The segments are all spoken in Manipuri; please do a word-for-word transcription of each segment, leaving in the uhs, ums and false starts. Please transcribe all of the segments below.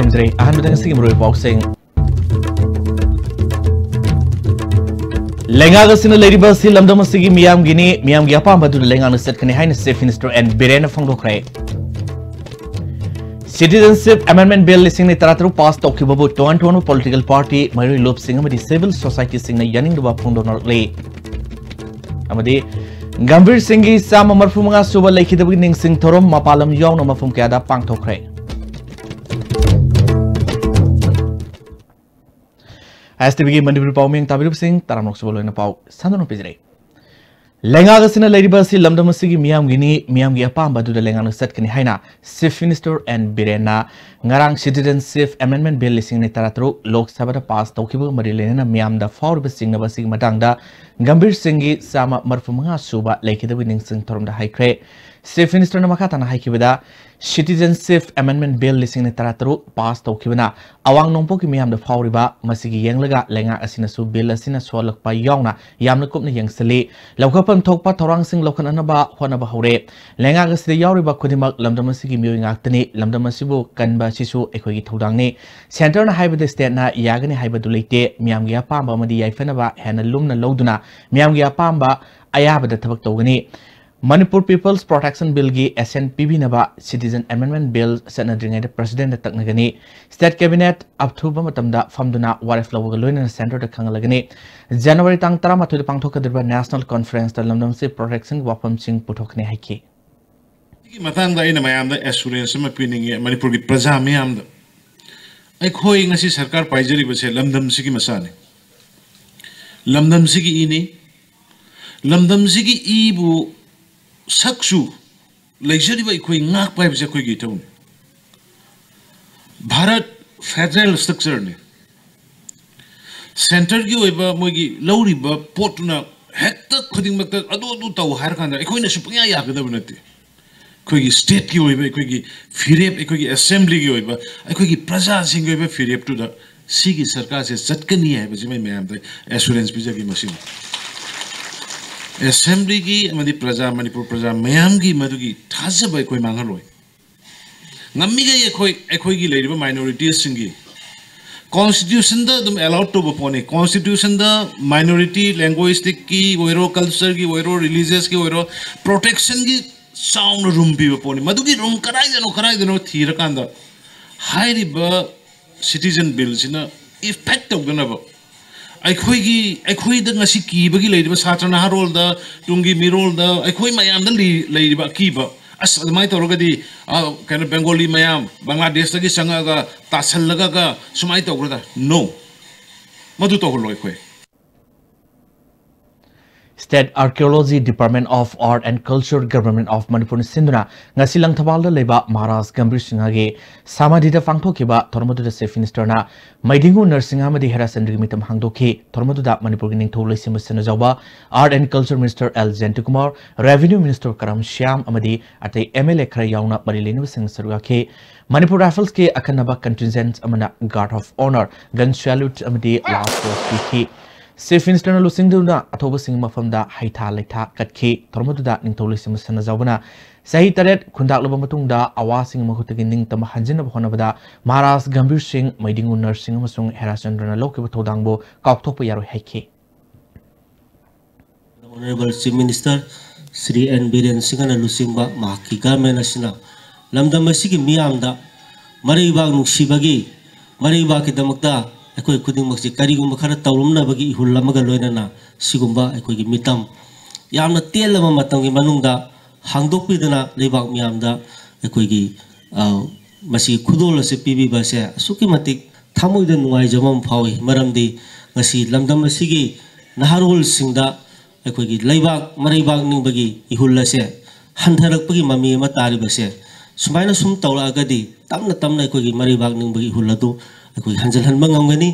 ꯊꯝꯖꯔꯤ꯫ ꯑꯍꯥꯟꯕꯗ ꯉꯁꯤꯒꯤ ꯃꯔꯨꯑꯣꯏꯕ ꯄꯥꯎꯁꯤꯡ꯫ ꯂꯩꯉꯥꯛ ꯑꯁꯤꯅ ꯂꯩꯔꯤꯕ ꯑꯁꯤ ꯂꯝꯗꯝ ꯑꯁꯤꯒꯤ ꯃꯤꯌꯥꯝꯒꯤꯅꯤ, ꯃꯤꯌꯥꯝꯒꯤ ꯑꯄꯥꯝꯕ ꯑꯗꯨꯗ ꯂꯩꯉꯥꯛꯅ ꯆꯠꯀꯅꯤ ꯍꯥꯏꯅ Chief Minister N ꯕꯤꯔꯦꯟꯅ ꯐꯣꯡꯗꯣꯛꯈ꯭ꯔꯦ꯫ Citizenship Amendment Bill ꯂꯤꯁꯤꯡ ꯑꯅꯤ ꯇꯔꯥꯇꯔꯨꯛ ꯄꯥꯁ ꯇꯧꯈꯤꯕꯕꯨ ꯇꯣꯉꯥꯟ ꯇꯣꯉꯥꯟꯕ political party, ꯃꯩꯔꯣꯏ ꯂꯨꯞꯁꯤꯡ ꯑꯃꯗꯤ civil societyꯁꯤꯡꯅ ꯌꯥꯅꯤꯡꯗꯕ ꯐꯣꯡꯗꯣꯛꯅꯔꯛꯂꯤ꯫ ꯑꯃꯗꯤ ꯒꯝꯚꯤꯔ ꯁꯤꯡꯒꯤ ꯆꯥꯝꯃ ꯃꯔꯤꯐꯨ ꯃꯉꯥ ꯁꯨꯕ ꯂꯩꯈꯤꯗꯕꯒꯤ ꯅꯤꯡꯁꯤꯡ ꯊꯧꯔꯝ ꯃꯄꯥꯟ ꯂꯝ ꯌꯥꯎꯅ ꯃꯐꯝ ꯀꯌꯥꯗ ꯄꯥꯡꯊꯣꯛꯈ꯭ꯔꯦ꯫ ꯑꯦꯁ ꯇꯤ ꯚꯤꯒꯤ ꯃꯅꯤꯄꯨꯔꯤ ꯄꯥꯎ ꯃꯤꯡ ꯇꯥꯕꯤꯔꯤꯕꯁꯤꯡ ꯇꯔꯥꯃꯔꯨꯛ ꯁꯨꯕ ꯂꯣꯏꯅ ꯄꯥꯎ ꯁꯟꯗꯣꯛꯅ ꯄꯤꯖꯔꯤ꯫ ꯂꯩꯉꯥꯛ ꯑꯁꯤꯅ ꯂꯩꯔꯤꯕ ꯑꯁꯤ ꯂꯝꯗꯝ ꯑꯁꯤꯒꯤ ꯃꯤꯌꯥꯝꯒꯤꯅꯤ, ꯃꯤꯌꯥꯝꯒꯤ ꯑꯄꯥꯝꯕ ꯑꯗꯨꯗ ꯂꯩꯉꯥꯛꯅ ꯆꯠꯀꯅꯤ ꯍꯥꯏꯅ Chief Minister N ꯕꯤꯔꯦꯟꯅ ꯉꯔꯥꯡ Citizenship Amendment Bill ꯂꯤꯁꯤꯡ ꯑꯅꯤ ꯇꯔꯥꯇꯔꯨꯛ ꯂꯣꯛ ꯁꯚꯥꯗ ꯄꯥꯁ ꯇꯧꯈꯤꯕꯒ ꯃꯔꯤ ꯂꯩꯅꯅ ꯃꯤꯌꯥꯝꯗ ꯐꯥꯎꯔꯤꯕ ꯆꯤꯡꯅꯕ ꯑꯁꯤꯒꯤ ꯃꯇꯥꯡꯗ ꯒꯝꯚꯤꯔ ꯁꯤꯡꯒꯤ ꯆꯥꯝꯃ ꯃꯔꯤꯐꯨ ꯃꯉꯥ ꯁꯨꯕ ꯂꯩꯈꯤꯗꯕꯒꯤ ꯅꯤꯡꯁꯤꯡ ꯊꯧꯔꯝꯗ ꯍꯥꯏꯈ꯭ꯔꯦ꯫ Chief Ministerꯅ ꯃꯈꯥ ꯇꯥꯅ ꯍꯥꯏꯈꯤꯕꯗ, Citizenship Amendment Bill ꯂꯤꯁꯤꯡ ꯑꯅꯤ ꯇꯔꯥꯇꯔꯨꯛ ꯄꯥꯁ ꯇꯧꯈꯤꯕꯅ ꯑꯋꯥꯡ ꯅꯣꯡꯄꯣꯛꯀꯤ ꯃꯤꯌꯥꯝꯗ ꯐꯥꯎꯔꯤꯕ ꯃꯁꯤꯒꯤ ꯌꯦꯡꯂꯒ ꯂꯩꯉꯥꯛ ꯑꯁꯤꯅꯁꯨ bill ꯑꯁꯤꯅ ꯁꯣꯜꯂꯛꯄ ꯌꯥꯎꯅ ꯌꯥꯝꯅ ꯀꯨꯞꯅ ꯌꯦꯡꯁꯤꯜꯂꯤ꯫ ꯂꯧꯈꯠꯐꯝ ꯊꯣꯛꯄ ꯊꯧꯔꯥꯡꯁꯤꯡ ꯂꯧꯈꯠꯅꯅꯕ ꯍꯣꯠꯅꯕ ꯍꯧꯔꯦ꯫ ꯂꯩꯉꯥꯛ ꯑꯁꯤꯗ ꯌꯥꯎꯔꯤꯕ ꯈꯨꯗꯤꯡꯃꯛ ꯂꯝꯗꯝ ꯑꯁꯤꯒꯤ ꯃꯤꯑꯣꯏ ꯉꯥꯛꯇꯅꯤ꯫ ꯂꯝꯗꯝ ꯑꯁꯤꯕꯨ ꯀꯟꯕ ꯑꯁꯤꯁꯨ ꯑꯩꯈꯣꯏꯒꯤ ꯊꯧꯗꯥꯡꯅꯤ꯫ Centreꯅ ꯍꯥꯏꯕꯗ stateꯅ ꯌꯥꯒꯅꯤ ꯍꯥꯏꯕꯗꯨ ꯂꯩꯇꯦ꯫ ꯃꯤꯌꯥꯝꯒꯤ ꯑꯄꯥꯝꯕ ꯑꯃꯗꯤ ꯌꯥꯏꯐꯅꯕ ꯍꯦꯟꯅ ꯂꯨꯝꯅ ꯂꯧꯗꯨꯅ ꯃꯤꯌꯥꯝꯒꯤ ꯑꯄꯥꯝꯕ ꯑꯌꯥꯕꯗ ꯊꯕꯛ ꯇꯧꯒꯅꯤ꯫ Manipur People's Protection Billꯒꯤ assent ꯄꯤꯕꯤꯅꯕ Citizen Amendment Bill ꯆꯠꯅꯗ꯭ꯔꯤꯉꯩꯗ Presidentꯗ ꯇꯛꯅꯒꯅꯤ꯫ State Cabinet ꯑꯊꯨꯕ ꯃꯇꯝꯗ ꯐꯝꯗꯨꯅ ꯋꯥꯔꯦꯞ ꯂꯧꯕꯒ ꯂꯣꯏꯅꯅ Centreꯗ ꯈꯪꯍꯜꯂꯒꯅꯤ꯫ January ꯇꯥꯡ ꯇꯔꯥꯃꯥꯊꯣꯏꯗ ꯄꯥꯡꯊꯣꯛꯀꯗꯧꯔꯤꯕ National Conferenceꯇ ꯂꯝꯗꯝ ꯑꯁꯤ protectionꯒꯤ ꯋꯥꯐꯝꯁꯤꯡ ꯄꯨꯊꯣꯛꯀꯅꯤ ꯍꯥꯏꯈꯤ꯫ ꯁꯤꯒꯤ ꯃꯇꯥꯡꯗ ꯑꯩꯅ ꯃꯌꯥꯝꯗ assurance ꯑꯃ ꯄꯤꯅꯤꯡꯉꯤ, ꯃꯅꯤꯄꯨꯔꯒꯤ ꯄ꯭ꯔꯖꯥ ꯃꯤꯌꯥꯝꯗ꯫ ꯑꯩꯈꯣꯏ ꯉꯁꯤ ꯁꯔꯀꯥꯔ ꯄꯥꯏꯖꯔꯤꯕꯁꯦ ꯂꯝꯗꯝꯁꯤꯒꯤ ꯃꯆꯥꯅꯤ꯫ ꯂꯝꯗꯝꯁꯤꯒꯤ ꯏꯅꯤ꯫ ꯂꯝꯗꯝꯁꯤꯒꯤ ꯏꯕꯨ ꯁꯛꯁꯨ ꯂꯩꯖꯔꯤꯕ ꯑꯩꯈꯣꯏ ꯉꯥꯛꯄ ꯍꯥꯏꯕꯁꯦ ꯑꯩꯈꯣꯏꯒꯤ ꯏꯊꯧꯅꯤ꯫ ꯚꯥꯔꯠ federal structureꯅꯤ꯫ Centreꯒꯤ ꯑꯣꯏꯕ ꯃꯣꯏꯒꯤ ꯂꯧꯔꯤꯕ ꯄꯣꯠꯇꯨꯅ ꯍꯦꯛꯇ ꯈꯨꯗꯤꯡꯃꯛꯇ ꯑꯗꯨ ꯑꯗꯨ ꯇꯧ ꯍꯥꯏꯔꯀꯥꯟꯗ ꯑꯩꯈꯣꯏꯅꯁꯨ ꯄꯪꯌꯥ ꯌꯥꯒꯗꯕ ꯅꯠꯇꯦ꯫ ꯑꯩꯈꯣꯏꯒꯤ stateꯀꯤ ꯑꯣꯏꯕ, ꯑꯩꯈꯣꯏꯒꯤ ꯐꯤꯔꯦꯞ, ꯑꯩꯈꯣꯏꯒꯤ assemblyꯒꯤ ꯑꯣꯏꯕ, ꯑꯩꯈꯣꯏꯒꯤ ꯄ꯭ꯔꯖꯥꯁꯤꯡꯒꯤ ꯑꯣꯏꯕ ꯐꯤꯔꯦꯞꯇꯨꯗ ꯁꯤꯒꯤ ꯁꯔꯀꯥꯔꯁꯦ ꯆꯠꯀꯅꯤ ꯍꯥꯏꯕꯁꯤ ꯑꯩ ꯃꯌꯥꯝꯗ assurance ꯄꯤꯖꯒꯦ꯫ ꯃꯁꯤꯅꯤ assemblyꯒꯤ ꯑꯃꯗꯤ ꯄ꯭ꯔꯖꯥ, ꯃꯅꯤꯄꯨꯔ ꯄ꯭ꯔꯖꯥ ꯃꯌꯥꯝꯒꯤ ꯃꯗꯨꯒꯤ ꯊꯥꯖꯕ ꯑꯩꯈꯣꯏ ꯃꯥꯡꯍꯜꯂꯣꯏ꯫ ꯉꯝꯃꯤꯈꯩ ꯑꯩꯈꯣꯏ ꯑꯩꯈꯣꯏꯒꯤ ꯂꯩꯔꯤꯕ ꯃꯥꯏꯅꯣꯔꯤꯇꯤꯁꯁꯤꯡꯒꯤ ꯀꯣꯟꯁꯇꯤꯇ꯭ꯌꯨꯁꯟꯗ ꯑꯗꯨꯝ ꯑꯦꯂꯥꯎꯠ ꯇꯧꯕ ꯄꯣꯠꯅꯤ꯫ ꯀꯣꯟꯁꯇꯤꯇ꯭ꯌꯨꯁꯟꯗ ꯃꯥꯏꯅꯣꯔꯤꯇꯤ ꯂꯦꯡꯒ꯭ꯋꯦꯖꯇꯤꯛꯀꯤ ꯑꯣꯏꯔꯣ, ꯀꯜꯆꯔꯒꯤ ꯑꯣꯏꯔꯣ, ꯔꯤꯂꯤꯖꯁꯀꯤ ꯑꯣꯏꯔꯣ, ꯄ꯭ꯔꯣꯇꯦꯛꯁꯟꯒꯤ ꯆꯥꯎꯅ ꯔꯨꯝ ꯄꯤꯕ ꯄꯣꯠꯅꯤ꯫ ꯃꯗꯨꯒꯤ ꯔꯨꯝ ꯀꯗꯥꯏꯗꯅꯣ ꯀꯗꯥꯏꯗꯅꯣ ꯊꯤꯔꯀꯥꯟꯗ ꯍꯥꯏꯔꯤꯕ ꯁꯤꯇꯤꯖꯟ ꯕꯤꯜꯁꯤꯅ ꯏꯐꯦꯛ ꯇꯧꯗꯅꯕ ꯑꯩꯈꯣꯏꯒꯤ ꯑꯩꯈꯣꯏꯗ ꯉꯁꯤ ꯀꯤꯕꯒꯤ ꯂꯩꯔꯤꯕ ꯁꯥꯇ꯭ꯔ ꯅꯍꯥꯔꯣꯜꯗ, ꯇꯨꯡꯒꯤ ꯃꯤꯔꯣꯜꯗ, ꯑꯩꯈꯣꯏ ꯃꯌꯥꯝꯗ ꯂꯤ- ꯂꯩꯔꯤꯕ ꯑꯀꯤꯕ, ꯑꯁ, ꯑꯗꯨꯃꯥꯏꯅ ꯇꯧꯔꯒꯗꯤ, ꯑ, ꯀꯩꯅꯣ, ꯕꯦꯡꯒꯣꯂꯤ ꯃꯌꯥꯝ ꯕꯪꯒ꯭ꯂꯥꯗꯦꯁꯇꯒꯤ ꯆꯪꯉꯛꯑꯒ ꯇꯥꯁꯜꯂꯒ ꯁꯨꯃꯥꯏꯅ ꯇꯧꯒꯗ꯭ꯔꯥ? No, ꯃꯗꯨ ꯇꯧꯍꯜꯂꯣꯏ ꯑꯩꯈꯣꯏ꯫ State Archaeology Department of Art and Culture, Government of Manipur ꯅ ꯁꯤꯟꯗꯨꯅ ꯉꯁꯤ ꯂꯪꯊꯕꯥꯜꯗ ꯂꯩꯕ ꯃꯍꯥꯔꯥꯖ ꯒꯝꯚꯤꯔ ꯁꯤꯡꯍꯒꯤ ꯁꯃꯥꯙꯤꯗ ꯄꯥꯡꯊꯣꯛꯈꯤꯕ ꯊꯧꯔꯝ ꯑꯗꯨꯗ Chief Minister ꯅ ꯃꯩꯗꯤꯡꯉꯨ ꯅꯔꯁꯤꯡꯍ ꯑꯃꯗꯤ ꯍꯦꯔꯥꯆꯟꯗ꯭ꯔꯒꯤ ꯃꯤꯇꯝ ꯍꯥꯡꯗꯣꯛꯈꯤ꯫ ꯊꯧꯔꯝ ꯑꯗꯨꯗ ꯃꯅꯤꯄꯨꯔꯒꯤ ꯅꯤꯡꯊꯧ ꯂꯩꯁꯦꯝꯕ ꯁꯅꯥꯖꯥꯎꯕ, Art and Culture Minister L Jayantakumar, Revenue Minister ꯀꯔꯝ ꯁ꯭ꯌꯥꯝ ꯑꯃꯗꯤ ꯑꯇꯩ M L A ꯈꯔ ꯌꯥꯎꯅ ꯃꯔꯤ ꯂꯩꯅꯕꯁꯤꯡꯅ ꯁꯔꯨꯛ ꯌꯥꯈꯤ꯫ ꯃꯅꯤꯄꯨꯔ ꯔꯥꯏꯐꯜꯁꯀꯤ ꯑꯈꯟꯅꯕ contingent ꯑꯃꯅ Guard of Honour, Gun Salute ꯑꯃꯗꯤ Last Post ꯄꯤꯈꯤ꯫ Chief Minister ꯅ ꯂꯨꯆꯤꯡꯗꯨꯅ ꯑꯊꯧꯕꯁꯤꯡꯒꯤ ꯃꯐꯝꯗ ꯍꯩꯊꯥ ꯂꯩꯊꯥ ꯀꯠꯈꯤ꯫ ꯊꯧꯔꯝ ꯑꯗꯨꯗ ꯅꯤꯡꯊꯧ ꯂꯩꯁꯦꯝꯕ ꯁꯅꯥꯖꯥꯎꯕꯅ ꯆꯍꯤ ꯇꯔꯦꯠ ꯈꯨꯟꯗꯥꯛꯂꯕ ꯃꯇꯨꯡꯗ ꯑꯋꯥꯁꯤꯡꯒꯤ ꯃꯈꯨꯠꯇꯒꯤ ꯅꯤꯡꯇꯝꯕ ꯍꯟꯖꯤꯟꯅꯕ ꯍꯣꯠꯅꯕꯗ ꯃꯍꯥꯔꯥꯖ ꯒꯝꯚꯤꯔ ꯁꯤꯡ, ꯃꯩꯗꯤꯡꯉꯨ ꯅꯔꯁꯤꯡꯍ ꯑꯃꯁꯨꯡ ꯍꯦꯔꯥꯆꯟꯗ꯭ꯔꯅ ꯂꯧꯈꯤꯕ ꯊꯧꯗꯥꯡꯕꯨ ꯀꯥꯎꯊꯣꯛꯄ ꯌꯥꯔꯣꯏ ꯍꯥꯏꯈꯤ꯫ Honourable Chief Minister Shri N Biren ꯁꯤꯡꯍꯅ ꯂꯨꯆꯤꯡꯕ ꯃꯍꯥꯛꯀꯤ government ꯑꯁꯤꯅ ꯂꯝꯗꯝ ꯑꯁꯤꯒꯤ ꯃꯤꯌꯥꯝꯗ ꯃꯔꯩꯕꯥꯛ ꯅꯨꯡꯁꯤꯕꯒꯤ, ꯃꯔꯩꯕꯥꯛꯀꯤꯗꯃꯛꯇ ꯑꯩꯈꯣꯏ ꯈꯨꯗꯤꯡꯃꯛꯁꯤ ꯀꯔꯤꯒꯨꯝꯕ ꯈꯔ ꯇꯧꯔꯝꯅꯕꯒꯤ ꯏꯍꯨꯜ ꯑꯃꯒ ꯂꯣꯏꯅꯅ ꯁꯤꯒꯨꯝꯕ ꯑꯩꯈꯣꯏꯒꯤ ꯃꯤꯇꯝ ꯌꯥꯝꯅ ꯇꯦꯜꯂꯕ ꯃꯇꯝꯒꯤ ꯃꯅꯨꯡꯗ ꯍꯥꯡꯗꯣꯛꯄꯤꯗꯨꯅ ꯂꯩꯕꯥꯛ ꯃꯤꯌꯥꯝꯗ ꯑꯩꯈꯣꯏꯒꯤ, ꯑ, ꯃꯁꯤꯒꯤ ꯈꯨꯗꯣꯜ ꯑꯁꯤ ꯄꯤꯕꯤꯕ ꯑꯁꯦ ꯑꯁꯨꯛꯀꯤ ꯃꯇꯤꯛ ꯊꯃꯣꯏꯗ ꯅꯨꯡꯉꯥꯏꯖꯕ ꯑꯃ ꯐꯥꯎꯏ꯫ ꯃꯔꯝꯗꯤ ꯉꯁꯤ ꯂꯝꯗꯝ ꯑꯁꯤꯒꯤ ꯅꯍꯥꯔꯣꯜꯁꯤꯡꯗ ꯑꯩꯈꯣꯏꯒꯤ ꯂꯩꯕꯥꯛ ꯃꯔꯩꯕꯥꯛ ꯅꯤꯡꯕꯒꯤ ꯏꯍꯨꯜ ꯑꯁꯦ ꯍꯟꯊꯔꯛꯄꯒꯤ ꯃꯃꯤ ꯑꯃ ꯇꯥꯔꯤꯕꯁꯦ, ꯁꯨꯃꯥꯏꯅ ꯁꯨꯝ ꯇꯧꯔꯛꯑꯒꯗꯤ ꯇꯞꯅ ꯇꯞꯅ ꯑꯩꯈꯣꯏꯒꯤ ꯃꯔꯩꯕꯥꯛ ꯅꯤꯡꯕꯒꯤ ꯏꯍꯨꯜ ꯑꯗꯨ ꯑꯩꯈꯣꯏ ꯍꯟꯖꯤꯜꯍꯟꯕ ꯉꯝꯒꯅꯤ꯫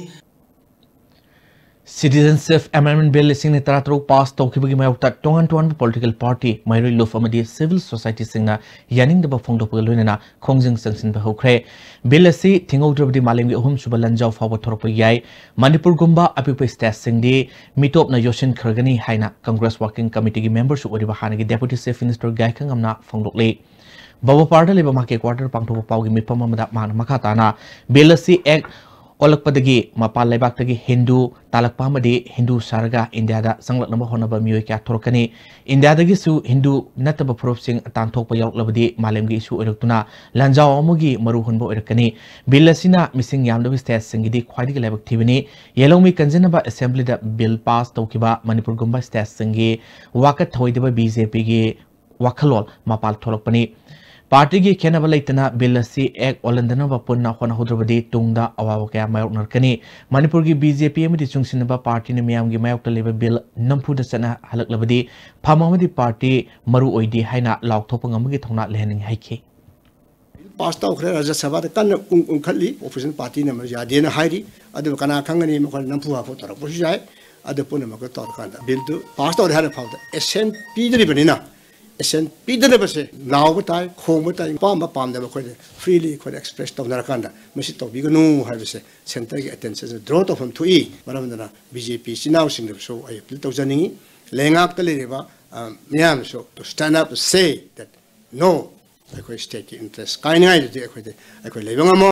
Citizenship Amendment Bill ꯂꯤꯁꯤꯡ ꯑꯅꯤ ꯇꯔꯥꯇꯔꯨꯛ ꯄꯥꯁ ꯇꯧꯈꯤꯕꯒꯤ ꯃꯥꯌꯣꯛꯇ ꯇꯣꯉꯥꯟ ꯇꯣꯉꯥꯟꯕ political party, ꯃꯍꯩꯔꯣꯏ ꯂꯨꯞ ꯑꯃꯗꯤ civil societyꯁꯤꯡꯅ ꯌꯥꯅꯤꯡꯗꯕ ꯐꯣꯡꯗꯣꯛꯄꯒ ꯂꯣꯏꯅꯅ ꯈꯣꯡꯖꯪ ꯆꯪꯁꯤꯟꯕ ꯍꯧꯈ꯭ꯔꯦ꯫ Bill ꯑꯁꯤ ꯊꯤꯡꯍꯧꯗ꯭ꯔꯕꯗꯤ ꯃꯥꯂꯦꯝꯒꯤ ꯑꯍꯨꯝꯁꯨꯕ ꯂꯥꯟꯖꯥꯎ ꯐꯥꯎꯕ ꯊꯣꯔꯛꯄ ꯌꯥꯏ꯫ ꯃꯅꯤꯄꯨꯔꯒꯨꯝꯕ ꯑꯄꯤꯛꯄ stateꯁꯤꯡꯗꯤ ꯃꯤꯇꯣꯞꯅ ꯌꯣꯠꯁꯤꯟꯈ꯭ꯔꯒꯅꯤ ꯍꯥꯏꯅ Congress Working Committeeꯒꯤ memberꯁꯨ ꯑꯣꯏꯔꯤꯕ ꯍꯥꯟꯅꯒꯤ Deputy Chief Minister ꯒꯥꯏꯈꯪꯉꯝꯅ ꯐꯣꯡꯗꯣꯛꯂꯤ꯫ ꯕꯕꯣꯄꯥꯔꯗ ꯂꯩꯕ ꯃꯥꯔꯀꯦꯠ ꯀ꯭ꯋꯥꯔꯇꯔ ꯄꯥꯡꯊꯣꯛꯄ ꯄꯥꯎꯒꯤ ꯃꯤꯐꯝ ꯑꯃꯗ ꯃꯍꯥꯛꯅ ꯃꯈꯥ ꯇꯥꯅ ꯕꯤꯜ ꯑꯁꯤ ꯑꯦꯛ ꯑꯣꯜꯂꯛꯄꯗꯒꯤ ꯃꯄꯥꯟ ꯂꯩꯕꯥꯛꯇꯒꯤ ꯍꯤꯟꯗꯨ ꯇꯥꯜꯂꯛꯄ ꯑꯃꯗꯤ ꯍꯤꯟꯗꯨ ꯁꯥꯔꯒ ꯏꯟꯗꯤꯌꯥꯗ ꯆꯪꯂꯛꯅꯕ ꯍꯣꯠꯅꯕ ꯃꯤꯑꯣꯏ ꯀꯌꯥ ꯊꯣꯔꯛꯀꯅꯤ꯫ ꯏꯟꯗꯤꯌꯥꯗꯒꯤꯁꯨ ꯍꯤꯟꯗꯨ ꯅꯠꯇꯕ ꯐꯨꯔꯨꯞꯁꯤꯡ ꯇꯥꯟꯊꯣꯛꯄ ꯌꯥꯎꯔꯛꯂꯕꯗꯤ ꯃꯥꯂꯦꯝꯒꯤ ꯏꯁꯨ ꯑꯣꯏꯔꯛꯇꯨꯅ ꯂꯥꯟꯖꯥꯎ ꯑꯃꯒꯤ ꯃꯔꯨ ꯍꯨꯟꯕ ꯑꯣꯏꯔꯛꯀꯅꯤ꯫ ꯕꯤꯜ ꯑꯁꯤꯅ ꯃꯤꯁꯤꯡ ꯌꯥꯝꯗꯕ ꯁ꯭ꯇꯦꯠꯁꯤꯡꯒꯤꯗꯤ ꯈ꯭ꯋꯥꯏꯗꯒꯤ ꯂꯥꯏꯕꯛ ꯊꯤꯕꯅꯤ꯫ ꯌꯦꯜꯍꯧꯃꯤ ꯀꯟꯖꯅꯕ ꯑꯦꯁꯦꯝꯕ꯭ꯂꯤꯗ ꯕꯤꯜ ꯄꯥꯁ ꯇꯧꯈꯤꯕ ꯃꯅꯤꯄꯨꯔꯒꯨꯝꯕ ꯁ꯭ꯇꯦꯠꯁꯤꯡꯒꯤ ꯋꯥꯀꯠ ꯊꯧꯑꯣꯏꯗꯕ ꯕꯤ ꯖꯦ ꯄꯤꯒꯤ ꯋꯥꯈꯜꯂꯣꯟ ꯃꯄꯥꯜ ꯊꯣꯛꯂꯛꯄꯅꯤ꯫ ꯄꯥꯔꯇꯤꯒꯤ ꯈꯦꯟꯅꯕ ꯂꯩꯇꯅ ꯕꯤꯜ ꯑꯁꯤ ꯑꯦꯛ ꯑꯣꯜꯍꯟꯗꯅꯕ ꯄꯨꯟꯅ ꯍꯣꯠꯅꯍꯧꯗ꯭ꯔꯕꯗꯤ ꯇꯨꯡꯗ ꯑꯋꯥꯕ ꯀꯌꯥ ꯃꯥꯌꯣꯛꯅꯔꯛꯀꯅꯤ꯫ ꯃꯅꯤꯄꯨꯔꯒꯤ ꯕꯤ ꯖꯦ ꯄꯤ ꯑꯃꯗꯤ ꯆꯨꯡꯁꯤꯟꯅꯕ ꯄꯥꯔꯇꯤꯅ ꯃꯤꯌꯥꯝꯒꯤ ꯃꯥꯌꯣꯛꯇ ꯂꯩꯕ ꯕꯤꯜ ꯅꯝꯐꯨꯗ ꯆꯠꯅꯍꯜꯂꯛꯂꯕꯗꯤ ꯐꯝ ꯑꯃꯗꯤ ꯄꯥꯔꯇꯤ ꯃꯔꯨ ꯑꯣꯏꯗꯦ ꯍꯥꯏꯅ ꯂꯥꯎꯊꯣꯛꯄ ꯉꯝꯕꯒꯤ ꯊꯧꯅꯥ ꯂꯩꯍꯟꯅꯤꯡꯏ ꯍꯥꯏꯈꯤ꯫ ꯄꯥꯁ ꯇꯧꯈ꯭ꯔꯦ, ꯔꯥꯖ꯭ꯌ ꯁꯚꯥꯗ ꯀꯟꯅ ꯎꯪ-, ꯎꯪꯈꯠꯂꯤ꯫ ꯑꯣꯄꯣꯖꯤꯁꯟ ꯄꯥꯔꯇꯤꯅ ꯃꯗꯨ ꯌꯥꯗꯦꯅ ꯍꯥꯏꯔꯤ꯫ ꯑꯗꯨꯕꯨ ꯀꯅꯥ ꯈꯪꯒꯅꯤ, ꯃꯈꯣꯏꯅ ꯅꯝꯐꯨ ꯍꯥꯐꯨ ꯇꯧꯔꯛꯄꯁꯨ ꯌꯥꯏ꯫ ꯑꯗꯨ ꯄꯨꯝꯅꯃꯛꯇ ꯇꯧꯔꯀꯥꯟꯗ ꯕꯤꯜꯗꯨ ꯄꯥꯁ ꯇꯧꯔꯦ ꯍꯥꯏꯔ ꯐꯥꯎꯗ ꯑꯦꯁꯦꯟ ꯄꯤꯗ꯭ꯔꯤꯕꯅꯤꯅ, ꯑꯦꯁꯦꯟ ꯄꯤꯗꯅꯕꯁꯦ ꯂꯥꯎꯕ ꯇꯥꯏ, ꯈꯣꯡꯕ ꯇꯥꯏ, ꯑꯄꯥꯝꯕ ꯄꯥꯝꯗꯕ ꯑꯩꯈꯣꯏꯅ ꯐ꯭ꯔꯤꯂꯤ ꯑꯩꯈꯣꯏꯅ ꯑꯦꯛꯁꯄ꯭ꯔꯦꯁ ꯇꯧꯅꯔꯀꯥꯟꯗ ꯃꯁꯤ ꯇꯧꯕꯤꯒꯅꯨ ꯍꯥꯏꯕꯁꯦ ꯁꯦꯟꯇꯔꯒꯤ ꯑꯦꯇꯦꯟꯁꯟꯁꯦ ꯗ꯭ꯔꯣ ꯇꯧꯐꯝ ꯊꯣꯛꯏ꯫ ꯃꯔꯝ ꯑꯗꯨꯅ ꯕꯤ ꯖꯦ ꯄꯤ ꯏꯆꯤꯟ ꯏꯅꯥꯎꯁꯤꯡꯗꯁꯨ ꯑꯩ ꯑꯄꯤꯜ ꯇꯧꯖꯅꯤꯡꯉꯤ꯫ ꯂꯩꯉꯥꯛꯇ ꯂꯩꯔꯤꯕ, ꯑ, ꯃꯤꯌꯥꯝꯅꯁꯨ to stand up, say that no, ꯑꯩꯈꯣꯏ ꯁ꯭ꯇꯦꯠꯀꯤ ꯏꯟꯇꯔꯦꯁ ꯀꯥꯏꯅꯤꯡꯉꯥꯏꯗꯨꯗꯤ ꯑꯩꯈꯣꯏꯗꯤ, ꯑꯩꯈꯣꯏ ꯂꯩꯕ ꯉꯝꯃꯣꯏ꯫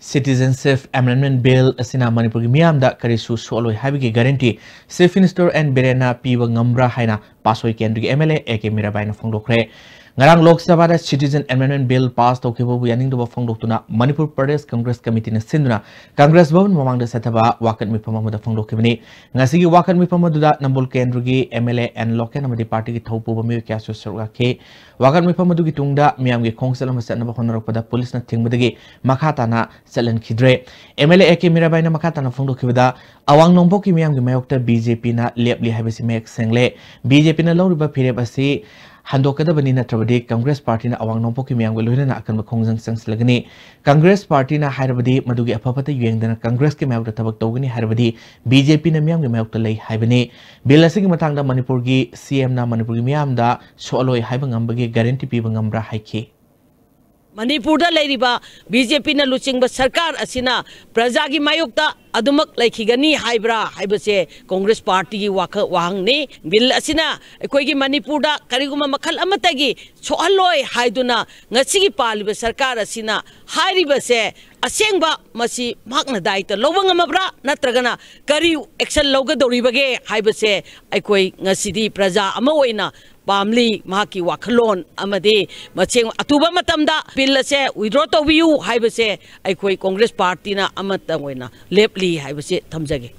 Citizenship Amendment Bill ꯑꯁꯤꯅ ꯃꯅꯤꯄꯨꯔꯒꯤ ꯃꯤꯌꯥꯝꯗ ꯀꯔꯤꯁꯨ ꯁꯣꯛꯂꯣꯏ ꯍꯥꯏꯕꯒꯤ ꯒꯥꯔꯦꯟꯇꯤ Chief Minister ꯑꯦꯟ ꯕꯤꯔꯦꯟꯅ ꯄꯤꯕ ꯉꯝꯕ꯭ꯔꯥ ꯍꯥꯏꯅ ꯄꯥꯠꯁꯣꯏ ꯀꯦꯟꯗ꯭ꯔꯒꯤ M L A A K ꯃꯤꯔꯥꯕꯥꯏꯅ ꯐꯣꯡꯗꯣꯛꯈ꯭ꯔꯦ꯫ ꯉꯔꯥꯡ ꯂꯣꯛ ꯁꯚꯥꯗ Citizen Amendment Bill ꯄꯥꯁ ꯇꯧꯈꯤꯕꯕꯨ ꯌꯥꯅꯤꯡꯗꯕ ꯐꯣꯡꯗꯣꯛꯇꯨꯅ ꯃꯅꯤꯄꯨꯔ ꯄ꯭ꯔꯗꯦꯁ ꯀꯪꯒ꯭ꯔꯦꯁ ꯀꯃꯤꯇꯤꯅ ꯁꯤꯟꯗꯨꯅ ꯀꯪꯒ꯭ꯔꯦꯁ ꯚꯕꯟ ꯃꯃꯥꯡꯗ ꯆꯠꯊꯕ ꯋꯥꯀꯠ ꯃꯤꯐꯝ ꯑꯃꯗ ꯐꯣꯡꯗꯣꯛꯈꯤꯕꯅꯤ꯫ ꯉꯁꯤꯒꯤ ꯋꯥꯀꯠ ꯃꯤꯐꯝ ꯑꯗꯨꯗ ꯅꯝꯕꯣꯜ ꯀꯦꯟꯗ꯭ꯔꯒꯤ M L A and local ꯑꯃꯗꯤ ꯄꯥꯔꯇꯤꯒꯤ ꯊꯧꯄꯨꯕ ꯃꯤꯑꯣꯏ ꯀꯌꯥꯁꯨ ꯁꯔꯨꯛ ꯌꯥꯈꯤ꯫ ꯋꯥꯀꯠ ꯃꯤꯐꯝ ꯑꯗꯨꯒꯤ ꯇꯨꯡꯗ ꯃꯤꯌꯥꯝꯒꯤ ꯈꯣꯡꯆꯠ ꯑꯃ ꯆꯠꯅꯕ ꯍꯣꯠꯅꯔꯛꯄꯗ ꯄꯨꯂꯤꯁꯅ ꯊꯤꯡꯕꯗꯒꯤ ꯃꯈꯥ ꯇꯥꯅ ꯆꯠꯍꯟꯈꯤꯗ꯭ꯔꯦ꯫ M L A A K ꯃꯤꯔꯥꯕꯥꯏꯅ ꯃꯈꯥ ꯇꯥꯅ ꯐꯣꯡꯗꯣꯛꯈꯤꯕꯗ, ꯑꯋꯥꯡ ꯅꯣꯡꯄꯣꯛꯀꯤ ꯃꯤꯌꯥꯝꯒꯤ ꯃꯥꯌꯣꯛꯇ ꯕꯤ ꯖꯦ ꯄꯤꯅ ꯂꯦꯞꯂꯤ ꯍꯥꯏꯕꯁꯤ ꯃꯌꯦꯛ ꯁꯦꯡꯂꯦ꯫ ꯕꯤ ꯖꯦ ꯄꯤꯅ ꯂꯧꯔꯤꯕ ꯐꯤꯔꯦꯞ ꯑꯁꯤ ꯍꯟꯗꯣꯛꯀꯗꯕꯅꯤ, ꯅꯠꯇ꯭ꯔꯕꯗꯤ ꯀꯪꯒ꯭ꯔꯦꯁ ꯄꯥꯔꯇꯤꯅ ꯑꯋꯥꯡ ꯅꯣꯡꯄꯣꯛꯀꯤ ꯃꯤꯌꯥꯝꯒ ꯂꯣꯏꯅꯅ ꯑꯀꯟꯕ ꯈꯣꯡꯖꯪ ꯆꯪꯁꯤꯜꯂꯒꯅꯤ꯫ ꯀꯪꯒ꯭ꯔꯦꯁ ꯄꯥꯔꯇꯤꯅ ꯍꯥꯏꯔꯕꯗꯤ ꯃꯗꯨꯒꯤ ꯑꯐ ꯐꯠꯇ ꯌꯦꯡꯗꯅ ꯀꯪꯒ꯭ꯔꯦꯁꯀꯤ ꯃꯥꯌꯣꯛꯇ ꯊꯕꯛ ꯇꯧꯒꯅꯤ ꯍꯥꯏꯔꯕꯗꯤ ꯕꯤ ꯖꯦ ꯄꯤꯅ ꯃꯤꯌꯥꯝꯒꯤ ꯃꯥꯌꯣꯛꯇ ꯂꯩ ꯍꯥꯏꯕꯅꯤ꯫ ꯕꯤꯜ ꯑꯁꯤꯒꯤ ꯃꯇꯥꯡꯗ ꯃꯅꯤꯄꯨꯔꯒꯤ ꯁꯤ ꯑꯦꯝꯅ ꯃꯅꯤꯄꯨꯔꯒꯤ ꯃꯤꯌꯥꯝꯗ ꯁꯣꯛꯍꯜꯂꯣꯏ ꯍꯥꯏꯕ ꯉꯝꯕꯒꯤ ꯒꯥꯔꯦꯟꯇꯤ ꯄꯤꯕ ꯉꯝꯕ꯭ꯔꯥ ꯍꯥꯏꯈꯤ꯫ ꯃꯅꯤꯄꯨꯔꯗ ꯂꯩꯔꯤꯕ ꯕꯤ ꯖꯦ ꯄꯤꯅ ꯂꯨꯆꯤꯡꯕ ꯁꯔꯀꯥꯔ ꯑꯁꯤꯅ ꯄ꯭ꯔꯖꯥꯒꯤ ꯃꯥꯌꯣꯛꯇ ꯑꯗꯨꯃꯛ ꯂꯩꯈꯤꯒꯅꯤ ꯍꯥꯏꯕ꯭ꯔꯥ ꯍꯥꯏꯕꯁꯦ ꯀꯣꯡꯒ꯭ꯔꯦꯁ ꯄꯥꯔꯇꯤꯒꯤ ꯋꯥꯈ-, ꯋꯥꯍꯪꯅꯤ꯫ ꯕꯤꯜ ꯑꯁꯤꯅ ꯑꯩꯈꯣꯏꯒꯤ ꯃꯅꯤꯄꯨꯔꯗ ꯀꯔꯤꯒꯨꯝꯕ ꯃꯈꯜ ꯑꯃꯠꯇꯒꯤ ꯁꯣꯛꯍꯜꯂꯣꯏ ꯍꯥꯏꯗꯨꯅ ꯉꯁꯤꯒꯤ ꯄꯥꯜꯂꯤꯕ ꯁꯔꯀꯥꯔ ꯑꯁꯤꯅ ꯍꯥꯏꯔꯤꯕꯁꯦ ꯑꯁꯦꯡꯕ ꯃꯁꯤ ꯃꯍꯥꯛꯅ ꯗꯥꯏꯇ ꯂꯧꯕ ꯉꯝꯃꯕ꯭ꯔꯥ, ꯅꯠꯇ꯭ꯔꯒꯅ ꯀꯔꯤ ꯑꯦꯛꯁꯟ ꯂꯧꯒꯗꯧꯔꯤꯕꯒꯦ ꯍꯥꯏꯕꯁꯦ ꯑꯩꯈꯣꯏ ꯉꯁꯤꯗꯤ ꯄ꯭ꯔꯖꯥ ꯑꯃ ꯑꯣꯏꯅ ꯄꯥꯝꯂꯤ꯫ ꯃꯍꯥꯛꯀꯤ ꯋꯥꯈꯜꯂꯣꯟ ꯑꯃꯗꯤ ꯃꯁꯤ ꯑꯊꯨꯕ ꯃꯇꯝꯗ ꯕꯤꯜ ꯑꯁꯦ ꯋꯤꯗ꯭ꯔꯣ ꯇꯧꯕꯤꯌꯨ ꯍꯥꯏꯕꯁꯦ ꯑꯩꯈꯣꯏ ꯀꯣꯡꯒ꯭ꯔꯦꯁ ꯄꯥꯔꯇꯤꯅ ꯑꯃꯠꯇ ꯑꯣꯏꯅ ꯂꯦꯞꯂꯤ ꯍꯥꯏꯕꯁꯤ ꯊꯝꯖꯒꯦ꯫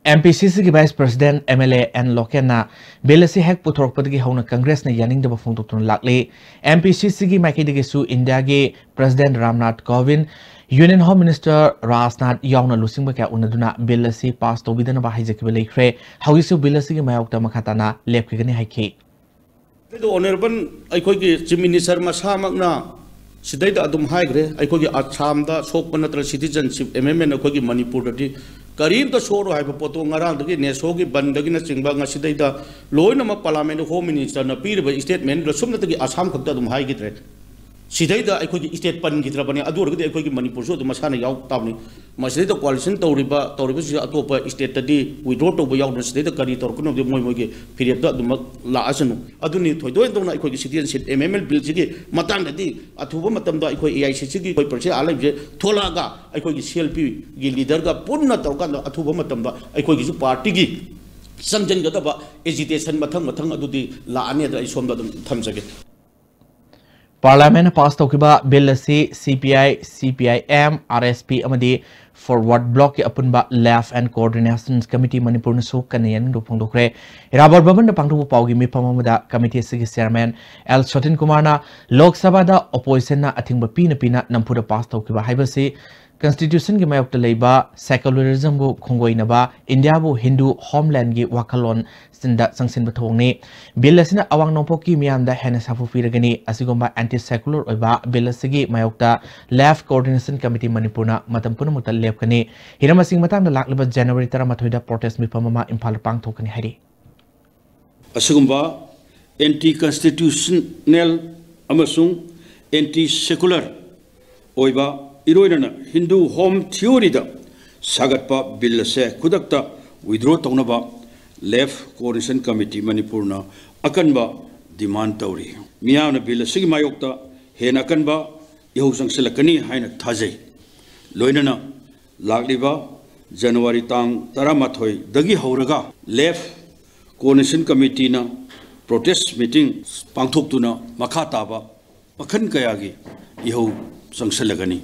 ꯑꯦꯝ ꯄꯤ ꯁꯤ ꯁꯤꯒꯤ vice president M L A N ꯂꯣꯀꯦꯟꯅ ꯕꯤꯜ ꯑꯁꯤ ꯍꯦꯛ ꯄꯨꯊꯣꯔꯛꯄꯗꯒꯤ ꯍꯧꯅ ꯀꯪꯒ꯭ꯔꯦꯁꯅ ꯌꯥꯅꯤꯡꯗꯕ ꯐꯣꯡꯗꯣꯛꯇꯨꯅ ꯂꯥꯛꯂꯤ꯫ ꯑꯦꯝ ꯄꯤ ꯁꯤ ꯁꯤꯒꯤ ꯃꯥꯏꯀꯩꯗꯒꯤꯁꯨ ꯏꯟꯗꯤꯌꯥꯒꯤ president Ramnath Kovind, union home minister Rajnath ꯌꯥꯎꯅ ꯂꯨꯆꯤꯡꯕ ꯀꯌꯥ ꯎꯅꯗꯨꯅ ꯕꯤꯜ ꯑꯁꯤ ꯄꯥꯁ ꯇꯧꯕꯤꯗꯅꯕ ꯍꯥꯏꯖꯈꯤꯕ ꯂꯩꯈ꯭ꯔꯦ꯫ ꯍꯧꯖꯤꯛꯁꯨ ꯕꯤꯜ ꯑꯁꯤꯒꯤ ꯃꯥꯌꯣꯛꯇ ꯃꯈꯥ ꯇꯥꯅ ꯂꯦꯞꯈꯤꯒꯅꯤ ꯍꯥꯏꯈꯤ꯫ ꯑꯗꯨ ꯑꯣꯅꯔꯦꯕꯜ ꯑꯩꯈꯣꯏꯒꯤ ꯆꯤꯐ ꯃꯤꯅꯤꯁꯇꯔ ꯃꯁꯥꯃꯛꯅ ꯁꯤꯗꯩꯗ ꯑꯗꯨꯝ ꯍꯥꯏꯈ꯭ꯔꯦ, ꯑꯩꯈꯣꯏꯒꯤ ꯑꯁꯥꯝꯗ ꯁꯣꯛꯄ ꯅꯠꯇ꯭ꯔꯒ ꯁꯤꯇꯤꯖꯟꯁꯤꯞ ꯑꯦꯃꯦꯟꯃꯦꯟ ꯑꯩꯈꯣꯏꯒꯤ ꯃꯅꯤꯄꯨꯔꯗꯒꯤ ꯀꯔꯤꯝꯇ ꯁꯣꯛꯑꯔꯣꯏ ꯍꯥꯏꯕ ꯄꯣꯠꯇꯣ ꯉꯔꯥꯡꯗꯒꯤ ꯅꯦꯁꯣꯒꯤ ꯕꯟꯗꯒꯤꯅꯆꯤꯡꯕ ꯉꯁꯤꯗꯩꯗ ꯂꯣꯏꯅꯃꯛ ꯄꯥꯔꯂꯥꯃꯦꯟꯗ ꯍꯣꯝ ꯃꯤꯅꯤꯁꯇꯔꯅ ꯄꯤꯔꯤꯕ ꯁ꯭ꯇꯦꯠꯃꯦꯟꯗꯨꯗ ꯁꯨꯞꯅꯇꯒꯤ ꯑꯁꯥꯝ ꯈꯛꯇ ꯑꯗꯨꯝ ꯍꯥꯏꯈꯤꯗ꯭ꯔꯦ꯫ ꯁꯤꯗꯩꯗ ꯑꯩꯈꯣꯏꯒꯤ ꯁ꯭ꯇꯦꯠ ꯄꯟꯈꯤꯗ꯭ꯔꯕꯅꯤ, ꯑꯗꯨ ꯑꯣꯏꯔꯒꯗꯤ ꯑꯩꯈꯣꯏꯒꯤ ꯃꯅꯤꯄꯨꯔꯁꯨ ꯑꯗꯨꯝ ꯃꯁꯥꯅ ꯌꯥꯎ ꯇꯥꯕꯅꯤ꯫ ꯃꯁꯤꯗꯩꯗ ꯀꯣꯑꯥꯂꯤꯁꯟ ꯇꯧꯔꯤꯕ ꯇꯧꯔꯤꯕꯁꯤꯡꯁꯦ ꯑꯇꯣꯞꯄ ꯁ꯭ꯇꯦꯠꯇꯗꯤ ꯋꯤꯗ꯭ꯔꯣ ꯇꯧꯕ ꯌꯥꯎꯗꯅ ꯁꯤꯗꯩꯗ ꯀꯔꯤ ꯇꯧꯔꯛꯀꯅꯣꯗꯤ ꯃꯣꯏ ꯃꯣꯏꯒꯤ ꯐꯤꯔꯦꯞꯇ ꯑꯗꯨꯃꯛ ꯂꯥꯛꯑꯁꯅꯨ꯫ ꯑꯗꯨꯅꯤ ꯊꯣꯏꯗꯣꯛ ꯍꯦꯟꯗꯣꯛꯅ ꯑꯩꯈꯣꯏꯒꯤ ꯁꯤꯇꯤꯖꯟꯁꯤꯞ ꯑꯦꯃꯦꯟꯃꯦꯟ ꯕꯤꯜꯁꯤꯒꯤ ꯃꯇꯥꯡꯗꯗꯤ ꯑꯊꯨꯕ ꯃꯇꯝꯗ ꯑꯩꯈꯣꯏ ꯑꯦ ꯑꯥꯏ ꯁꯤ ꯁꯤꯒꯤ ꯑꯩꯈꯣꯏ ꯄ꯭ꯔꯁꯤꯗꯦꯟꯠ ꯑꯥ ꯂꯩꯕꯁꯦ ꯊꯣꯛꯂꯛꯑꯒ ꯑꯩꯈꯣꯏꯒꯤ ꯁꯤ ꯑꯦꯜ ꯄꯤꯒꯤ ꯂꯤꯗꯔꯒ ꯄꯨꯟꯅ ꯇꯧꯔꯀꯥꯟꯗ ꯑꯊꯨꯕ ꯃꯇꯝꯗ ꯑꯩꯈꯣꯏꯒꯤꯁꯨ ꯄꯥꯔꯇꯤꯒꯤ ꯆꯪꯁꯤꯟꯒꯗꯕ ꯑꯦꯖꯤꯇꯦꯁꯟ ꯃꯊꯪ ꯃꯊꯪ ꯑꯗꯨꯗꯤ ꯂꯥꯛꯑꯅꯤ꯫ ꯑꯗ ꯑꯩ ꯁꯣꯝꯗ ꯑꯗꯨꯝ ꯊꯝꯖꯒꯦ꯫ ꯄꯥꯔꯂꯤꯌꯥꯃꯦꯟꯠꯅ ꯄꯥꯁ ꯇꯧꯈꯤꯕ ꯕꯤꯜ ꯑꯁꯤ ꯁꯤ ꯄꯤ ꯑꯥꯏ, ꯁꯤ P I M, R S P ꯑꯃꯗꯤ ꯐꯣꯔꯋꯥꯔꯗ ꯕ꯭ꯂꯣꯛꯀꯤ ꯑꯄꯨꯟꯕ ꯂꯦꯐ ꯑꯦꯟ ꯀꯣꯑꯣꯔꯗꯤꯅꯦꯁꯟ ꯀꯃꯤꯇꯤ ꯃꯅꯤꯄꯨꯔꯅꯁꯨ ꯀꯟꯅ ꯌꯥꯅꯤꯡꯗꯕ ꯐꯣꯡꯗꯣꯛꯈ꯭ꯔꯦ꯫ ꯏꯔꯥꯕꯣꯠ ꯚꯕꯟꯗ ꯄꯥꯡꯊꯣꯛꯄ ꯄꯥꯎꯒꯤ ꯃꯤꯐꯝ ꯑꯃꯗ ꯀꯃꯤꯇꯤ ꯑꯁꯤꯒꯤ ꯆꯦꯌꯔꯃꯦꯟ ꯑꯦꯜ ꯁꯣꯇꯤꯟ ꯀꯨꯃꯥꯔꯅ ꯂꯣꯛ ꯁꯚꯥꯗ ꯑꯣꯄꯣꯖꯤꯁꯟꯅ ꯑꯊꯤꯡꯕ ꯄꯤꯅ ꯄꯤꯅ ꯅꯝꯐꯨꯗ ꯄꯥꯁ ꯇꯧꯈꯤꯕ ꯍꯥꯏꯕꯁꯤ ꯀꯟꯁꯇꯤꯇ꯭ꯌꯨꯁꯟꯒꯤ ꯃꯥꯌꯣꯛꯇ ꯂꯩꯕ ꯁꯦꯀꯨꯂꯔꯤꯖꯝꯕꯨ ꯈꯣꯡꯒꯣꯏꯅꯕ, ꯏꯟꯗꯤꯌꯥꯕꯨ ꯍꯤꯟꯗꯨ ꯍꯣꯝꯂꯦꯟꯒꯤ ꯋꯥꯈꯜꯂꯣꯟ ꯁꯤꯟꯗ ꯆꯪꯁꯤꯟꯕ ꯊꯧꯑꯣꯡꯅꯤ꯫ ꯕꯤꯜ ꯑꯁꯤꯅ ꯑꯋꯥꯡ ꯅꯣꯡꯄꯣꯛꯀꯤ ꯃꯤꯌꯥꯝꯗ ꯍꯦꯟꯅ ꯁꯥꯐꯨ ꯄꯤꯔꯒꯅꯤ꯫ ꯑꯁꯤꯒꯨꯝꯕ ꯑꯦꯟꯇꯤ ꯁꯦꯀꯨꯂꯔ ꯑꯣꯏꯕ ꯕꯤꯜ ꯑꯁꯤꯒꯤ ꯃꯥꯌꯣꯛꯇ ꯂꯦꯐ ꯀꯣꯑꯣꯔꯗꯤꯅꯦꯁꯟ ꯀꯃꯤꯇꯤ ꯃꯅꯤꯄꯨꯔꯅ ꯃꯇꯝ ꯄꯨꯝꯅꯃꯛꯇ ꯂꯦꯞꯀꯅꯤ꯫ ꯍꯤꯔꯝ ꯑꯁꯤꯒꯤ ꯃꯇꯥꯡꯗ ꯂꯥꯛꯂꯤꯕ ꯖꯅꯋꯥꯔꯤ ꯇꯔꯥꯃꯥꯊꯣꯏꯗ ꯄ꯭ꯔꯣꯇꯦꯁ ꯃꯤꯐꯝ ꯑꯃ ꯏꯝꯐꯥꯜꯗ ꯄꯥꯡꯊꯣꯛꯀꯅꯤ ꯍꯥꯏꯔꯤ꯫ ꯑꯁꯤꯒꯨꯝꯕ ꯑꯦꯟꯇꯤ ꯀꯟꯁꯇꯤꯇ꯭ꯌꯨꯁꯅꯦꯜ ꯑꯃꯁꯨꯡ ꯑꯦꯟꯇꯤ ꯁꯦꯀꯨꯂꯔ ꯑꯣꯏꯕ, ꯏꯔꯣꯏꯅꯅ ꯍꯤꯟꯗꯨ ꯍꯣꯝ ꯊꯤꯑꯣꯔꯤꯗ ꯁꯥꯒꯠꯄ ꯕꯤꯜ ꯑꯁꯦ ꯈꯨꯗꯛꯇ ꯋꯤꯗ꯭ꯔꯣ ꯇꯧꯅꯕ ꯂꯦꯐ ꯀꯣꯑꯣꯔꯗꯤꯅꯦꯁꯟ ꯀꯃꯤꯇꯤ ꯃꯅꯤꯄꯨꯔꯅ ꯑꯀꯟꯕ ꯗꯤꯃꯥꯟ ꯇꯧꯔꯤ꯫ ꯃꯤꯌꯥꯝꯅ ꯕꯤꯜ ꯑꯁꯤꯒꯤ ꯃꯥꯌꯣꯛꯇ ꯍꯦꯟꯅ ꯑꯀꯟꯕ ꯏꯍꯧ ꯆꯪꯁꯤꯜꯂꯛꯀꯅꯤ ꯍꯥꯏꯅ ꯊꯥꯖꯩ꯫ ꯂꯣꯏꯅꯅ ꯂꯥꯛꯂꯤꯕ ꯖꯅꯋꯥꯔꯤ ꯇꯥꯡ ꯇꯔꯥꯃꯥꯊꯣꯏꯗꯒꯤ ꯍꯧꯔꯒ ꯂꯦꯐ ꯀꯣꯑꯣꯔꯗꯤꯅꯦꯁꯟ ꯀꯃꯤꯇꯤꯅ ꯄ꯭ꯔꯣꯇꯦꯁ ꯃꯤꯇꯤꯡ ꯄꯥꯡꯊꯣꯛꯇꯨꯅ ꯃꯈꯥ ꯇꯥꯕ ꯃꯈꯜ ꯀꯌꯥꯒꯤ ꯏꯍꯧ ꯆꯪꯁꯤꯜꯂꯒꯅꯤ꯫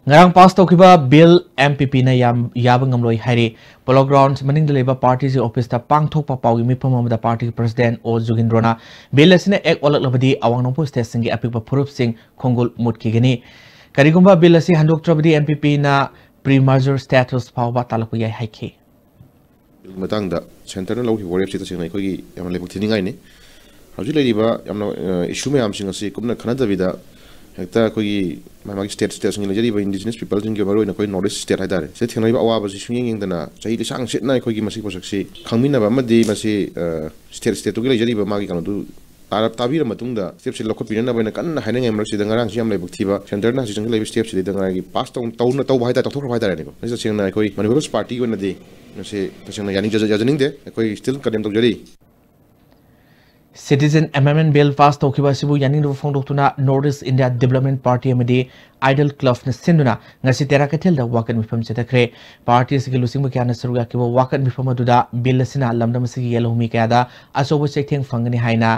ꯉꯔꯥꯡ ꯄꯥꯁ ꯇꯧꯈꯤꯕ ꯕꯤꯜ ꯑꯦꯝ ꯄꯤ ꯄꯤꯅ ꯌꯥꯝ, ꯌꯥꯕ ꯉꯝꯂꯣꯏ ꯍꯥꯏꯔꯤ꯫ ꯄꯣꯂꯣ ꯒ꯭ꯔꯥꯎꯟ ꯃꯅꯤꯡꯗ ꯂꯩꯕ ꯄꯥꯔꯇꯤꯁꯤ ꯑꯣꯐꯤꯁꯇ ꯄꯥꯡꯊꯣꯛꯄ ꯄꯥꯎꯒꯤ ꯃꯤꯐꯝ ꯑꯃꯗ ꯄꯥꯔꯇꯤꯒꯤ ꯄ꯭ꯔꯁꯤꯗꯦꯟ ꯑꯣ ꯖꯨꯒꯤꯟꯗ꯭ꯔꯣꯅ ꯕꯤꯜ ꯑꯁꯤꯅ ꯑꯦꯛ ꯑꯣꯜꯂꯛꯂꯕꯗꯤ ꯑꯋꯥꯡ ꯅꯣꯡꯄꯣꯛ ꯁ꯭ꯇꯦꯠꯁꯤꯡꯒꯤ ꯑꯄꯤꯛꯄ ꯐꯨꯔꯨꯞꯁꯤꯡ ꯈꯣꯡꯒꯨꯜ ꯃꯨꯠꯈꯤꯒꯅꯤ꯫ ꯀꯔꯤꯒꯨꯝꯕ ꯕꯤꯜ ꯑꯁꯤ ꯍꯟꯗꯣꯛꯇ꯭ꯔꯕꯗꯤ ꯑꯦꯝ ꯄꯤ ꯄꯤꯅ ꯄ꯭ꯔꯤ ꯃꯔꯖꯔ ꯁ꯭ꯇꯦꯇꯁ ꯐꯥꯎꯕ ꯇꯥꯜꯂꯛꯄ ꯌꯥꯏ ꯍꯥꯏꯈꯤ꯫ ꯕꯤꯜꯒꯤ ꯃꯇꯥꯡꯗ ꯁꯦꯟꯇꯔꯅ ꯂꯧꯈꯤꯕ ꯋꯥꯔꯦꯞꯁꯤ ꯇꯁꯦꯡꯅ ꯑꯩꯈꯣꯏꯒꯤ ꯌꯥꯝꯅ ꯂꯥꯏꯕꯛ ꯊꯤꯅꯤꯡꯉꯥꯏꯅꯤ꯫ ꯍꯧꯖꯤꯛ ꯂꯩꯔꯤꯕ ꯌꯥꯝꯅ, ꯑ, ꯏꯁꯨ ꯃꯌꯥꯝꯁꯤꯡ ꯑꯁꯤ ꯀꯨꯞꯅ ꯈꯟꯅꯗꯕꯤꯗ ꯍꯦꯛꯇ ꯑꯩꯈꯣꯏꯒꯤ ꯃꯥꯒꯤ ꯃꯥꯒꯤ ꯁ꯭ꯇꯦꯠ, ꯁ꯭ꯇꯦꯠꯁꯤꯡꯒꯤ ꯂꯩꯖꯔꯤꯕ ꯏꯟꯗꯤꯖꯤꯅꯁ ꯄꯤꯄꯜꯁꯤꯡꯒꯤ, ꯃꯔꯨꯑꯣꯏꯅ ꯑꯩꯈꯣꯏ ꯅꯣꯔꯠ ꯏꯁ ꯁ꯭ꯇꯦꯠ ꯍꯥꯏꯇꯥꯔꯦ, ꯁꯤꯗ ꯊꯦꯡꯅꯔꯤꯕ ꯑꯋꯥꯕꯁꯤ ꯁꯨꯡꯌꯦꯡ ꯌꯦꯡꯗꯅ ꯆꯍꯤ ꯂꯤꯁꯥꯡ ꯁꯤꯠꯅ ꯑꯩꯈꯣꯏꯒꯤ ꯃꯁꯤꯒꯤ ꯄꯣꯠꯁꯛꯁꯤ ꯈꯪꯃꯤꯟꯅꯕ ꯑꯃꯗꯤ ꯃꯁꯤ, ꯑ, ꯁ꯭ꯇꯦꯠ, ꯁ꯭ꯇꯦꯠꯇꯨꯒꯤ ꯂꯩꯖꯔꯤꯕ ꯃꯥꯒꯤ ꯀꯩꯅꯣꯗꯨ ꯇꯥꯔ-, ꯇꯥꯕꯤꯔ ꯃꯇꯨꯡꯗ ꯁ꯭ꯇꯦꯞꯁꯤ ꯂꯧꯈꯠꯄꯤꯅꯅꯕ ꯑꯩꯅ ꯀꯟꯅ ꯍꯥꯏꯅꯉꯥꯏ ꯃꯔꯛꯁꯤꯗ ꯉꯔꯥꯡꯁꯤ ꯌꯥꯝ ꯂꯥꯏꯕꯛ ꯊꯤꯕ ꯁꯦꯟꯇꯔꯅ ꯍꯧꯖꯤꯛ ꯆꯪꯁꯤꯜꯂꯛꯏꯕ ꯁ꯭ꯇꯦꯞꯁꯤꯗꯩꯗ ꯉꯔꯥꯡꯒꯤ ꯄꯥꯁ ꯇꯧ-, ꯇꯧꯅ ꯇꯧꯕ ꯍꯥꯏꯇꯥꯔꯦ, ꯇꯧꯊꯣꯛꯈ꯭ꯔꯕ ꯍꯥꯏꯇꯥꯔꯦꯅꯦꯀꯣ꯫ ꯃꯁꯤ ꯇꯁꯦꯡꯅ ꯑꯩꯈꯣꯏ ꯃꯅꯤꯄꯨꯔ ꯄꯤꯄꯜꯁ ꯄꯥꯔꯇꯤꯒꯤ ꯑꯣꯏꯅꯗꯤ ꯃꯁꯤ ꯇꯁꯦꯡꯅ ꯌꯥꯅꯤꯡ-, ꯌꯥꯖ-, ꯌꯥꯖꯅꯤꯡꯗꯦ꯫ ꯑꯩꯈꯣꯏ still condemn ꯇꯧꯖꯔꯤ꯫ Citizen Amendment Bill pass ꯇꯧꯈꯤꯕ ꯑꯁꯤꯕꯨ ꯌꯥꯅꯤꯡꯗꯕ ꯐꯣꯡꯗꯣꯛꯇꯨꯅ North East India Development Party ꯑꯃꯗꯤ Idol Clubꯅ ꯁꯤꯟꯗꯨꯅ ꯉꯁꯤ ꯇꯦꯔꯥ ꯀꯩꯊꯦꯜꯗ ꯋꯥꯀꯠ ꯃꯤꯐꯝ ꯆꯠꯊꯈ꯭ꯔꯦ꯫ ꯄꯥꯔꯇꯤ ꯑꯁꯤꯒꯤ ꯂꯨꯆꯤꯡꯕ ꯀꯌꯥꯅ ꯁꯔꯨꯛ ꯌꯥꯈꯤꯕ ꯋꯥꯀꯠ ꯃꯤꯐꯝ ꯑꯗꯨꯗ ꯕꯤꯜ ꯑꯁꯤꯅ ꯂꯝꯗꯝ ꯑꯁꯤꯒꯤ ꯌꯦꯜꯍꯧꯃꯤ ꯀꯌꯥꯗ ꯑꯆꯧꯕ ꯆꯩꯊꯦꯡ ꯐꯪꯒꯅꯤ ꯍꯥꯏꯅ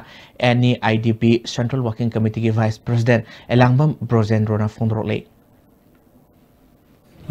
NEIDP Central Working Committeeꯒꯤ Vice President ꯑꯦꯂꯥꯡꯕꯝ ꯕ꯭ꯔꯣꯖꯦꯟꯗ꯭ꯔꯣꯅ ꯐꯣꯡꯗꯣꯔꯛꯂꯤ꯫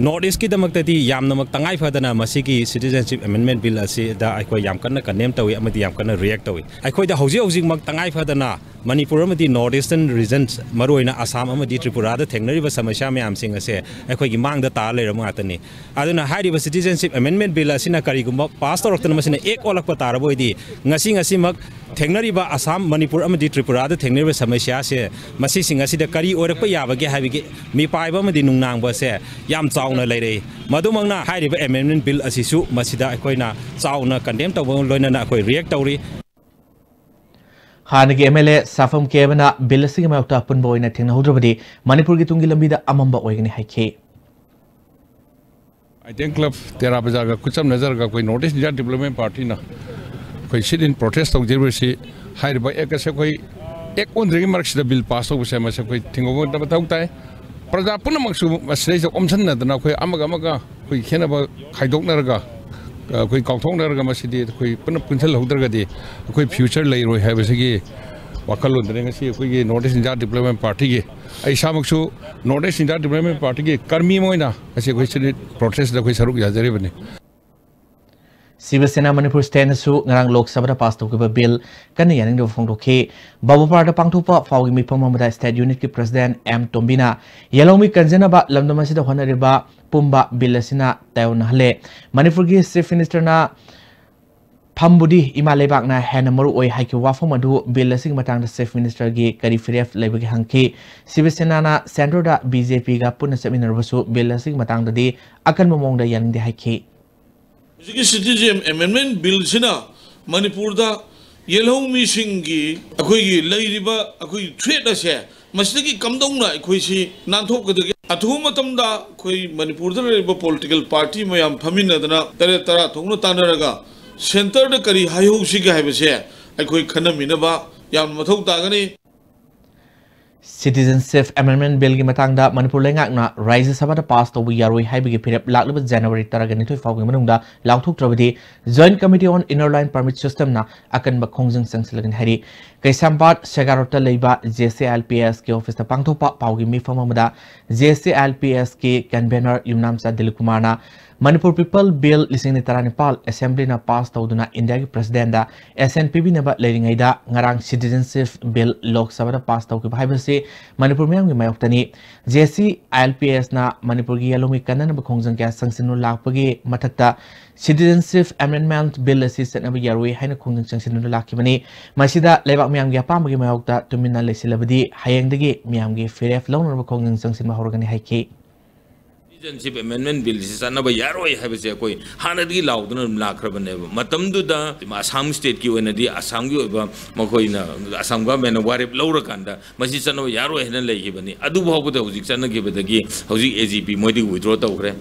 North Eastꯀꯤꯗꯃꯛꯇꯗꯤ ꯌꯥꯝꯅꯃꯛ ꯇꯉꯥꯏ ꯐꯗꯅ ꯃꯁꯤꯒꯤ Citizenship Amendment Bill ꯑꯁꯤꯗ ꯑꯩꯈꯣꯏ ꯌꯥꯝ ꯀꯟꯅ condemn ꯇꯧꯏ ꯑꯃꯗꯤ ꯌꯥꯝ ꯀꯟꯅ react ꯇꯧꯏ꯫ ꯑꯩꯈꯣꯏꯗ ꯍꯧꯖꯤꯛ ꯍꯧꯖꯤꯛꯃꯛ ꯇꯉꯥꯏ ꯐꯗꯅ ꯃꯅꯤꯄꯨꯔ ꯑꯃꯗꯤ North Eastern regions, ꯃꯔꯨꯑꯣꯏꯅ ꯑꯁꯥꯝ ꯑꯃꯗꯤ ꯇ꯭ꯔꯤꯄꯨꯔꯥꯗ ꯊꯦꯡꯅꯔꯤꯕ ꯁꯃꯁ꯭ꯌꯥ ꯃꯌꯥꯝꯁꯤꯡ ꯑꯁꯦ ꯑꯩꯈꯣꯏꯒꯤ ꯃꯥꯡꯗ ꯇꯥꯔ ꯂꯩꯔꯕ ꯉꯥꯛꯇꯅꯤ꯫ ꯑꯗꯨꯅ ꯍꯥꯏꯔꯤꯕ Citizenship Amendment Bill ꯑꯁꯤꯅ ꯀꯔꯤꯒꯨꯝꯕ pass ꯇꯧꯔꯛꯇꯅ ꯃꯁꯤꯅ act ꯑꯣꯜꯂꯛꯄ ꯇꯥꯔꯕ ꯑꯣꯏꯗꯤ, ꯉꯁꯤ ꯉꯁꯤꯃꯛ ꯊꯦꯡꯅꯔꯤꯕ ꯑꯁꯥꯝ, ꯃꯅꯤꯄꯨꯔ ꯑꯃꯗꯤ ꯇ꯭ꯔꯤꯄꯨꯔꯥꯗ ꯊꯦꯡꯅꯔꯤꯕ ꯁꯃꯁ꯭ꯌꯥꯁꯦ, ꯃꯁꯤꯁꯤꯡ ꯑꯁꯤꯗ ꯀꯔꯤ ꯑꯣꯏꯔꯛꯄ ꯌꯥꯕꯒꯦ ꯍꯥꯏꯕꯒꯤ ꯃꯤꯄꯥꯏꯕ ꯑꯃꯗꯤ ꯅꯨꯡꯅꯥꯡꯕ ꯑꯁꯦ ꯌꯥꯝ ꯆꯥꯎꯅ ꯂꯩꯔꯛꯏ꯫ ꯃꯗꯨꯃꯛꯅ ꯍꯥꯏꯔꯤꯕ Amendment Bill ꯑꯁꯤꯁꯨ ꯃꯁꯤꯗ ꯑꯩꯈꯣꯏꯅ ꯆꯥꯎꯅ condemn ꯇꯧꯕꯒ ꯂꯣꯏꯅꯅ ꯑꯩꯈꯣꯏ react ꯇꯧꯔꯤ꯫ ꯍꯥꯟꯅꯒꯤ ꯑꯦꯝ ꯑꯦꯜ ꯑꯦ ꯁꯥꯐꯝ ꯀꯦ ꯑꯃꯅ ꯕꯤꯜ ꯑꯁꯤꯒꯤ ꯃꯥꯌꯣꯛꯇ ꯑꯄꯨꯟꯕ ꯑꯣꯏꯅ ꯊꯦꯡꯅꯍꯧꯗ꯭ꯔꯕꯗꯤ ꯃꯅꯤꯄꯨꯔꯒꯤ ꯇꯨꯡꯒꯤ ꯂꯝꯕꯤꯗ ꯑꯃꯝꯕ ꯑꯣꯏꯒꯅꯤ ꯍꯥꯏꯈꯤ꯫ ꯑꯥꯏꯇꯦꯟ ꯀ꯭ꯂꯕ ꯇꯦꯔꯥ ꯕꯖꯥꯔꯒ ꯈꯨꯠꯁꯝꯅꯖꯔꯒ ꯑꯩꯈꯣꯏ ꯅꯣꯔꯠ ꯏꯁ ꯏꯟꯗꯤꯌꯥ ꯗꯤꯕ꯭ꯂꯞꯃꯦꯟ ꯄꯥꯔꯇꯤꯅ ꯑꯩꯈꯣꯏ ꯁꯤꯠ ꯏꯟ ꯄ꯭ꯔꯣꯇꯦꯁ ꯇꯧꯖꯔꯤꯕꯁꯤ, ꯍꯥꯏꯔꯤꯕ ꯑꯦꯛ ꯑꯁꯦ ꯑꯩꯈꯣꯏ ꯑꯦꯛ ꯑꯣꯟꯗ꯭ꯔꯤꯉꯩ ꯃꯔꯛꯁꯤꯗ ꯕꯤꯜ ꯄꯥꯁ ꯇꯧꯕꯁꯦ ꯃꯁꯤ ꯑꯩꯈꯣꯏ ꯊꯤꯡꯕ ꯃꯊꯧ ꯇꯥꯏ꯫ ꯄ꯭ꯔꯖꯥ ꯄꯨꯝꯅꯃꯛꯁꯨ ꯃꯁꯤꯗꯩꯁꯤꯗ ꯑꯣꯝꯁꯤꯟꯅꯗꯅ ꯑꯩꯈꯣꯏ ꯑꯃꯒ ꯑꯃꯒ ꯑꯩꯈꯣꯏ ꯈꯦꯠꯅꯕ ꯈꯥꯏꯗꯣꯛꯅꯔꯒ, ꯑꯩꯈꯣꯏ ꯀꯥꯎꯊꯣꯛꯅꯔꯒ ꯃꯁꯤꯗꯤ ꯑꯩꯈꯣꯏ ꯄꯨꯟꯅ ꯄꯨꯟꯁꯤꯜꯍꯧꯗ꯭ꯔꯒꯗꯤ ꯑꯩꯈꯣꯏ ꯐ꯭ꯌꯨꯆꯔ ꯂꯩꯔꯣꯏ ꯍꯥꯏꯕꯁꯤꯒꯤ ꯋꯥꯈꯜꯂꯣꯟꯗꯅꯤ ꯉꯁꯤ ꯑꯩꯈꯣꯏꯒꯤ ꯅꯣꯔꯠ ꯏꯁ ꯏꯟꯗꯤꯌꯥ ꯗꯤꯕ꯭ꯂꯞꯃꯦꯟ ꯄꯥꯔꯇꯤꯒꯤ, ꯑꯩ ꯏꯁꯥꯃꯛꯁꯨ ꯅꯣꯔꯠ ꯏꯁ ꯏꯟꯗꯤꯌꯥ ꯗꯤꯕ꯭ꯂꯞꯃꯦꯟ ꯄꯥꯔꯇꯤꯒꯤ ꯀꯔꯃꯤ ꯑꯃ ꯑꯣꯏꯅ ꯉꯁꯤ ꯑꯩꯈꯣꯏ ꯁꯤꯠ ꯏꯟ ꯄ꯭ꯔꯣꯇꯦꯁꯇ ꯑꯩꯈꯣꯏ ꯁꯔꯨꯛ ꯌꯥꯖꯔꯤꯕꯅꯤ꯫ ꯁꯤꯕ ꯁꯦꯅꯥ ꯃꯅꯤꯄꯨꯔ ꯁ꯭ꯇꯦꯠꯅꯁꯨ ꯉꯔꯥꯡ ꯂꯣꯛ ꯁꯚꯥꯗ ꯄꯥꯁ ꯇꯧꯈꯤꯕ ꯕꯤꯜ ꯀꯟꯅ ꯌꯥꯅꯤꯡꯗꯕ ꯐꯣꯡꯗꯣꯛꯈꯤ꯫ ꯕꯕꯥꯄꯥꯔꯗ ꯄꯥꯡꯊꯣꯛꯄ ꯐꯥꯎꯒꯤ ꯃꯤꯐꯝ ꯑꯃꯗ ꯁ꯭ꯇꯦꯠ ꯌꯨꯅꯤꯠꯀꯤ ꯄ꯭ꯔꯁꯤꯗꯦꯟꯠ ꯑꯦꯝ ꯇꯣꯝꯕꯤꯅ ꯌꯦꯜꯍꯧꯃꯤ ꯀꯟꯖꯅꯕ ꯂꯝꯗꯝ ꯑꯁꯤꯗ ꯍꯣꯠꯅꯔꯤꯕ ꯄꯨꯝꯕ ꯕꯤꯜ ꯑꯁꯤꯅ ꯇꯥꯏꯑꯣꯟꯅꯍꯜꯂꯦ꯫ ꯃꯅꯤꯄꯨꯔꯒꯤ ꯆꯤꯐ ꯃꯤꯅꯤꯁꯇꯔꯅ ꯐꯝꯕꯨꯗꯤ ꯏꯃꯥ ꯂꯩꯕꯥꯛꯅ ꯍꯦꯟꯅ ꯃꯔꯨ ꯑꯣꯏ ꯍꯥꯏꯈꯤꯕ ꯋꯥꯐꯝ ꯑꯗꯨ ꯕꯤꯜ ꯑꯁꯤꯒꯤ ꯃꯇꯥꯡꯗ ꯆꯤꯐ ꯃꯤꯅꯤꯁꯇꯔꯒꯤ ꯀꯔꯤ ꯐꯤꯔꯦꯞ ꯂꯩꯕꯒꯦ ꯍꯪꯈꯤ꯫ ꯁꯤꯕ ꯁꯦꯅꯥꯅ ꯁꯦꯟꯇꯔꯗ ꯕꯤ ꯖꯦ ꯄꯤꯒ ꯄꯨꯟꯅ ꯆꯠꯃꯤꯟꯅꯔꯕꯁꯨ ꯕꯤꯜ ꯑꯁꯤꯒꯤ ꯃꯇꯥꯡꯗꯗꯤ ꯑꯀꯟꯕ ꯃꯑꯣꯡꯗ ꯌꯥꯅꯤꯡꯗꯦ ꯍꯥꯏꯈꯤ꯫ ꯍꯧꯖꯤꯛꯀꯤ ꯁꯤꯇꯤꯖꯦꯟ ꯑꯦꯃꯦꯟꯃꯦꯟ ꯕꯤꯜꯁꯤꯅ ꯃꯅꯤꯄꯨꯔꯗ ꯌꯦꯜꯍꯧꯃꯤꯁꯤꯡꯒꯤ ꯑꯩꯈꯣꯏꯒꯤ ꯂꯩꯔꯤꯕ ꯑꯩꯈꯣꯏꯒꯤ ꯊ꯭ꯔꯦꯠ ꯑꯁꯦ ꯃꯁꯤꯗꯒꯤ ꯀꯝꯗꯧꯅ ꯑꯩꯈꯣꯏꯁꯤ ꯅꯥꯟꯊꯣꯛꯀꯗꯒꯦ? ꯑꯊꯨꯕ ꯃꯇꯝꯗ ꯑꯩꯈꯣꯏ ꯃꯅꯤꯄꯨꯔꯗ ꯂꯩꯔꯤꯕ ꯄꯣꯂꯤꯇꯤꯀꯦꯜ ꯄꯥꯔꯇꯤ ꯃꯌꯥꯝ ꯐꯝꯃꯤꯟꯅꯗꯅ ꯇꯔꯦꯠ ꯇꯔꯥ ꯊꯣꯛꯅ ꯇꯥꯟꯅꯔꯒ ꯁꯦꯟꯇꯔꯗ ꯀꯔꯤ ꯍꯥꯏꯍꯧꯁꯤꯒꯦ ꯍꯥꯏꯕꯁꯦ ꯑꯩꯈꯣꯏ ꯈꯟꯅꯃꯤꯟꯅꯕ ꯌꯥꯝꯅ ꯃꯊꯧ ꯇꯥꯒꯅꯤ꯫ ꯁꯤꯇꯤꯖꯦꯟꯁꯤꯞ ꯑꯦꯃꯦꯟꯃꯦꯟ ꯕꯤꯜꯒꯤ ꯃꯇꯥꯡꯗ ꯃꯅꯤꯄꯨꯔ ꯂꯩꯉꯥꯛꯅ ꯔꯥꯖ꯭ꯌ ꯁꯚꯥꯗ ꯄꯥꯁ ꯇꯧꯕ ꯌꯥꯔꯣꯏ ꯍꯥꯏꯕꯒꯤ ꯐꯤꯔꯦꯞ ꯂꯥꯛꯂꯤꯕ ꯖꯅꯋꯥꯔꯤ ꯇꯔꯥꯒ ꯅꯤꯊꯣꯏ ꯐꯥꯎꯒꯤ ꯃꯅꯨꯡꯗ ꯂꯥꯎꯊꯣꯛꯇ꯭ꯔꯕꯗꯤ Joint Committee on Inner Line Permit Systemꯅ ꯑꯀꯟꯕ ꯈꯣꯡꯖꯪ ꯆꯪꯁꯤꯜꯂꯒꯅꯤ ꯍꯥꯏꯔꯤ꯫ ꯀꯩꯁꯥꯝꯄꯥꯠ ꯁꯦꯒꯥꯔꯣꯠꯇ ꯂꯩꯕ J C I L P ꯑꯦꯁꯀꯤ ꯑꯣꯐꯤꯁꯇ ꯄꯥꯡꯊꯣꯛꯄ ꯄꯥꯎꯒꯤ ꯃꯤꯐꯝ ꯑꯃꯗ J C I L P ꯑꯦꯁꯀꯤ ꯀꯟꯚꯦꯅꯔ ꯌꯨꯝꯅꯥꯝꯆꯥ ꯗꯤꯂꯤꯞ ꯀꯨꯃꯥꯔꯅ ꯃꯅꯤꯄꯨꯔ ꯄꯤꯄꯜ ꯕꯤꯜ ꯂꯤꯁꯤꯡ ꯑꯅꯤ ꯇꯔꯥꯅꯤꯄꯥꯜ ꯑꯦꯁꯦꯝꯕ꯭ꯂꯤꯅ ꯄꯥꯁ ꯇꯧꯗꯨꯅ ꯏꯟꯗꯤꯌꯥꯒꯤ ꯄ꯭ꯔꯁꯤꯗꯦꯟꯗ ꯑꯦꯁꯦꯟ ꯄꯤꯕꯤꯅꯕ ꯂꯩꯔꯤꯉꯩꯗ ꯉꯔꯥꯡ ꯁꯤꯇꯤꯖꯦꯟꯁꯤꯞ ꯕꯤꯜ ꯂꯣꯛ ꯁꯚꯥꯗ ꯄꯥꯁ ꯇꯧꯈꯤꯕ ꯍꯥꯏꯕꯁꯤ ꯃꯅꯤꯄꯨꯔ ꯃꯤꯌꯥꯝꯒꯤ ꯃꯥꯌꯣꯛꯇꯅꯤ꯫ ꯖꯦ ꯁꯤ ꯑꯥꯏ ꯑꯦꯜ ꯄꯤ ꯑꯦꯁꯅ ꯃꯅꯤꯄꯨꯔꯒꯤ ꯌꯦꯜꯍꯧꯃꯤ ꯀꯟꯅꯅꯕ ꯈꯣꯡꯖꯪ ꯀꯌꯥ ꯆꯪꯁꯤꯟꯗꯨꯅ ꯂꯥꯛꯄꯒꯤ ꯃꯊꯛꯇ ꯁꯤꯇꯤꯖꯦꯟꯁꯤꯞ ꯑꯦꯃꯦꯟꯃꯦꯟꯠ ꯕꯤꯜ ꯑꯁꯤ ꯆꯠꯅꯕ ꯌꯥꯔꯣꯏ ꯍꯥꯏꯅ ꯈꯣꯡꯖꯪ ꯆꯪꯁꯤꯟꯗꯨꯅ ꯂꯥꯛꯈꯤꯕꯅꯤ꯫ ꯃꯁꯤꯗ ꯂꯩꯕꯥꯛ ꯃꯤꯌꯥꯝꯒꯤ ꯑꯄꯥꯝꯕꯒꯤ ꯃꯥꯌꯣꯛꯇ ꯇꯨꯃꯤꯟꯅ ꯂꯩꯁꯤꯜꯂꯕꯗꯤ ꯍꯌꯦꯡꯗꯒꯤ ꯃꯤꯌꯥꯝꯒꯤ ꯐꯤꯔꯦꯞ ꯂꯧꯅꯅꯕ ꯈꯣꯡꯖꯪ ꯆꯪꯁꯤꯟꯕ ꯍꯧꯔꯒꯅꯤ ꯍꯥꯏꯈꯤ꯫ Citizenship Amendment Bill ꯁꯤ ꯆꯠꯅꯕ ꯌꯥꯔꯣꯏ ꯍꯥꯏꯕꯁꯦ ꯑꯩꯈꯣꯏ ꯍꯥꯟꯅꯗꯒꯤ ꯂꯥꯎꯗꯨꯅ ꯑꯗꯨꯝ ꯂꯥꯛꯈ꯭ꯔꯕꯅꯦꯕ꯫ ꯃꯇꯝꯗꯨꯗ ꯑꯁꯥꯝ state ꯀꯤ ꯑꯣꯏꯅꯗꯤ ꯑꯁꯥꯝꯒꯤ ꯑꯣꯏꯕ ꯃꯈꯣꯏꯅ ꯑꯁꯥꯝ government ꯅ ꯋꯥꯔꯦꯞ ꯂꯧꯔꯀꯥꯟꯗ ꯃꯁꯤ ꯆꯠꯅꯕ ꯌꯥꯔꯣꯏ ꯍꯥꯏꯅ ꯂꯩꯈꯤꯕꯅꯤ꯫ ꯑꯗꯨ ꯐꯥꯎꯕꯗ ꯍꯧꯖꯤꯛ ꯆꯠꯅꯈꯤꯕꯗꯒꯤ ꯍꯧꯖꯤꯛ A G P ꯃꯣꯏꯗꯒꯤ withdraw ꯇꯧꯈ꯭ꯔꯦ꯫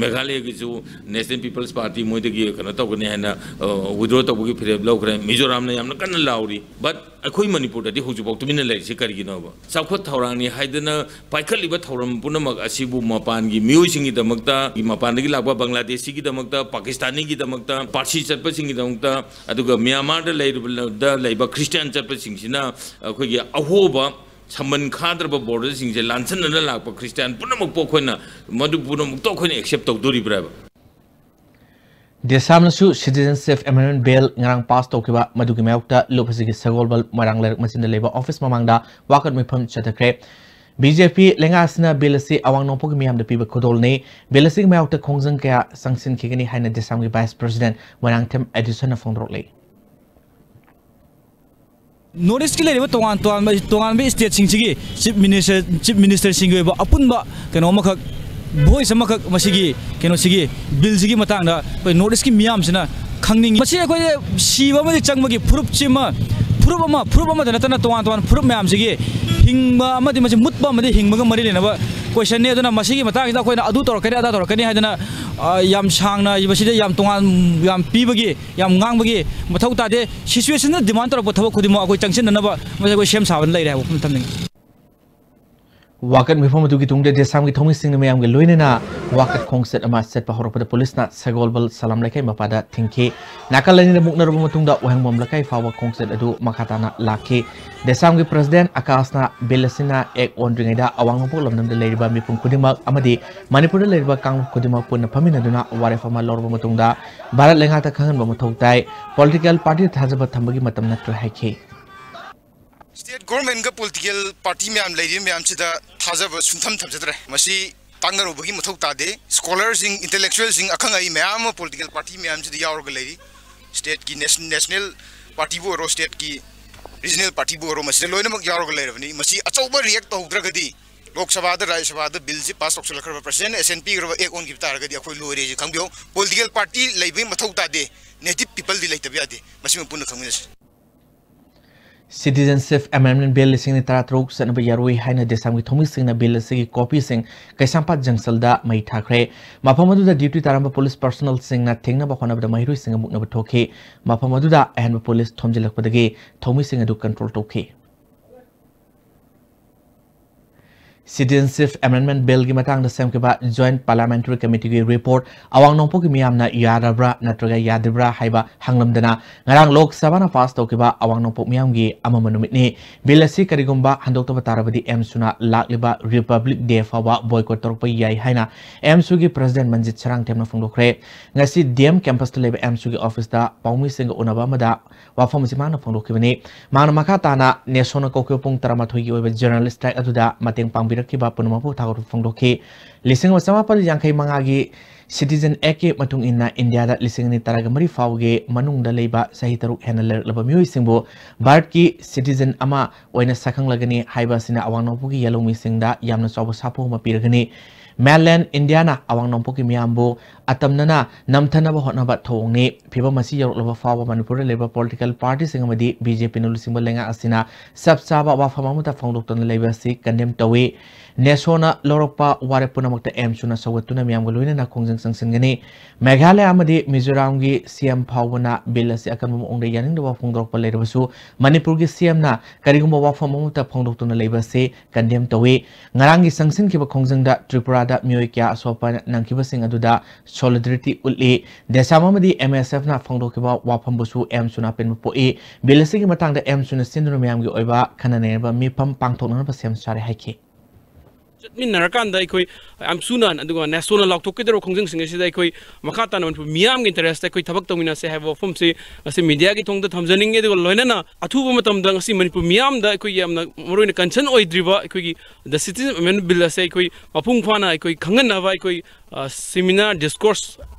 ꯃꯦꯘꯥꯂꯌꯒꯤꯁꯨ National People's Party ꯃꯣꯏꯗꯒꯤ ꯀꯩꯅꯣ ꯇꯧꯒꯅꯤ ꯍꯥꯏꯅ, ꯑ, withdraw ꯇꯧꯕꯒꯤ ꯐꯤꯔꯦꯞ ꯂꯧꯈ꯭ꯔꯦ꯫ ꯃꯤꯖꯣꯔꯥꯝꯅ ꯌꯥꯝꯅ ꯀꯟꯅ ꯂꯥꯎꯔꯤ꯫ But ꯑꯩꯈꯣꯏ ꯃꯅꯤꯄꯨꯔꯗꯗꯤ ꯍꯧꯖꯤꯛꯐꯥꯎ ꯇꯨꯃꯤꯟꯅ ꯂꯩꯔꯤꯁꯤ ꯀꯔꯤꯒꯤꯅꯣꯕ? ꯆꯥꯎꯈꯠ ꯊꯧꯔꯥꯡꯅꯤ ꯍꯥꯏꯗꯅ ꯄꯥꯏꯈꯠꯂꯤꯕ ꯊꯧꯔꯝ ꯄꯨꯝꯅꯃꯛ ꯑꯁꯤꯕꯨ ꯃꯄꯥꯟꯒꯤ ꯃꯤꯑꯣꯏꯁꯤꯡꯒꯤꯗꯃꯛꯇ, ꯃꯄꯥꯟꯗꯒꯤ ꯂꯥꯛꯄ ꯕꯪꯒ꯭ꯂꯥꯗꯦꯁꯤꯒꯤꯗꯃꯛꯇ, ꯄꯥꯀꯤꯁꯇꯥꯅꯤꯒꯤꯗꯃꯛꯇ, ꯄꯥꯔꯁꯤ ꯆꯠꯄꯁꯤꯡꯒꯤꯗꯃꯛꯇ, ꯑꯗꯨꯒ ꯃ꯭ꯌꯥꯟꯃꯥꯔꯗ ꯂꯩꯔꯤꯕ, ꯂꯩꯕ ꯈ꯭ꯔꯤꯁꯇꯤꯌꯥꯟ ꯆꯠꯄꯁꯤꯡꯁꯤꯅ ꯑꯩꯈꯣꯏꯒꯤ ꯑꯍꯣꯕ ꯁꯝꯕꯟ ꯈꯥꯗ꯭ꯔꯕ border ꯁꯤꯡꯁꯦ ꯂꯥꯟꯁꯟꯅꯅ ꯂꯥꯛꯄ ꯈ꯭ꯔꯤꯁꯇꯤꯌꯥꯟ ꯄꯨꯝꯅꯃꯛꯄꯨ ꯑꯩꯈꯣꯏꯅ, ꯃꯗꯨ ꯄꯨꯝꯅꯃꯛꯇꯣ ꯑꯩꯈꯣꯏꯅ accept ꯇꯧꯗꯣꯔꯤꯕ꯭ꯔꯥꯕ? ꯗꯦꯁꯥꯝꯅꯁꯨ Citizenship Amendment Bill ꯉꯔꯥꯡ pass ꯇꯧꯈꯤꯕ ꯃꯗꯨꯒꯤ ꯃꯥꯌꯣꯛꯇ ꯂꯨꯞ ꯑꯁꯤꯒꯤ ꯁꯒꯣꯜꯕꯜ ꯃꯣꯏꯔꯥꯡ ꯂꯩꯔꯛ ꯃꯆꯤꯟꯗ ꯂꯩꯕ office ꯃꯃꯥꯡꯗ ꯋꯥꯀꯠ ꯃꯤꯐꯝ ꯆꯠꯊꯈ꯭ꯔꯦ꯫ B J P ꯂꯩꯉꯥꯛ ꯑꯁꯤꯅ bill ꯑꯁꯤ ꯑꯋꯥꯡ ꯅꯣꯡꯄꯣꯛꯀꯤ ꯃꯤꯌꯥꯝꯗ ꯄꯤꯕ ꯈꯨꯗꯣꯜꯅꯤ꯫ Bill ꯑꯁꯤꯒꯤ ꯃꯥꯌꯣꯛꯇ ꯈꯣꯡꯖꯪ ꯀꯌꯥ ꯆꯪꯁꯤꯟꯈꯤꯒꯅꯤ ꯍꯥꯏꯅ ꯗꯦꯁꯥꯝꯒꯤ vice president Moirangthem ꯑꯦꯗꯤꯁꯟꯅ ꯐꯣꯡꯗꯣꯔꯛꯂꯤ꯫ North East ꯀꯤ ꯂꯩꯔꯤꯕ ꯇꯣꯉꯥꯟ ꯇꯣꯉꯥꯟꯕ, ꯇꯣꯉꯥꯟꯕ state ꯁꯤꯡꯁꯤꯒꯤ chief minister, chief minister ꯁꯤꯡꯒꯤ ꯑꯣꯏꯕ ꯑꯄꯨꯟꯕ ꯀꯩꯅꯣ ꯑꯃꯈꯛ, voice ꯑꯃꯈꯛ ꯃꯁꯤꯒꯤ ꯀꯩꯅꯣꯁꯤꯒꯤ bill ꯁꯤꯒꯤ ꯃꯇꯥꯡꯗ ꯑꯩꯈꯣꯏ North East ꯀꯤ ꯃꯤꯌꯥꯝꯁꯤꯅ ꯈꯪꯅꯤꯡꯉꯤ꯫ ꯃꯁꯤ ꯑꯩꯈꯣꯏ ꯁꯤꯕ ꯑꯃꯗꯤ ꯆꯪꯕꯒꯤ ꯐꯨꯔꯨꯞꯁꯤꯃ, ꯐꯨꯔꯨꯞ ꯑꯃ, ꯐꯨꯔꯨꯞ ꯑꯃꯗ ꯅꯠꯇꯅ ꯇꯣꯉꯥꯟ ꯇꯣꯉꯥꯟꯕ ꯐꯨꯔꯨꯞ ꯃꯌꯥꯝꯁꯤꯒꯤ ꯍꯤꯡꯕ ꯑꯃꯗꯤ ꯃꯁꯤ ꯃꯨꯠꯄ ꯑꯃꯗꯤ ꯍꯤꯡꯕꯒ ꯃꯔꯤ ꯂꯩꯅꯕ question ꯅꯤ꯫ ꯑꯗꯨꯅ ꯃꯁꯤꯒꯤ ꯃꯇꯥꯡꯁꯤꯗ ꯑꯩꯈꯣꯏꯅ ꯑꯗꯨ ꯇꯧꯔꯛꯀꯅꯤ, ꯑꯗꯥ ꯇꯧꯔꯛꯀꯅꯤ ꯍꯥꯏꯗꯅ, ꯑ, ꯌꯥꯝ ꯁꯥꯡꯅ ꯃꯁꯤꯗ ꯌꯥꯝ ꯇꯣꯉꯥꯟ, ꯌꯥꯝ ꯄꯤꯕꯒꯤ ꯌꯥꯝ ꯉꯥꯡꯕꯒꯤ ꯃꯊꯧ ꯇꯥꯗꯦ꯫ Situation ꯅ demand ꯇꯧꯔꯛꯄ ꯊꯕꯛ ꯈꯨꯗꯤꯡꯃꯛ ꯑꯩꯈꯣꯏ ꯆꯪꯁꯤꯟꯅꯅꯕ ꯃꯁꯤ ꯑꯩꯈꯣꯏ ꯁꯦꯝ ꯁꯥꯕꯅ ꯂꯩꯔꯦ ꯍꯥꯏꯕ ꯋꯥꯐꯝ ꯊꯝꯅꯤꯡꯉꯤ꯫ ꯋꯥꯀꯠ ꯃꯤꯐꯝ ꯑꯗꯨꯒꯤ ꯇꯨꯡꯗ ꯗꯦꯁꯥꯝꯒꯤ ꯊꯧꯃꯤꯁꯤꯡꯅ ꯃꯌꯥꯝꯒ ꯂꯣꯏꯅꯅ ꯋꯥꯀꯠ ꯈꯣꯡꯆꯠ ꯑꯃ ꯆꯠꯄ ꯍꯧꯔꯛꯄꯗ ꯄꯨꯂꯤꯁꯅ ꯁꯒꯣꯜꯕꯜ ꯁꯂꯥꯝ ꯂꯩꯀꯥꯏ ꯃꯄꯥꯗ ꯊꯤꯡꯈꯤ꯫ ꯅꯥꯀꯜ ꯑꯅꯤꯗ ꯃꯨꯛꯅꯔꯕ ꯃꯇꯨꯡꯗ ꯋꯥꯍꯦꯡꯕꯝ ꯂꯩꯀꯥꯏ ꯐꯥꯎꯕ ꯈꯣꯡꯆꯠ ꯑꯗꯨ ꯃꯈꯥ ꯇꯥꯅ ꯂꯥꯛꯈꯤ꯫ ꯗꯦꯁꯥꯝꯒꯤ president ꯑꯀꯥꯁꯅ bill ꯑꯁꯤꯅ act ꯑꯣꯟꯗ꯭ꯔꯤꯉꯩꯗ ꯑꯋꯥꯡ ꯅꯣꯡꯄꯣꯛ ꯂꯝꯗꯝꯗ ꯂꯩꯔꯤꯕ ꯃꯤꯄꯨꯝ ꯈꯨꯗꯤꯡꯃꯛ ꯑꯃꯗꯤ ꯃꯅꯤꯄꯨꯔꯗ ꯂꯩꯔꯤꯕ ꯀꯥꯡꯂꯨꯞ ꯈꯨꯗꯤꯡꯃꯛ ꯄꯨꯟꯅ ꯐꯝꯃꯤꯟꯅꯗꯨꯅ ꯋꯥꯔꯦꯞ ꯑꯃ ꯂꯧꯔꯕ ꯃꯇꯨꯡꯗ ꯚꯥꯔꯠ ꯂꯩꯉꯥꯛꯇ ꯈꯪꯍꯟꯕ ꯃꯊꯧ ꯇꯥꯏ꯫ Political party ꯗ ꯊꯥꯖꯕ ꯊꯝꯕꯒꯤ ꯃꯇꯝ ꯅꯠꯇ꯭ꯔꯦ ꯍꯥꯏꯈꯤ꯫ State government ꯒ political party ꯃꯌꯥꯝ ꯂꯩꯔꯤꯕ ꯃꯌꯥꯝꯁꯤꯗ ꯊꯥꯖꯕ ꯁꯨꯡꯊꯝ ꯊꯝꯖꯗ꯭ꯔꯦ꯫ ꯃꯁꯤ ꯇꯥꯡꯅꯔꯨꯕꯒꯤ ꯃꯊꯧ ꯇꯥꯗꯦ꯫ Scholar ꯁꯤꯡ, intellectual ꯁꯤꯡ, ꯑꯈꯪ ꯑꯍꯩ ꯃꯌꯥꯝ ꯑꯃ political party ꯃꯌꯥꯝꯁꯤꯗ ꯌꯥꯎꯔꯒ ꯂꯩꯔꯤ꯫ State ꯀꯤ nation-, national party ꯕꯨ ꯑꯣꯏꯔꯣ, state ꯀꯤ regional party ꯕꯨ ꯑꯣꯏꯔꯣ, ꯃꯁꯤꯗ ꯂꯣꯏꯅꯃꯛ ꯌꯥꯎꯔꯒ ꯂꯩꯔꯕꯅꯤ꯫ ꯃꯁꯤ ꯑꯆꯧꯕ react ꯇꯧꯍꯧꯗ꯭ꯔꯒꯗꯤ ꯂꯣꯛ ꯁꯚꯥꯗ, ꯔꯥꯖ꯭ꯌ ꯁꯚꯥꯗ ꯕꯤꯜꯁꯤ ꯄꯥꯁ ꯇꯧꯁꯤꯜꯂꯛꯈ꯭ꯔꯕ, ꯄ꯭ꯔꯁꯤꯗꯦꯟꯅ ꯑꯦꯁꯦꯟ ꯄꯤꯈ꯭ꯔꯕ ꯑꯦꯛ ꯑꯣꯟꯈꯤꯕ ꯇꯥꯔꯒꯗꯤ ꯑꯩꯈꯣꯏ ꯂꯣꯏꯔꯦꯁꯤ ꯈꯪꯕꯤꯌꯨ꯫ ꯄꯣꯂꯤꯇꯤꯀꯦꯜ ꯄꯥꯔꯇꯤ ꯂꯩꯕꯒꯤ ꯃꯊꯧ ꯇꯥꯗꯦ, ꯅꯦꯇꯤꯚ ꯄꯤꯄꯜꯗꯤ ꯂꯩꯇꯕ ꯌꯥꯗꯦ꯫ ꯃꯁꯤꯃ ꯄꯨꯟꯅ ꯈꯪꯃꯤꯟꯅꯁꯤ꯫ Citizenship Amendment Bill ꯂꯤꯁꯤꯡ ꯑꯅꯤ ꯇꯔꯥꯇꯔꯨꯛ ꯆꯠꯅꯕ ꯌꯥꯔꯣꯏ ꯍꯥꯏꯅ ꯗꯦꯁꯥꯝꯒꯤ ꯊꯧꯃꯤꯁꯤꯡꯅ ꯕꯤꯜ ꯑꯁꯤꯒꯤ ꯀꯣꯄꯤꯁꯤꯡ ꯀꯩꯁꯥꯝꯄꯥꯠ ꯖꯪꯁꯟꯗ ꯃꯩ ꯊꯥꯈ꯭ꯔꯦ꯫ ꯃꯐꯝ ꯑꯗꯨꯗ ꯗ꯭ꯌꯨꯇꯤ ꯇꯥꯔꯝꯕ ꯄꯨꯂꯤꯁ ꯄꯔꯁꯣꯅꯦꯜꯁꯤꯡꯅ ꯊꯤꯡꯅꯕ ꯍꯣꯠꯅꯕꯗ ꯃꯍꯩꯔꯣꯏꯁꯤꯡꯒ ꯃꯨꯛꯅꯕ ꯊꯣꯛꯈꯤ꯫ ꯃꯐꯝ ꯑꯗꯨꯗ ꯑꯍꯦꯟꯕ ꯄꯨꯂꯤꯁ ꯊꯣꯝꯖꯤꯜꯂꯛꯄꯗꯒꯤ ꯊꯧꯃꯤꯁꯤꯡ ꯑꯗꯨ ꯀꯟꯇ꯭ꯔꯣꯜ ꯇꯧꯈꯤ꯫ Citizenship Amendment Billꯒꯤ ꯃꯇꯥꯡꯗ ꯁꯦꯝꯈꯤꯕ Joint Parliamentary Committeeꯒꯤ report ꯑꯋꯥꯡ ꯅꯣꯡꯄꯣꯛꯀꯤ ꯃꯤꯌꯥꯝꯅ ꯌꯥꯔꯕ꯭ꯔꯥ ꯅꯠꯇ꯭ꯔꯒ ꯌꯥꯗ꯭ꯔꯤꯕ꯭ꯔꯥ ꯍꯥꯏꯕ ꯍꯪꯂꯝꯗꯅ ꯉꯔꯥꯡ ꯂꯣꯛ ꯁꯚꯥꯅ ꯄꯥꯁ ꯇꯧꯈꯤꯕ ꯑꯋꯥꯡ ꯅꯣꯡꯄꯣꯛ ꯃꯤꯌꯥꯝꯒꯤ ꯑꯃꯝꯕ ꯅꯨꯃꯤꯠꯅꯤ꯫ ꯕꯤꯜ ꯑꯁꯤ ꯀꯔꯤꯒꯨꯝꯕ ꯍꯟꯗꯣꯛꯇꯕ ꯇꯥꯔꯕꯗꯤ ꯑꯦꯝꯁꯨꯅ ꯂꯥꯛꯂꯤꯕ Republic Day ꯐꯥꯎꯕ ꯕꯣꯏꯀꯣꯠ ꯇꯧꯔꯛꯄ ꯌꯥꯏ ꯍꯥꯏꯅ ꯑꯦꯝꯁꯨꯒꯤ ꯄ꯭ꯔꯁꯤꯗꯦꯟ ꯃꯟꯖꯤꯠ ꯁꯔꯥꯡꯊꯦꯝꯅ ꯐꯣꯡꯗꯣꯛꯈ꯭ꯔꯦ꯫ ꯉꯁꯤ ꯗꯤ ꯑꯦꯝ ꯀꯦꯝꯄꯁꯇ ꯂꯩꯕ ꯑꯦꯝꯁꯨꯒꯤ ꯑꯣꯐꯤꯁꯇ ꯄꯥꯎꯃꯤꯁꯤꯡꯒ ꯎꯅꯕ ꯑꯃꯗ ꯋꯥꯐꯝ ꯑꯁꯤ ꯃꯥꯅ ꯐꯣꯡꯗꯣꯛꯈꯤꯕꯅꯤ꯫ ꯃꯥꯅ ꯃꯈꯥ ꯇꯥꯅ ꯅꯦꯁꯣꯅ ꯀꯧꯈꯤꯕ ꯄꯨꯡ ꯇꯔꯥꯃꯥꯊꯣꯏꯒꯤ ꯑꯣꯏꯕ ꯖꯦꯅꯔꯦꯜ ꯁ꯭ꯇ꯭ꯔꯥꯏꯛ ꯑꯗꯨꯗ ꯃꯇꯦꯡ ꯄꯥꯡꯕꯤꯔꯛꯈꯤꯕ ꯄꯨꯝꯅꯃꯛꯄꯨ ꯊꯥꯒꯠꯄ ꯐꯣꯡꯗꯣꯛꯈꯤ꯫ ꯂꯤꯁꯤꯡ ꯑꯃ ꯆꯃꯥꯄꯜ ꯌꯥꯡꯈꯩ ꯃꯉꯥꯒꯤ Citizen Actꯀꯤ ꯃꯇꯨꯡ ꯏꯟꯅ ꯏꯟꯗꯤꯌꯥꯗ ꯂꯤꯁꯤꯡ ꯑꯅꯤ ꯇꯔꯥꯒ ꯃꯔꯤ ꯐꯥꯎꯕꯒꯤ ꯃꯅꯨꯡꯗ ꯂꯩꯕ ꯆꯍꯤ ꯇꯔꯨꯛ ꯍꯦꯟꯅ ꯂꯩꯔꯛꯂꯕ ꯃꯤꯑꯣꯏꯁꯤꯡꯕꯨ ꯚꯥꯔꯠꯀꯤ citizen ꯑꯃ ꯑꯣꯏꯅ ꯁꯛꯈꯪꯂꯒꯅꯤ ꯍꯥꯏꯕ ꯑꯁꯤꯅ ꯑꯋꯥꯡ ꯅꯣꯡꯄꯣꯛꯀꯤ ꯌꯦꯜꯍꯧꯃꯤꯁꯤꯡꯗ ꯌꯥꯝꯅ ꯆꯥꯎꯕ ꯁꯥꯐꯨ ꯑꯃ ꯄꯤꯔꯒꯅꯤ꯫ Mainland Indiaꯅ ꯑꯋꯥꯡ ꯅꯣꯡꯄꯣꯛꯀꯤ ꯃꯤꯌꯥꯝꯕꯨ ꯑꯇꯝꯅꯅ ꯅꯝꯊꯅꯕ ꯍꯣꯠꯅꯕ ꯊꯧꯑꯣꯡꯅꯤ꯫ ꯐꯤꯚꯝ ꯑꯁꯤ ꯌꯧꯔꯛꯂꯕ ꯐꯥꯎꯕ ꯃꯅꯤꯄꯨꯔꯗ ꯂꯩꯕ political partyꯁꯤꯡ ꯑꯃꯗꯤ ꯕꯤ ꯖꯦ ꯄꯤꯅ ꯂꯨꯆꯤꯡꯕ ꯂꯩꯉꯥꯛ ꯑꯁꯤꯅ ꯆꯞ ꯆꯥꯕ ꯋꯥꯐꯝ ꯑꯃꯠꯇ ꯐꯣꯡꯗꯣꯛꯇꯨꯅ ꯂꯩꯕ ꯑꯁꯤ condemn ꯇꯧꯏ꯫ ꯅꯦꯁꯣꯅ ꯂꯧꯔꯛꯄ ꯋꯥꯔꯦꯞ ꯄꯨꯝꯅꯃꯛꯇ ꯑꯦꯝꯁꯨꯅ ꯁꯧꯒꯠꯇꯨꯅ ꯃꯤꯌꯥꯝꯒ ꯂꯣꯏꯅꯅ ꯈꯣꯡꯖꯪ ꯆꯪꯁꯤꯟꯒꯅꯤ꯫ ꯃꯦꯘꯥꯂꯌꯥ ꯑꯃꯗꯤ ꯃꯤꯖꯣꯔꯥꯝꯒꯤ ꯁꯤ ꯑꯦꯝ ꯐꯥꯎꯕꯅ ꯕꯤꯜ ꯑꯁꯤ ꯑꯀꯟꯕ ꯃꯑꯣꯡꯗ ꯌꯥꯅꯤꯡꯗꯕ ꯐꯣꯡꯗꯣꯔꯛꯄ ꯂꯩꯔꯕꯁꯨ, ꯃꯅꯤꯄꯨꯔꯒꯤ ꯁꯤ ꯑꯦꯝꯅ ꯀꯔꯤꯒꯨꯝꯕ ꯋꯥꯐꯝ ꯑꯃꯠꯇ ꯐꯣꯡꯗꯣꯛꯇꯨꯅ ꯂꯩꯕ ꯑꯁꯤ condemn ꯇꯧꯏ꯫ ꯉꯔꯥꯡꯒꯤ ꯆꯪꯁꯤꯟꯈꯤꯕ ꯈꯣꯡꯖꯪꯗ ꯇ꯭ꯔꯤꯄꯨꯔꯥꯗ ꯃꯤꯑꯣꯏ ꯀꯌꯥ ꯑꯁꯣꯛꯄ ꯅꯪꯈꯤꯕꯁꯤꯡ ꯑꯗꯨꯗ solidarity ꯎꯠꯂꯤ꯫ ꯗꯦꯁꯥꯝ ꯑꯃꯗꯤ ꯑꯦꯝ ꯑꯦꯁ ꯑꯦꯐꯅ ꯐꯣꯡꯗꯣꯛꯈꯤꯕ ꯋꯥꯐꯝꯕꯨꯁꯨ ꯑꯦꯝꯁꯨꯅ ꯑꯄꯦꯟꯕ ꯄꯣꯛꯏ꯫ ꯕꯤꯜ ꯑꯁꯤꯒꯤ ꯃꯇꯥꯡꯗ ꯑꯦꯝꯁꯨꯅ ꯁꯤꯟꯗꯨꯅ ꯃꯤꯌꯥꯝꯒꯤ ꯑꯣꯏꯕ ꯈꯟꯅ ꯅꯩꯅꯕ ꯃꯤꯐꯝ ꯄꯥꯡꯊꯣꯛꯅꯅꯕ ꯁꯦꯝ ꯁꯥꯔꯦ ꯍꯥꯏꯈꯤ꯫ ꯆꯠꯃꯤꯟꯅꯔꯀꯥꯟꯗ ꯑꯩꯈꯣꯏ ꯑꯦꯝꯁꯨꯅ ꯑꯗꯨꯒ ꯅꯦꯁꯣꯅ ꯂꯥꯎꯊꯣꯛꯀꯗꯧꯔꯤꯕ ꯈꯣꯡꯖꯪꯁꯤꯡ ꯑꯁꯤꯗ ꯑꯩꯈꯣꯏ ꯃꯈꯥ ꯇꯥꯅ ꯃꯅꯤꯄꯨꯔ ꯃꯤꯌꯥꯝꯒꯤ interest ꯑꯩꯈꯣꯏ ꯊꯕꯛ ꯇꯧꯃꯤꯟꯅꯁꯦ ꯍꯥꯏꯕ ꯋꯥꯐꯝꯁꯤ ꯉꯁꯤ mediaꯒꯤ ꯊꯣꯡꯗ ꯊꯝꯖꯅꯤꯡꯉꯤ꯫ ꯑꯗꯨꯒ ꯂꯣꯏꯅꯅ ꯑꯊꯨꯕ ꯃꯇꯝꯗ ꯉꯁꯤ ꯃꯅꯤꯄꯨꯔ ꯃꯤꯌꯥꯝꯗ ꯑꯩꯈꯣꯏ ꯌꯥꯝꯅ ꯃꯔꯨꯑꯣꯏꯅ concern ꯑꯣꯏꯗ꯭ꯔꯤꯕ ꯑꯩꯈꯣꯏꯒꯤ the Citizen Amendment Bill ꯑꯁꯦ ꯑꯩꯈꯣꯏ ꯃꯄꯨꯡ ꯐꯥꯅ ꯑꯩꯈꯣꯏ ꯈꯪꯍꯟꯅꯕ ꯑꯩꯈꯣꯏ, ꯑ, seminar, discourse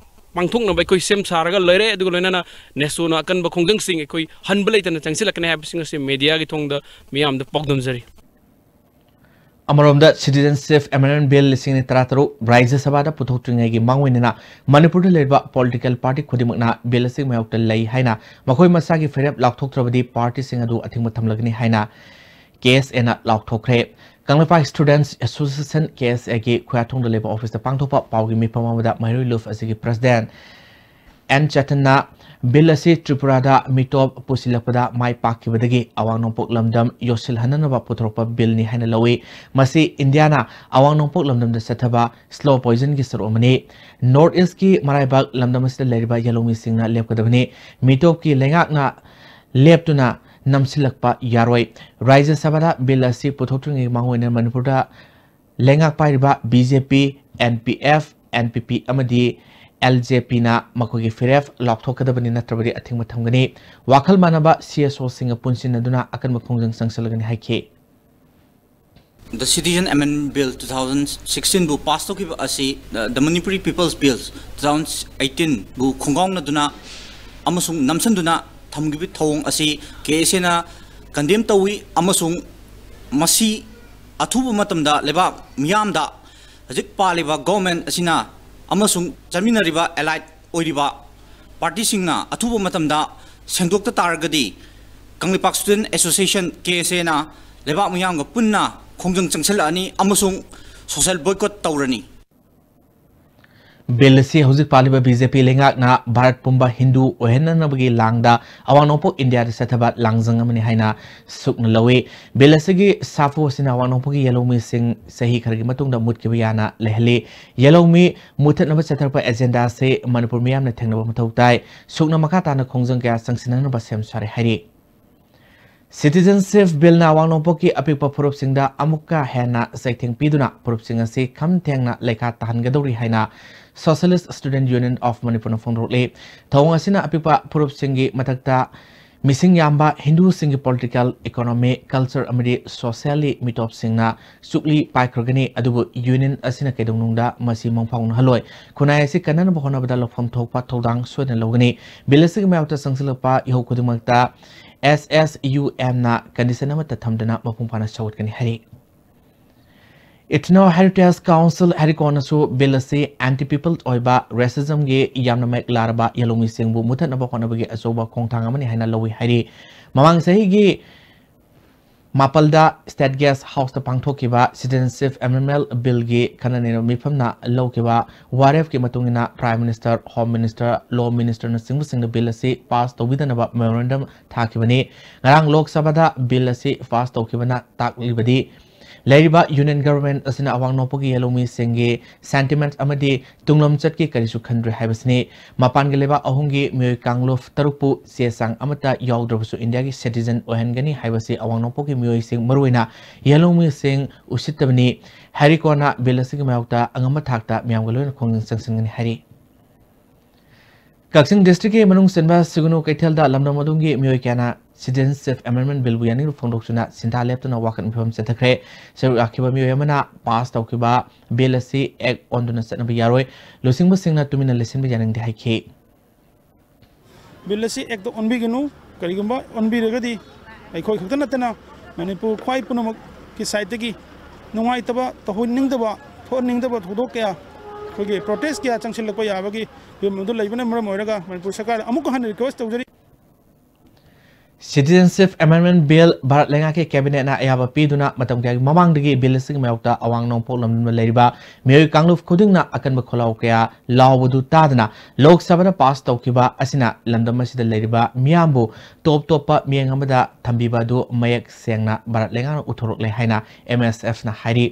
ꯄꯥꯡꯊꯣꯛꯅꯕ ꯑꯩꯈꯣꯏ ꯁꯦꯝ ꯁꯥꯔꯒ ꯂꯩꯔꯦ꯫ ꯑꯗꯨꯒ ꯂꯣꯏꯅꯅ ꯅꯦꯁꯣꯅ ꯑꯀꯟꯕ ꯈꯣꯡꯖꯪꯁꯤꯡ ꯑꯩꯈꯣꯏ ꯍꯟꯕ ꯂꯩꯇꯅ ꯆꯪꯁꯤꯜꯂꯛꯀꯅꯤ ꯍꯥꯏꯕꯁꯤꯡ ꯑꯁꯤ mediaꯒꯤ ꯊꯣꯡꯗ ꯃꯤꯌꯥꯝꯗ ꯄꯥꯎꯗꯝꯖꯔꯤ꯫ ꯑꯃꯔꯣꯝꯗ, Citizenship Amendment Bill ꯂꯤꯁꯤꯡ ꯑꯅꯤ ꯇꯔꯥꯇꯔꯨꯛ ꯔꯥꯖ꯭ꯌ ꯁꯚꯥꯗ ꯄꯨꯊꯣꯛꯇ꯭ꯔꯤꯉꯩꯒꯤ ꯃꯥꯡꯑꯣꯏꯅꯅ ꯃꯅꯤꯄꯨꯔꯗ ꯂꯩꯔꯤꯕ political party ꯈꯨꯗꯤꯡꯃꯛꯅ bill ꯑꯁꯤꯒꯤ ꯃꯥꯌꯣꯛꯇ ꯂꯩ ꯍꯥꯏꯅ ꯃꯈꯣꯏ ꯃꯁꯥꯒꯤ ꯐꯤꯔꯦꯞ ꯂꯥꯎꯊꯣꯛꯇ꯭ꯔꯕꯗꯤ partyꯁꯤꯡ ꯑꯗꯨ ꯑꯊꯤꯡꯕ ꯊꯝꯂꯒꯅꯤ ꯍꯥꯏꯅ K S Aꯅ ꯂꯥꯎꯊꯣꯛꯈ꯭ꯔꯦ꯫ Kangleipak Students Association, K S Aꯒꯤ ꯈꯨꯌꯥꯊꯣꯡꯗ ꯂꯩꯕ officeꯇ ꯄꯥꯡꯊꯣꯛꯄ ꯄꯥꯎꯒꯤ ꯃꯤꯐꯝ ꯑꯃꯗ ꯃꯩꯔꯣꯏ ꯂꯨꯞ ꯑꯁꯤꯒꯤ president ꯑꯦꯟ ꯆꯦꯇꯟꯅ bill ꯑꯁꯤ ꯇ꯭ꯔꯤꯄꯨꯔꯥꯗ ꯃꯤꯇꯣꯞ ꯄꯨꯁꯤꯜꯂꯛꯄꯗ ꯃꯥꯏ ꯄꯥꯛꯈꯤꯕꯗꯒꯤ ꯑꯋꯥꯡ ꯅꯣꯡꯄꯣꯛ ꯂꯝꯗꯝ ꯌꯣꯠꯁꯤꯜꯍꯟꯅꯅꯕ ꯄꯨꯊꯣꯔꯛꯄ billꯅꯤ ꯍꯥꯏꯅ ꯂꯧꯏ꯫ ꯃꯁꯤ ꯏꯟꯗꯤꯌꯥꯅ ꯑꯋꯥꯡ ꯅꯣꯡꯄꯣꯛ ꯂꯝꯗꯝꯗ ꯆꯠꯊꯕ slow poisonꯒꯤ ꯁꯔꯨꯛ ꯑꯃꯅꯤ꯫ North Eastꯀꯤ ꯃꯔꯥꯏꯕꯛ ꯂꯝꯗꯝ ꯑꯁꯤꯗ ꯂꯩꯔꯤꯕ ꯌꯦꯜꯍꯧꯃꯤꯁꯤꯡꯅ ꯂꯦꯞꯀꯗꯕꯅꯤ꯫ ꯃꯤꯇꯣꯞꯀꯤ ꯂꯩꯉꯥꯛꯅ ꯂꯦꯞꯇꯨꯅ ꯅꯝꯁꯤꯜꯂꯛꯄ ꯌꯥꯔꯣꯏ꯫ ꯔꯥꯖ꯭ꯌ ꯁꯚꯥꯗ bill ꯑꯁꯤ ꯄꯨꯊꯣꯛꯇ꯭ꯔꯤꯉꯩ ꯃꯥꯡꯑꯣꯏꯅ ꯃꯅꯤꯄꯨꯔꯗ ꯂꯩꯉꯥꯛ ꯄꯥꯏꯔꯤꯕ B J P, N P F, N P P ꯑꯃꯗꯤ L J Pꯅ ꯃꯈꯣꯏꯒꯤ ꯐꯤꯔꯦꯞ ꯂꯥꯎꯊꯣꯛꯀꯗꯕꯅꯤ, ꯅꯠꯇ꯭ꯔꯕꯗꯤ ꯑꯊꯤꯡꯕ ꯊꯝꯒꯅꯤ꯫ ꯋꯥꯈꯜ ꯃꯥꯟꯅꯕ C S Oꯁꯤꯡꯒ ꯄꯨꯟꯁꯤꯟꯅꯗꯨꯅ ꯑꯀꯟꯕ ꯈꯣꯡꯖꯪ ꯆꯪꯁꯤꯜꯂꯒꯅꯤ ꯍꯥꯏꯈꯤ꯫ The Citizen Amendment Bill two thousand sixteen ꯕꯨ pass ꯇꯧꯈꯤꯕ ꯑꯁꯤ, uh, the Manipuri People's Bills two thousand eighteen ꯕꯨ ꯈꯣꯡꯒꯥꯎꯅꯗꯨꯅ ꯑꯃꯁꯨꯡ ꯅꯝꯁꯤꯟꯗꯨꯅ ꯊꯝꯈꯤꯕ ꯊꯧꯑꯣꯡ ꯑꯁꯤ K S Aꯅ condemn ꯇꯧꯏ ꯑꯃꯁꯨꯡ ꯃꯁꯤ ꯑꯊꯨꯕ ꯃꯇꯝꯗ ꯂꯩꯕꯥꯛ ꯃꯤꯌꯥꯝꯗ ꯍꯧꯖꯤꯛ ꯄꯥꯜꯂꯤꯕ government ꯑꯁꯤꯅ ꯑꯃꯁꯨꯡ ꯆꯠꯃꯤꯟꯅꯔꯤꯕ allied ꯑꯣꯏꯔꯤꯕ partyꯁꯤꯡꯅ ꯑꯊꯨꯕ ꯃꯇꯝꯗ ꯁꯦꯡꯗꯣꯛꯇ ꯇꯥꯔꯒꯗꯤ Kangleipak Student Association, K S Aꯅ ꯂꯩꯕꯥꯛ ꯃꯤꯌꯥꯝꯒ ꯄꯨꯟꯅ ꯈꯣꯡꯖꯪ ꯆꯪꯁꯤꯜꯂꯛꯑꯅꯤ ꯑꯃꯁꯨꯡ social boycott ꯇꯧꯔꯅꯤ꯫ Bill ꯑꯁꯤ ꯍꯧꯖꯤꯛ ꯄꯥꯜꯂꯤꯕ B J P ꯂꯩꯉꯥꯛꯅ ꯚꯥꯔꯠ ꯄꯨꯝꯕ ꯍꯤꯟꯗꯨ ꯑꯣꯏꯍꯟꯅꯅꯕꯒꯤ ꯂꯥꯡꯗ ꯑꯋꯥꯡ ꯅꯣꯡꯄꯣꯛ ꯏꯟꯗꯤꯌꯥꯗ ꯆꯠꯊꯕ ꯂꯥꯡꯖꯪ ꯑꯃꯅꯤ ꯍꯥꯏꯅ ꯁꯨꯛꯅ ꯂꯧꯏ꯫ Bill ꯑꯁꯤꯒꯤ ꯁꯥꯐꯨ ꯑꯁꯤꯅ ꯑꯋꯥꯡ ꯅꯣꯡꯄꯣꯛꯀꯤ ꯌꯦꯜꯍꯧꯃꯤꯁꯤꯡ ꯆꯍꯤ ꯈꯔꯒꯤ ꯃꯇꯨꯡꯗ ꯃꯨꯠꯈꯤꯕ ꯌꯥꯅ ꯂꯩꯍꯜꯂꯤ꯫ ꯌꯦꯜꯍꯧꯃꯤ ꯃꯨꯊꯠꯅꯕ ꯆꯠꯊꯔꯛꯄ agenda ꯑꯁꯤ ꯃꯅꯤꯄꯨꯔ ꯃꯤꯌꯥꯝꯅ ꯊꯦꯡꯅꯕ ꯃꯊꯧ ꯇꯥꯏ꯫ ꯁꯨꯛꯅ ꯃꯈꯥ ꯇꯥꯅ ꯈꯣꯡꯖꯪ ꯀꯌꯥ ꯆꯪꯁꯤꯟꯅꯅꯕ ꯁꯦꯝ ꯁꯥꯔꯦ ꯍꯥꯏꯔꯤ꯫ Citizenship Billꯅ ꯑꯋꯥꯡ ꯅꯣꯡꯄꯣꯛꯀꯤ ꯑꯄꯤꯛꯄ ꯐꯨꯔꯨꯞꯁꯤꯡꯗ ꯑꯃꯨꯛꯀ ꯍꯦꯟꯅ ꯆꯩꯊꯦꯡ ꯄꯤꯗꯨꯅ ꯐꯨꯔꯨꯞꯁꯤꯡ ꯑꯁꯤ ꯈꯝ ꯊꯦꯡꯅ ꯂꯩꯈꯥ ꯇꯥꯍꯟꯒꯗꯧꯔꯤ ꯍꯥꯏꯅ Socialist Student Union of Manipurꯅ ꯐꯣꯡꯗꯣꯔꯛꯂꯤ꯫ ꯊꯧꯑꯣꯡ ꯑꯁꯤꯅ ꯑꯄꯤꯛꯄ ꯐꯨꯔꯨꯞꯁꯤꯡꯒꯤ ꯃꯊꯛꯇ ꯃꯤꯁꯤꯡ ꯌꯥꯝꯕ ꯍꯤꯟꯗꯨꯁꯤꯡꯒꯤ political, economic, culture ꯑꯃꯗꯤ socially ꯃꯤꯇꯣꯞꯁꯤꯡꯅ ꯆꯨꯛꯂꯤ ꯄꯥꯏꯈ꯭ꯔꯒꯅꯤ, ꯑꯗꯨꯕꯨ union ꯑꯁꯤꯅ ꯀꯩꯗꯧꯅꯨꯡꯗ ꯃꯁꯤ ꯃꯪ ꯐꯥꯎꯅꯍꯜꯂꯣꯏ꯫ ꯈꯨꯟꯅꯥꯏ ꯑꯁꯤ ꯀꯟꯅꯅꯕ ꯍꯣꯠꯅꯕꯗ ꯂꯧꯐꯝ ꯊꯣꯛꯄ ꯊꯧꯗꯥꯡ ꯁꯣꯏꯗꯅ ꯂꯧꯒꯅꯤ꯫ Bill ꯑꯁꯤꯒꯤ ꯃꯥꯌꯣꯛꯇ ꯆꯪꯁꯤꯜꯂꯛꯄ ꯏꯍꯧ ꯈꯨꯗꯤꯡꯃꯛꯇ S S U Mꯅ condition ꯑꯃꯠꯇ ꯊꯝꯗꯅ ꯃꯄꯨꯡ ꯐꯥꯅ ꯁꯧꯒꯠꯀꯅꯤ ꯍꯥꯏꯔꯤ꯫ Ethno Heritage Council, ꯍꯦꯔꯤꯀꯣꯟꯅꯁꯨ ꯕꯤꯜ ꯑꯁꯤ ꯑꯦꯟꯇꯤ ꯄꯤꯄꯜ ꯑꯣꯏꯕ, ꯔꯦꯁꯤꯖꯝꯒꯤ ꯌꯥꯝꯅ ꯃꯌꯦꯛ ꯂꯥꯔꯕ ꯌꯦꯂꯧꯃꯤꯁꯤꯡꯕꯨ ꯃꯨꯊꯠꯅꯕ ꯍꯣꯠꯅꯕꯒꯤ ꯑꯆꯧꯕ ꯈꯣꯡꯊꯥꯡ ꯑꯃꯅꯤ ꯍꯥꯏꯅ ꯂꯧꯏ ꯍꯥꯏꯔꯤ꯫ ꯃꯃꯥꯡ ꯆꯍꯤꯒꯤ ꯃꯥꯄꯜꯗ ꯁ꯭ꯇꯦꯠ ꯒꯦꯁ ꯍꯥꯎꯁꯇ ꯄꯥꯡꯊꯣꯛꯈꯤꯕ ꯁꯤꯇꯤꯖꯦꯟꯁꯤꯞ ꯑꯦꯃꯦꯟꯗꯃꯦꯟ ꯕꯤꯜꯒꯤ ꯈꯟꯅ ꯅꯩꯅꯕ ꯃꯤꯐꯝꯅ ꯂꯧꯈꯤꯕ ꯋꯥꯔꯦꯞꯀꯤ ꯃꯇꯨꯡ ꯏꯟꯅ, ꯄ꯭ꯔꯥꯏꯝ ꯃꯤꯅꯤꯁꯇꯔ, ꯍꯣꯝ ꯃꯤꯅꯤꯁꯇꯔ, ꯂꯣ ꯃꯤꯅꯤꯁꯇꯔꯅꯆꯤꯡꯕꯁꯤꯡꯅ ꯕꯤꯜ ꯑꯁꯤ ꯄꯥꯁ ꯇꯧꯕꯤꯗꯅꯕ ꯃꯦꯃꯣꯔꯦꯟꯗꯝ ꯊꯥꯈꯤꯕꯅꯤ꯫ ꯉꯔꯥꯡ ꯂꯣꯛ ꯁꯚꯥꯗ ꯕꯤꯜ ꯑꯁꯤ ꯄꯥꯁ ꯇꯧꯈꯤꯕꯅ ꯇꯥꯛꯂꯤꯕꯗꯤ, ꯂꯩꯔꯤꯕ ꯌꯨꯅꯤꯌꯟ ꯒꯚꯔꯟꯃꯦꯟꯠ ꯑꯁꯤꯅ ꯑꯋꯥꯡ ꯅꯣꯡꯄꯣꯛꯀꯤ ꯌꯦꯂꯧꯃꯤꯁꯤꯡꯒꯤ ꯁꯦꯟꯇꯤꯃꯦꯟꯠ ꯑꯃꯗꯤ ꯇꯨꯡꯂꯝꯆꯠꯀꯤ ꯀꯔꯤꯁꯨ ꯈꯟꯗ꯭ꯔꯦ ꯍꯥꯏꯕꯁꯤꯅꯤ꯫ ꯃꯄꯥꯟꯒꯤ ꯂꯩꯕꯥꯛ ꯑꯍꯨꯝꯒꯤ ꯃꯤꯑꯣꯏ ꯀꯥꯡꯂꯨꯞ ꯇꯔꯨꯛꯄꯨ ꯆꯦ ꯆꯥꯡ ꯑꯃꯠꯇ ꯌꯥꯎꯗ꯭ꯔꯕꯁꯨ ꯏꯟꯗꯤꯌꯥꯒꯤ ꯁꯤꯇꯤꯖꯦꯟ ꯑꯣꯏꯍꯟꯒꯅꯤ ꯍꯥꯏꯕꯁꯤ ꯑꯋꯥꯡ ꯅꯣꯡꯄꯣꯛꯀꯤ ꯃꯤꯑꯣꯏꯁꯤꯡ, ꯃꯔꯨꯑꯣꯏꯅ ꯌꯦꯂꯧꯃꯤꯁꯤꯡ ꯎꯁꯤꯠꯇꯕꯅꯤ꯫ ꯍꯦꯔꯤꯀꯣꯟꯅ ꯕꯤꯜ ꯑꯁꯤꯒꯤ ꯃꯥꯌꯣꯛꯇ ꯑꯉꯝꯕ ꯊꯥꯛꯇ ꯃꯤꯌꯥꯝꯒ ꯂꯣꯏꯅ ꯈꯣꯡꯖꯪ ꯆꯪꯁꯤꯟꯒꯅꯤ ꯍꯥꯏꯔꯤ꯫ ꯀꯛꯆꯤꯡ ꯗꯤꯁꯇ꯭ꯔꯤꯛꯀꯤ ꯃꯅꯨꯡ ꯆꯟꯕ ꯁꯤꯒꯨꯅꯨ ꯀꯩꯊꯦꯜꯗ ꯂꯝꯗꯝ ꯑꯗꯨꯒꯤ ꯃꯤꯑꯣꯏ ꯀꯌꯥꯅ ꯁꯤꯇꯤꯖꯦꯟꯁꯤꯞ ꯑꯃꯦꯟꯗꯃꯦꯟꯠ ꯕꯤꯜꯕꯨ ꯌꯥꯅꯤꯡꯕ ꯐꯣꯡꯗꯣꯛꯇꯨꯅ ꯁꯤꯟꯊꯥ ꯂꯦꯞꯇꯅ ꯋꯥꯀꯠ ꯃꯤꯐꯝ ꯆꯠꯊꯈ꯭ꯔꯦ꯫ ꯁꯔꯨꯛ ꯌꯥꯈꯤꯕ ꯃꯤꯑꯣꯏ ꯑꯃꯅ ꯄꯥꯁ ꯇꯧꯈꯤꯕ ꯕꯤꯜ ꯑꯁꯤ ꯑꯦꯛ ꯑꯣꯟꯗꯨꯅ ꯆꯠꯅꯕ ꯌꯥꯔꯣꯏ, ꯂꯨꯆꯤꯡꯕꯁꯤꯡꯅ ꯇꯨꯃꯤꯟꯅ ꯂꯩꯁꯤꯟꯕ ꯌꯥꯅꯤꯡꯗꯦ ꯍꯥꯏꯈꯤ꯫ ꯕꯤꯜ ꯑꯁꯤ ꯑꯦꯛꯇ ꯑꯣꯟꯕꯤꯒꯅꯨ, ꯀꯔꯤꯒꯨꯝꯕ ꯑꯣꯟꯕꯤꯔꯒꯗꯤ ꯑꯩꯈꯣꯏ ꯈꯛꯇ ꯅꯠꯇꯅ ꯃꯅꯤꯄꯨꯔ ꯈ꯭ꯋꯥꯏ ꯄꯨꯝꯅꯃꯛꯀꯤ ꯁꯥꯏꯠꯇꯒꯤ ꯅꯨꯡꯉꯥꯏꯇꯕ, ꯇꯧꯍꯟꯅꯤꯡꯗꯕ, ꯊꯣꯛꯍꯟꯅꯤꯡꯗꯕ ꯊꯧꯗꯣꯛ ꯀꯌꯥ, ꯑꯩꯈꯣꯏꯒꯤ ꯄ꯭ꯔꯣꯇꯦꯁ ꯀꯌꯥ ꯆꯪꯁꯤꯜꯂꯛꯄ ꯌꯥꯕꯒꯤ ꯐꯤꯕꯝ ꯑꯗꯨ ꯂꯩꯕꯅ ꯃꯔꯝ ꯑꯣꯏꯔꯒ ꯃꯅꯤꯄꯨꯔ ꯁꯔꯀꯥꯔꯗ ꯑꯃꯨꯛꯀ ꯍꯟꯅ ꯔꯤꯀ꯭ꯋꯦꯁ ꯇꯧꯖꯔꯤ꯫ ꯁꯤꯇꯤꯖꯦꯟꯁꯤꯞ ꯑꯃꯦꯟꯗꯃꯦꯟꯠ ꯕꯤꯜ ꯚꯥꯔꯠ ꯂꯩꯉꯥꯛꯀꯤ ꯀꯦꯕꯤꯅꯦꯠꯅ ꯑꯌꯥꯕ ꯄꯤꯗꯨꯅ ꯃꯇꯝ ꯀꯌꯥꯒꯤ ꯃꯃꯥꯡꯗꯒꯤ ꯕꯤꯜ ꯑꯁꯤꯒꯤ ꯃꯥꯌꯣꯛꯇ ꯑꯋꯥꯡ ꯅꯣꯡꯄꯣꯛ ꯂꯝꯗꯝꯗ ꯂꯩꯔꯤꯕ ꯃꯤꯑꯣꯏ ꯀꯥꯡꯂꯨꯞ ꯈꯨꯗꯤꯡꯅ ꯑꯀꯟꯕ ꯈꯣꯜꯂꯥꯎ ꯀꯌꯥ ꯂꯥꯎꯕꯗꯨ ꯇꯥꯗꯅ ꯂꯣꯛ ꯁꯚꯥꯗ ꯄꯥꯁ ꯇꯧꯈꯤꯕ ꯑꯁꯤꯅ ꯂꯝꯗꯝ ꯑꯁꯤꯗ ꯂꯩꯔꯤꯕ ꯃꯤꯌꯥꯝꯕꯨ ꯇꯣꯞ ꯇꯣꯞꯄ ꯃꯤꯠꯌꯦꯡ ꯑꯃꯗ ꯊꯝꯕꯤꯕ ꯑꯗꯨ ꯃꯌꯦꯛ ꯁꯦꯡꯅ ꯚꯥꯔꯠ ꯂꯩꯉꯥꯛꯅ ꯎꯠꯊꯣꯔꯛꯂꯦ ꯍꯥꯏꯅ ꯑꯦꯝ ꯑꯦꯁ ꯑꯦꯐꯅ ꯍꯥꯏꯔꯤ꯫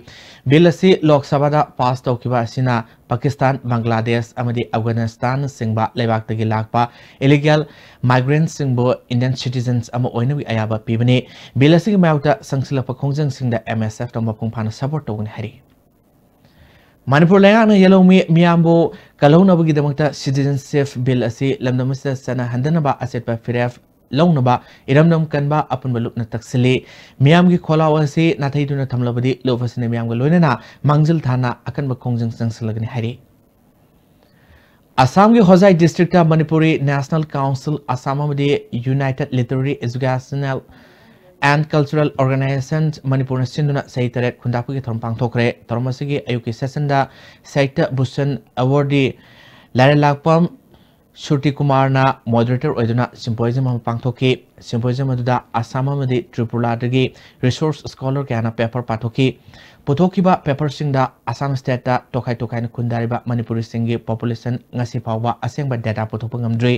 ꯕꯤꯜ ꯑꯁꯤ ꯂꯣꯛ ꯁꯚꯥꯗ ꯄꯥꯁ ꯇꯧꯈꯤꯕ ꯑꯁꯤꯅ ꯄꯥꯀꯤꯁꯇꯥꯟ, ꯕꯪꯒ꯭ꯂꯥꯗꯦꯁ ꯑꯃꯗꯤ ꯑꯐꯒꯥꯅꯤꯁꯇꯥꯟꯅꯆꯤꯡꯕ ꯂꯩꯕꯥꯛꯇꯒꯤ ꯂꯥꯛꯄ ꯏꯂꯤꯒꯦꯜ ꯃꯥꯏꯒ꯭ꯔꯦꯟꯠꯁꯤꯡꯕꯨ ꯏꯟꯗꯤꯌꯟ ꯁꯤꯇꯤꯖꯦꯟꯁ ꯑꯃ ꯑꯣꯏꯅꯕꯒꯤ ꯑꯌꯥꯕ ꯄꯤꯕꯅꯤ꯫ ꯕꯤꯜ ꯑꯁꯤꯒꯤ ꯃꯥꯌꯣꯛꯇ ꯆꯪꯁꯤꯜꯂꯛꯄ ꯈꯣꯡꯖꯪꯁꯤꯡꯗ ꯑꯦꯝ ꯑꯦꯁ ꯑꯦꯐꯅ ꯃꯄꯨꯡ ꯐꯥꯅ ꯁꯄꯣꯔꯠ ꯇꯧꯒꯅꯤ ꯍꯥꯏꯔꯤ꯫ ꯃꯅꯤꯄꯨꯔ ꯂꯩꯉꯥꯛꯅ ꯌꯦꯜꯍꯧꯃꯤ ꯃꯤꯌꯥꯝꯕꯨ ꯀꯜꯍꯧꯅꯕꯒꯤꯗꯃꯛꯇ ꯁꯤꯇꯤꯖꯦꯟꯁꯤꯞ ꯕꯤꯜ ꯑꯁꯤ ꯂꯝꯗꯝ ꯑꯁꯤꯗ ꯆꯠꯅꯍꯟꯗꯅꯕ ꯑꯆꯦꯠꯄ ꯐꯤꯔꯦꯞ ꯂꯧꯅꯕ ꯏꯔꯝꯗꯝ ꯀꯟꯕ ꯑꯄꯨꯟꯕ ꯂꯨꯞꯅ ꯇꯛꯁꯤꯜꯂꯤ꯫ ꯃꯤꯌꯥꯝꯒꯤ ꯈꯣꯜꯂꯥꯎ ꯑꯁꯤ ꯅꯥꯊꯩꯗꯨꯅ ꯊꯝꯂꯕꯗꯤ ꯂꯨꯞ ꯑꯁꯤꯅ ꯃꯤꯌꯥꯝꯒ ꯂꯣꯏꯅꯅ ꯃꯥꯡꯖꯤꯜ ꯊꯥꯅ ꯑꯀꯟꯕ ꯈꯣꯡꯖꯪ ꯆꯪꯁꯤꯜꯂꯒꯅꯤ ꯍꯥꯏꯔꯤ꯫ ꯑꯁꯥꯝꯒꯤ Hojai district Manipuri national council Assam ꯑꯃꯗꯤ united literary educational and Cultural Organization ꯃꯅꯤꯄꯨꯔꯅ ꯁꯤꯟꯗꯨꯅ ꯆꯍꯤ ꯇꯔꯦꯠ ꯈꯨꯟꯗꯥꯛꯄꯒꯤ ꯊꯧꯔꯝ ꯄꯥꯡꯊꯣꯛꯈ꯭ꯔꯦ꯫ ꯊꯧꯔꯝ ꯑꯁꯤꯒꯤ ꯑꯌꯨꯛꯀꯤ sessionꯗ Sahitya Bhushan Awardee ꯂꯥꯏꯔꯦꯟꯂꯥꯛꯄꯝ ꯁ꯭ꯔꯨꯇꯤ ꯀꯨꯃꯥꯔꯅ moderator ꯑꯣꯏꯗꯨꯅ symposium ꯑꯃ ꯄꯥꯡꯊꯣꯛꯈꯤ꯫ Symposium ꯑꯗꯨꯗ ꯑꯁꯥꯝ ꯑꯃꯗꯤ ꯇ꯭ꯔꯤꯄꯨꯔꯥꯗꯒꯤ resource scholar ꯀꯌꯥꯅ paper ꯄꯥꯊꯣꯛꯈꯤ꯫ ꯄꯨꯊꯣꯛꯈꯤꯕ paperꯁꯤꯡꯗ ꯑꯁꯥꯝ stateꯇ ꯇꯣꯈꯥꯏ ꯇꯣꯈꯥꯏꯅ ꯈꯨꯟꯗꯥꯔꯤꯕ ꯃꯅꯤꯄꯨꯔꯤꯁꯤꯡꯒꯤ population ꯉꯁꯤ ꯐꯥꯎꯕ ꯑꯁꯦꯡꯕ data ꯄꯨꯊꯣꯛꯄ ꯉꯝꯗ꯭ꯔꯤ꯫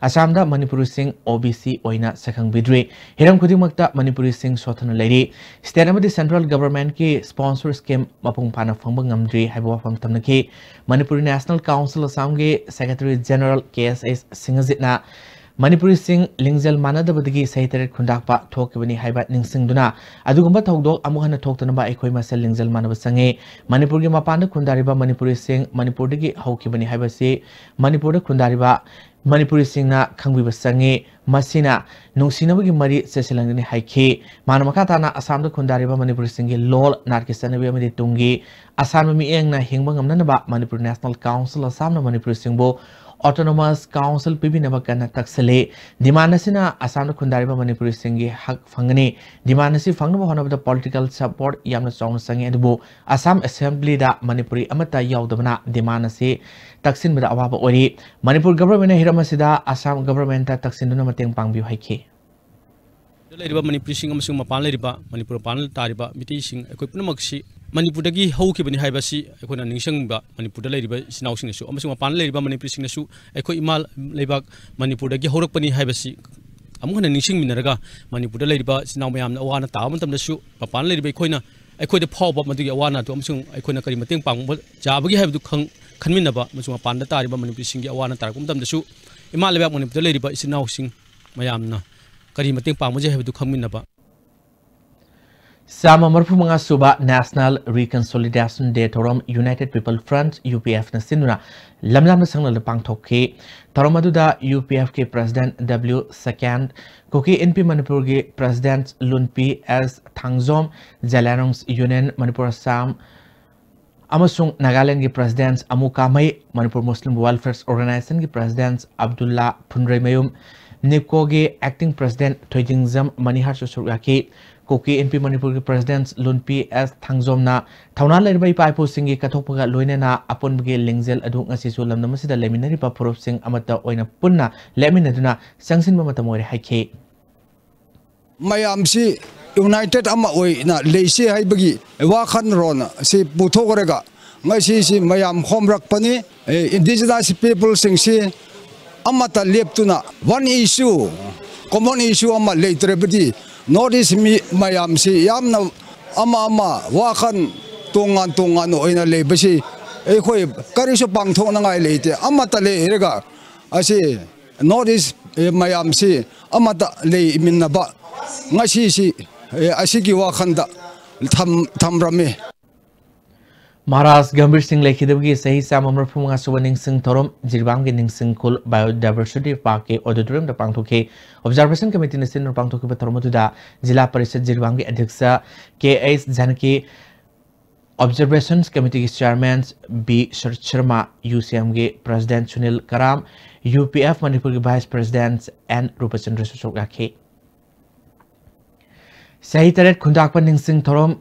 ꯑꯁꯥꯝꯗ ꯃꯅꯤꯄꯨꯔꯤꯁꯤꯡ OBC ꯑꯣꯏꯅ ꯁꯛꯈꯪꯕꯤꯗ꯭ꯔꯤ꯫ ꯍꯤꯔꯝ ꯈꯨꯗꯤꯡꯃꯛꯇ ꯃꯅꯤꯄꯨꯔꯤꯁꯤꯡ ꯁꯣꯠꯊꯅ ꯂꯩꯔꯤ꯫ State ꯑꯃꯗꯤ central governmentꯀꯤ sponsor scheme ꯃꯄꯨꯡ ꯐꯥꯅ ꯐꯪꯕ ꯉꯝꯗ꯭ꯔꯤ ꯍꯥꯏꯕ ꯋꯥꯐꯝ ꯊꯝꯅꯈꯤ꯫ ꯃꯅꯤꯄꯨꯔꯤ National Council ꯑꯁꯥꯝꯒꯤ Secretary General K S S ꯁꯤꯡꯍꯖꯤꯠꯅ ꯃꯅꯤꯄꯨꯔꯤꯁꯤꯡ ꯂꯤꯡꯖꯦꯜ ꯃꯥꯟꯅꯗꯕꯗꯒꯤ ꯆꯍꯤ ꯇꯔꯦꯠ ꯈꯨꯟꯗꯥꯛꯄ ꯊꯣꯛꯈꯤꯕꯅꯤ ꯍꯥꯏꯕ ꯅꯤꯡꯁꯤꯡꯗꯨꯅ, ꯑꯗꯨꯒꯨꯝꯕ ꯊꯧꯗꯣꯛ ꯑꯃꯨꯛ ꯍꯟꯅ ꯊꯣꯛꯇꯅꯕ ꯑꯩꯈꯣꯏ ꯃꯁꯦꯜ ꯂꯤꯡꯖꯦꯜ ꯃꯥꯟꯅꯕ ꯆꯪꯉꯤ꯫ ꯃꯅꯤꯄꯨꯔꯒꯤ ꯃꯄꯥꯟꯗ ꯈꯨꯟꯗꯥꯔꯤꯕ ꯃꯅꯤꯄꯨꯔꯤꯁꯤꯡ ꯃꯅꯤꯄꯨꯔꯗꯒꯤ ꯍꯧꯈꯤꯕꯅꯤ ꯍꯥꯏꯕꯁꯤ ꯃꯅꯤꯄꯨꯔꯗ ꯈꯨꯟꯗꯥꯔꯤꯕ ꯃꯅꯤꯄꯨꯔꯤꯁꯤꯡꯅ ꯈꯪꯕꯤꯕ ꯆꯪꯉꯤ꯫ ꯃꯁꯤꯅ ꯅꯨꯡꯁꯤꯅꯕꯒꯤ ꯃꯔꯤ ꯆꯦꯠꯁꯤꯜꯍꯟꯒꯅꯤ ꯍꯥꯏꯈꯤ꯫ ꯃꯥꯅ ꯃꯈꯥ ꯇꯥꯅ ꯑꯁꯥꯝꯗ ꯈꯨꯟꯗꯥꯔꯤꯕ ꯃꯅꯤꯄꯨꯔꯤꯁꯤꯡꯒꯤ ꯂꯣꯜ, ꯅꯥꯠꯀꯤ ꯆꯠꯅꯕꯤ ꯑꯃꯗꯤ ꯇꯨꯡꯒꯤ ꯑꯁꯥꯟꯕ ꯃꯤꯠꯌꯦꯡꯅ ꯍꯤꯡꯕ ꯉꯝꯅꯅꯕ Manipur National Council ꯑꯁꯥꯝꯅ ꯃꯅꯤꯄꯨꯔꯤꯁꯤꯡꯕꯨ autonomous council ꯄꯤꯕꯤꯅꯕ ꯀꯟꯅ ꯇꯛꯁꯜꯂꯤ꯫ Demand ꯑꯁꯤꯅ ꯑꯁꯥꯝꯗ ꯈꯨꯟꯗꯥꯔꯤꯕ ꯃꯅꯤꯄꯨꯔꯤꯁꯤꯡꯒꯤ ꯍꯛ ꯐꯪꯒꯅꯤ꯫ Demand ꯑꯁꯤ ꯐꯪꯅꯕ ꯍꯣꯠꯅꯕꯗ political support ꯌꯥꯝꯅ ꯆꯥꯎꯅ ꯆꯪꯉꯤ, ꯑꯗꯨꯕꯨ ꯑꯁꯥꯝ Assemblyꯗ ꯃꯅꯤꯄꯨꯔꯤ ꯑꯃꯠꯇ ꯌꯥꯎꯗꯕꯅ demand ꯑꯁꯤ ꯇꯛꯁꯤꯟꯕꯗ ꯑꯋꯥꯕ ꯑꯣꯏꯔꯤ꯫ ꯃꯅꯤꯄꯨꯔ governmentꯅ ꯍꯤꯔꯝ ꯑꯁꯤꯗ ꯑꯁꯥꯝ governmentꯇ ꯇꯛꯁꯤꯟꯗꯨꯅ ꯃꯇꯦꯡ ꯄꯥꯡꯕꯤꯌꯨ ꯍꯥꯏꯈꯤ꯫ ꯂꯩꯔꯤꯕ ꯃꯅꯤꯄꯨꯔꯤꯁꯤꯡ ꯑꯃꯁꯨꯡ ꯃꯄꯥꯟ ꯂꯩꯔꯤꯕ, ꯃꯅꯤꯄꯨꯔ ꯃꯄꯥꯟꯗ ꯇꯥꯔꯤꯕ ꯃꯤꯇꯩꯁꯤꯡ ꯑꯩꯈꯣꯏ ꯄꯨꯝꯅꯃꯛꯁꯤ ꯃꯅꯤꯄꯨꯔꯗꯒꯤ ꯍꯧꯈꯤꯕꯅꯤ ꯍꯥꯏꯕꯁꯤ ꯑꯩꯈꯣꯏꯅ ꯅꯤꯡꯁꯤꯡꯕ, ꯃꯅꯤꯄꯨꯔꯗ ꯂꯩꯔꯤꯕ ꯏꯆꯤꯟ ꯏꯅꯥꯎꯁꯤꯡꯅꯁꯨ ꯑꯃꯁꯨꯡ ꯃꯄꯥꯟꯗ ꯂꯩꯔꯤꯕ ꯃꯅꯤꯄꯨꯔꯤꯁꯤꯡꯅꯁꯨ ꯑꯩꯈꯣꯏ ꯏꯃꯥ ꯂꯩꯕꯥꯛ ꯃꯅꯤꯄꯨꯔꯗꯒꯤ ꯍꯧꯔꯛꯄꯅꯤ ꯍꯥꯏꯕꯁꯤ ꯑꯃꯨꯛ ꯍꯟꯅ ꯅꯤꯡꯁꯤꯡꯃꯤꯟꯅꯔꯒ, ꯃꯅꯤꯄꯨꯔꯗ ꯂꯩꯔꯤꯕ ꯏꯆꯤꯟ ꯏꯅꯥꯎ ꯃꯌꯥꯝꯅ ꯑꯋꯥ ꯑꯅꯥ ꯇꯥꯕ ꯃꯇꯝꯗꯁꯨ ꯃꯄꯥꯟꯗ ꯂꯩꯔꯤꯕ ꯑꯩꯈꯣꯏꯅ, ꯑꯩꯈꯣꯏꯗ ꯐꯥꯎꯕ ꯃꯗꯨꯒꯤ ꯑꯋꯥ ꯑꯅꯥꯗꯨ ꯑꯃꯁꯨꯡ ꯑꯩꯈꯣꯏꯅ ꯀꯔꯤ ꯃꯇꯦꯡ ꯄꯥꯡꯕ ꯌꯥꯕꯒꯦ ꯍꯥꯏꯕꯗꯨ ꯈꯪ-, ꯈꯟꯃꯤꯟꯅꯕ, ꯑꯃꯁꯨꯡ ꯃꯄꯥꯟꯗ ꯇꯥꯔꯤꯕ ꯃꯅꯤꯄꯨꯔꯤꯁꯤꯡꯒꯤ ꯑꯋꯥ ꯑꯅꯥ ꯇꯥꯔꯛꯄ ꯃꯇꯝꯗꯁꯨ ꯏꯃꯥ ꯂꯩꯕꯥꯛ ꯃꯅꯤꯄꯨꯔꯗ ꯂꯩꯔꯤꯕ ꯏꯆꯤꯟ ꯏꯅꯥꯎꯁꯤꯡ ꯃꯌꯥꯝꯅ ꯀꯔꯤ ꯃꯇꯦꯡ ꯄꯥꯡꯕ ꯌꯥꯏ ꯍꯥꯏꯕꯗꯨ ꯈꯪꯃꯤꯟꯅꯕ꯫ ꯆꯥꯝꯃ ꯃꯔꯤꯐꯨ ꯃꯉꯥ ꯁꯨꯕ National Reconciliation Day ꯊꯧꯔꯝ United People Front, UPFꯅ ꯁꯤꯟꯗꯨꯅ ꯂꯝꯌꯥꯝꯅ ꯁꯪꯂꯗ ꯄꯥꯡꯊꯣꯛꯈꯤ꯫ ꯊꯧꯔꯝ ꯑꯗꯨꯗ UPFꯀꯤ President W ꯁꯀ꯭ꯌꯥꯟ, ꯀꯨꯀꯤ ꯏꯟꯄꯤ ꯃꯅꯤꯄꯨꯔꯒꯤ President ꯂꯨꯟꯄꯤ S ꯊꯥꯡꯖꯣꯝ, ꯖꯦꯂꯥꯏꯔꯣꯡ Union Manipur Assam ꯑꯃꯁꯨꯡ ꯅꯥꯒꯥꯂꯦꯟꯗꯒꯤ President ꯑꯃꯨ ꯀꯥꯃꯩ, Manipur Muslim Welfare Organizationꯒꯤ President Abdulla ꯐꯨꯟꯗ꯭ꯔꯩꯃꯌꯨꯝ, ꯅꯤꯞꯀꯣꯒꯤ acting president ꯊꯣꯏꯗꯤꯡꯖꯝ ꯃꯅꯤꯍꯥꯔꯁꯨ ꯁꯔꯨꯛ ꯌꯥꯈꯤ꯫ ꯀꯨꯀꯤ ꯏꯟꯄꯤ ꯃꯅꯤꯄꯨꯔꯒꯤ president ꯂꯨꯟꯄꯤ ꯑꯦꯁ ꯊꯥꯡꯖꯣꯝꯅ ꯊꯧꯅꯥ ꯂꯩꯔꯕ ꯏꯄꯥ ꯏꯄꯨꯁꯤꯡꯒꯤ ꯀꯠꯊꯣꯛꯄꯒ ꯂꯣꯏꯅꯅ ꯑꯄꯨꯟꯕꯒꯤ ꯂꯤꯡꯖꯦꯜ ꯑꯗꯨ ꯉꯁꯤꯁꯨ ꯂꯝꯗꯝ ꯑꯁꯤꯗ ꯂꯩꯃꯤꯟꯅꯔꯤꯕ ꯐꯨꯔꯨꯞꯁꯤꯡ ꯑꯃꯠꯇ ꯑꯣꯏꯅ ꯄꯨꯟꯅ ꯂꯦꯞꯃꯤꯟꯅꯗꯨꯅ ꯆꯪꯁꯤꯟꯕ ꯃꯇꯝ ꯑꯣꯏꯔꯦ ꯍꯥꯏꯈꯤ꯫ ꯃꯌꯥꯝꯁꯤ united ꯑꯃ ꯑꯣꯏꯅ ꯂꯩꯁꯤ ꯍꯥꯏꯕꯒꯤ ꯋꯥꯈꯜꯂꯣꯟ ꯑꯁꯤ ꯄꯨꯊꯣꯛꯂꯒ ꯉꯁꯤꯁꯤ ꯃꯌꯥꯝ ꯈꯣꯝꯂꯛꯄꯅꯤ꯫ ꯑꯦ, indigenous peopleꯁꯤꯡꯁꯤ ꯑꯃꯠꯇ ꯂꯦꯞꯇꯨꯅ one issue, common issue ꯑꯃ ꯂꯩꯇ꯭ꯔꯕꯗꯤ North East ꯃꯤ ꯃꯌꯥꯝꯁꯤ ꯌꯥꯝꯅ ꯑꯃ ꯑꯃ ꯋꯥꯈꯜ ꯇꯣꯉꯥꯟ ꯇꯣꯉꯥꯟ ꯑꯣꯏꯅ ꯂꯩꯕꯁꯤ ꯑꯩꯈꯣꯏ ꯀꯔꯤꯁꯨ ꯄꯥꯡꯊꯣꯛꯅꯉꯥꯏ ꯂꯩꯇꯦ꯫ ꯑꯃꯠꯇ ꯂꯩꯔꯒ ꯑꯁꯤ North East, ꯑꯦ, ꯃꯌꯥꯝꯁꯤ ꯑꯃꯠꯇ ꯂꯩꯃꯤꯟꯅꯕ ꯉꯁꯤꯁꯤ, ꯑꯦ, ꯑꯁꯤꯒꯤ ꯋꯥꯈꯜꯗ ꯊꯝ-, ꯊꯝꯔꯝꯃꯤ꯫ ꯃꯍꯥꯔꯥꯖ ꯒꯝꯚꯤꯔ ꯁꯤꯡ ꯂꯩꯈꯤꯗꯕꯒꯤ ꯆꯍꯤ ꯆꯥꯝꯃ ꯃꯔꯤꯐꯨ ꯃꯉꯥ ꯁꯨꯕ ꯅꯤꯡꯁꯤꯡ ꯊꯧꯔꯝ ꯖꯤꯔꯤꯕꯥꯝꯒꯤ ꯅꯤꯡꯁꯤꯡ ꯈꯨꯜ Biodiversity Parkꯀꯤ auditoriumꯗ ꯄꯥꯡꯊꯣꯛꯈꯤ꯫ Observation Committeeꯅ ꯁꯤꯟꯗꯨꯅ ꯄꯥꯡꯊꯣꯛꯈꯤꯕ ꯊꯧꯔꯝ ꯑꯗꯨꯗ ꯖꯤꯂꯥ ꯄꯔꯤꯁꯗ ꯖꯤꯔꯤꯕꯥꯝꯒꯤ ꯑꯗ꯭ꯌꯛꯁ ꯀꯦ H Janaki, Observation Committeeꯒꯤ chairman B ꯁꯔꯠ ꯁꯔꯃ, ꯌꯨ ꯁꯤ ꯑꯦꯝꯒꯤ president ꯁꯨꯅꯤꯜ ꯀꯔꯥꯝ, ꯌꯨ ꯄꯤ ꯑꯦꯐ ꯃꯅꯤꯄꯨꯔꯒꯤ vice president ꯑꯦꯟ ꯔꯨꯄꯆꯟꯗ꯭ꯔꯁꯨ ꯁꯔꯨꯛ ꯌꯥꯈꯤ꯫ ꯆꯍꯤ ꯇꯔꯦꯠ ꯈꯨꯟꯇꯥꯛꯄ ꯅꯤꯡꯁꯤꯡ ꯊꯧꯔꯝ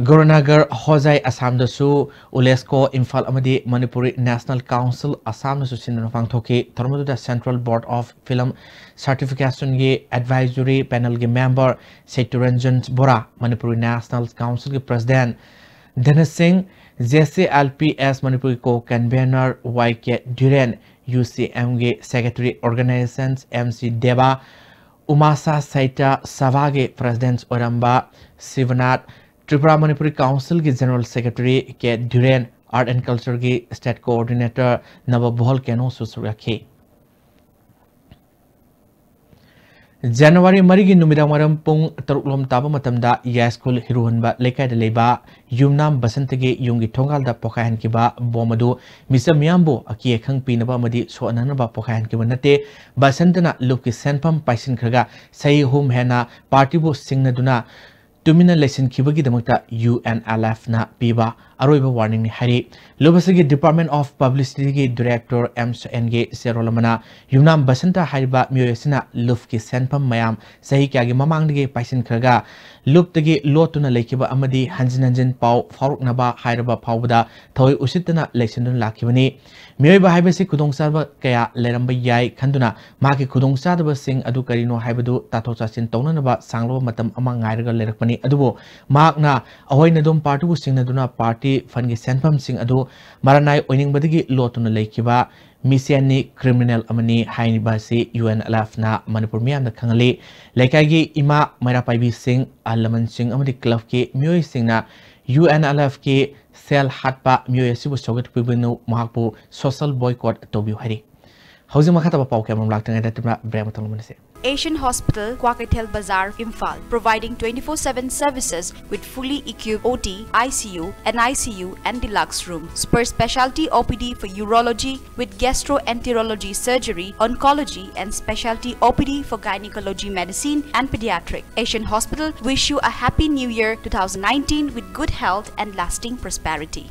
ꯒꯧꯔꯅꯒꯔ ꯍꯣꯖꯥꯏ ꯑꯁꯥꯝꯗꯁꯨ UNESCO ꯏꯝꯐꯥꯜ ꯑꯃꯗꯤ Manipuri National Council ꯑꯁꯥꯝꯅꯁꯨ ꯁꯤꯟꯗꯨꯅ ꯄꯥꯡꯊꯣꯛꯈꯤ꯫ ꯊꯧꯔꯝ ꯑꯗꯨꯗ Central Board of Film Certificationꯒꯤ advisory panelꯒꯤ member ꯁꯦꯇꯨꯔꯟꯖꯟ Bora, Manipuri National Councilꯒꯤ president Dhanasing, J C L P S ꯃꯅꯤꯄꯨꯔꯒꯤ co-convener ꯋꯥꯏ ꯀꯦ ꯙꯤꯔꯦꯟ, ꯌꯨ ꯁꯤ ꯑꯦꯝꯒꯤ secretary organizations ꯑꯦꯝ ꯁꯤ ꯗꯦꯕꯥ, ꯎꯃꯥꯁꯥ ꯁꯥꯍꯤꯇ꯭ꯌ ꯁꯚꯥꯒꯤ president ꯑꯣꯏꯔꯝꯕ Shibnath, Tripura Manipuri councilꯒꯤ general secretary K ꯙꯤꯔꯦꯟ, Art and Cultureꯒꯤ state coordinator ꯅꯕ ꯚꯣꯜꯀꯦꯅꯣꯁꯨ ꯁꯔꯨꯛ ꯌꯥꯈꯤ꯫ ꯖꯅꯋꯥꯔꯤ ꯃꯔꯤꯒꯤ ꯅꯨꯃꯤꯗꯥꯡ ꯋꯥꯏꯔꯝ ꯄꯨꯡ ꯇꯔꯨꯛ ꯂꯣꯝ ꯇꯥꯕ ꯃꯇꯝꯗ ꯌꯥꯏꯁ꯭ꯀꯨꯜ ꯍꯤꯔꯨꯍꯟꯕ ꯂꯩꯀꯥꯏꯗ ꯂꯩꯕ ꯌꯨꯝꯅꯥꯝ ꯕꯁꯟꯇꯒꯤ ꯌꯨꯝꯒꯤ ꯊꯣꯡꯒꯥꯜꯗ ꯄꯣꯈꯥꯏꯍꯟꯈꯤꯕ bomb ꯑꯗꯨ ꯃꯤꯆꯝ ꯃꯤꯌꯥꯝꯕꯨ ꯑꯀꯤ ꯑꯈꯪ ꯄꯤꯅꯕ ꯑꯃꯗꯤ ꯁꯣꯛꯍꯟꯅꯅꯕ ꯄꯣꯈꯥꯏꯍꯟꯈꯤꯕ ꯅꯠꯇꯦ꯫ ꯕꯁꯟꯇꯅ ꯂꯨꯞꯀꯤ ꯁꯦꯟꯐꯝ ꯄꯥꯏꯁꯤꯟꯈ꯭ꯔꯒ ꯆꯍꯤ ꯑꯍꯨꯝ ꯍꯦꯟꯅ partyꯕꯨ ꯁꯤꯡꯅꯗꯨꯅ ꯇꯨꯃꯤꯟꯅ ꯂꯩꯁꯤꯟꯈꯤꯕꯒꯤꯗꯃꯛꯇ UNLFꯅ ꯄꯤꯕ ꯑꯔꯣꯏꯕ warningꯅꯤ ꯍꯥꯏꯔꯤ꯫ ꯂꯨꯞ ꯑꯁꯤꯒꯤ Department of Publicityꯒꯤ director ꯑꯦꯝ ꯁꯣꯌꯦꯟꯒꯤ ꯆꯦꯔꯣꯜ ꯑꯃꯅ ꯌꯨꯝꯅꯥꯝ ꯕꯁꯟꯇ ꯍꯥꯏꯔꯤꯕ ꯃꯤꯑꯣꯏ ꯑꯁꯤꯅ ꯂꯨꯞꯀꯤ ꯁꯦꯟꯐꯝ ꯃꯌꯥꯝ ꯆꯍꯤ ꯀꯌꯥꯒꯤ ꯃꯃꯥꯡꯗꯒꯤ ꯄꯥꯏꯁꯤꯟꯈ꯭ꯔꯒ ꯂꯨꯞꯇꯒꯤ ꯂꯣꯠꯇꯨꯅ ꯂꯩꯈꯤꯕ ꯑꯃꯗꯤ ꯍꯟꯖꯤꯟ ꯍꯟꯖꯤꯟ ꯄꯥꯎ ꯐꯥꯎꯔꯛꯅꯕ ꯍꯥꯏꯔꯕ ꯐꯥꯎꯕꯗ ꯊꯋꯥꯏ ꯎꯁꯤꯠꯇꯅ ꯂꯩꯁꯤꯟꯗꯨꯅ ꯂꯥꯛꯈꯤꯕꯅꯤ꯫ ꯃꯤꯑꯣꯏꯕ ꯍꯥꯏꯕꯁꯤ ꯈꯨꯗꯣꯡꯆꯥꯕ ꯀꯌꯥ ꯂꯩꯔꯝꯕ ꯌꯥꯏ ꯈꯟꯗꯨꯅ ꯃꯍꯥꯛꯀꯤ ꯈꯨꯗꯣꯡꯆꯥꯗꯕꯁꯤꯡ ꯑꯗꯨ ꯀꯔꯤꯅꯣ ꯍꯥꯏꯕꯗꯨ ꯇꯥꯊꯣꯛ ꯇꯥꯁꯤꯟ ꯇꯧꯅꯅꯕ ꯁꯥꯡꯂꯕ ꯃꯇꯝ ꯑꯃ ꯉꯥꯏꯔꯒ ꯂꯩꯔꯛꯄꯅꯤ꯫ ꯑꯗꯨꯕꯨ ꯃꯍꯥꯛꯅ ꯑꯍꯣꯏꯅꯗꯣꯝ ꯄꯥꯔꯇꯤꯕꯨ ꯁꯤꯡꯅꯗꯨꯅ ꯄꯥꯔꯇꯤ ꯐꯟꯒꯤ ꯁꯦꯟꯐꯝꯁꯤꯡ ꯑꯗꯨ ꯃꯔꯥꯅꯥꯏ ꯑꯣꯏꯅꯤꯡꯕꯗꯒꯤ ꯂꯣꯠꯇꯨꯅ ꯂꯩꯈꯤꯕ ꯃꯤꯁꯦꯟꯅꯤ, criminal ꯑꯃꯅꯤ ꯍꯥꯏꯔꯤꯕ ꯑꯁꯤ UNLFꯅ ꯃꯅꯤꯄꯨꯔ ꯃꯤꯌꯥꯝꯗ ꯈꯪꯍꯜꯂꯤ꯫ ꯂꯩꯀꯥꯏꯒꯤ ꯏꯃꯥ ꯃꯩꯔꯥ ꯄꯥꯏꯕꯤꯁꯤꯡ, ꯑꯍꯜ ꯂꯃꯟꯁꯤꯡ ꯑꯃꯗꯤ clubꯀꯤ ꯃꯤꯑꯣꯏꯁꯤꯡꯅ UNLFꯀꯤ ꯁꯦꯜ ꯍꯥꯠꯄ ꯃꯤꯑꯣꯏ ꯑꯁꯤꯕꯨ ꯁꯧꯒꯠꯄꯤꯕꯅꯨ, ꯃꯍꯥꯛꯄꯨ social boycott ꯇꯧꯕꯤꯌꯨ ꯍꯥꯏꯔꯤ꯫ ꯍꯧꯖꯤꯛ ꯃꯈꯥ ꯇꯥꯕ ꯄꯥꯎ ꯀꯌꯥ ꯑꯃ ꯂꯥꯛꯇ꯭ꯔꯤꯉꯩꯗ ꯇꯤꯝꯅ break ꯑꯃꯇꯪ ꯂꯧꯃꯤꯟꯅꯁꯤ꯫ Asian Hospital, Kwakeithel Bazar, Imphal, providing twenty-four seven services with fully equipped OT, ICU, NICU, and deluxe room. Super specialty OPD for urology with gastroenterology surgery, oncology, and specialty OPD for gynecology medicine and pediatric. Asian Hospital wish you a happy new year two thousand nineteen with good health and lasting prosperity.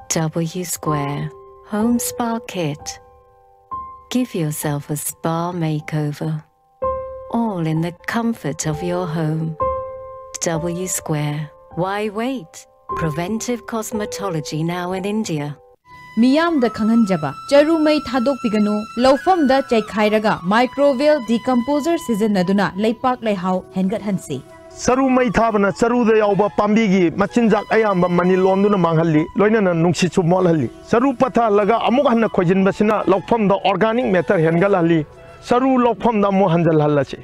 W Square Home Spa Kit. Give yourself a spa makeover, all in the comfort of your home. W Square. Why wait? Preventive cosmetology now in India. ꯃꯤꯌꯥꯝꯗ ꯈꯪꯍꯟꯖꯕ, ꯆꯔꯨ ꯃꯩ ꯊꯥꯗꯣꯛꯄꯤꯒꯅꯨ, ꯂꯧꯐꯝꯗ ꯆꯩꯈꯥꯏꯔꯒ microbial decomposer ꯁꯤꯖꯤꯟꯅꯗꯨꯅ ꯂꯩꯄꯥꯛ ꯂꯩꯍꯥꯎ ꯍꯦꯟꯒꯠꯍꯟꯁꯤ꯫ ꯆꯔꯨ ꯃꯩ ꯊꯥꯕꯅ ꯆꯔꯨꯗ ꯌꯥꯎꯕ ꯄꯥꯝꯕꯤꯒꯤ ꯃꯆꯤꯟꯖꯥꯛ ꯑꯌꯥꯝꯕ ꯃꯅꯤꯜ ꯑꯣꯟꯗꯨꯅ ꯃꯥꯡꯍꯜꯂꯤ, ꯂꯣꯏꯅꯅ ꯅꯨꯡꯁꯤꯠꯁꯨ ꯃꯣꯠꯍꯜꯂꯤ꯫ ꯆꯔꯨ ꯄꯠꯊꯍꯜꯂꯒ ꯑꯃꯨꯛ ꯍꯟꯅ ꯈꯣꯏꯖꯤꯟꯕꯁꯤꯅ ꯂꯧꯐꯝꯗ organic matter ꯍꯦꯟꯒꯠꯍꯜꯂꯤ꯫ ꯆꯔꯨ ꯂꯧꯐꯝꯗ ꯑꯃꯨꯛ ꯍꯟꯖꯜꯍꯜꯂꯁꯤ꯫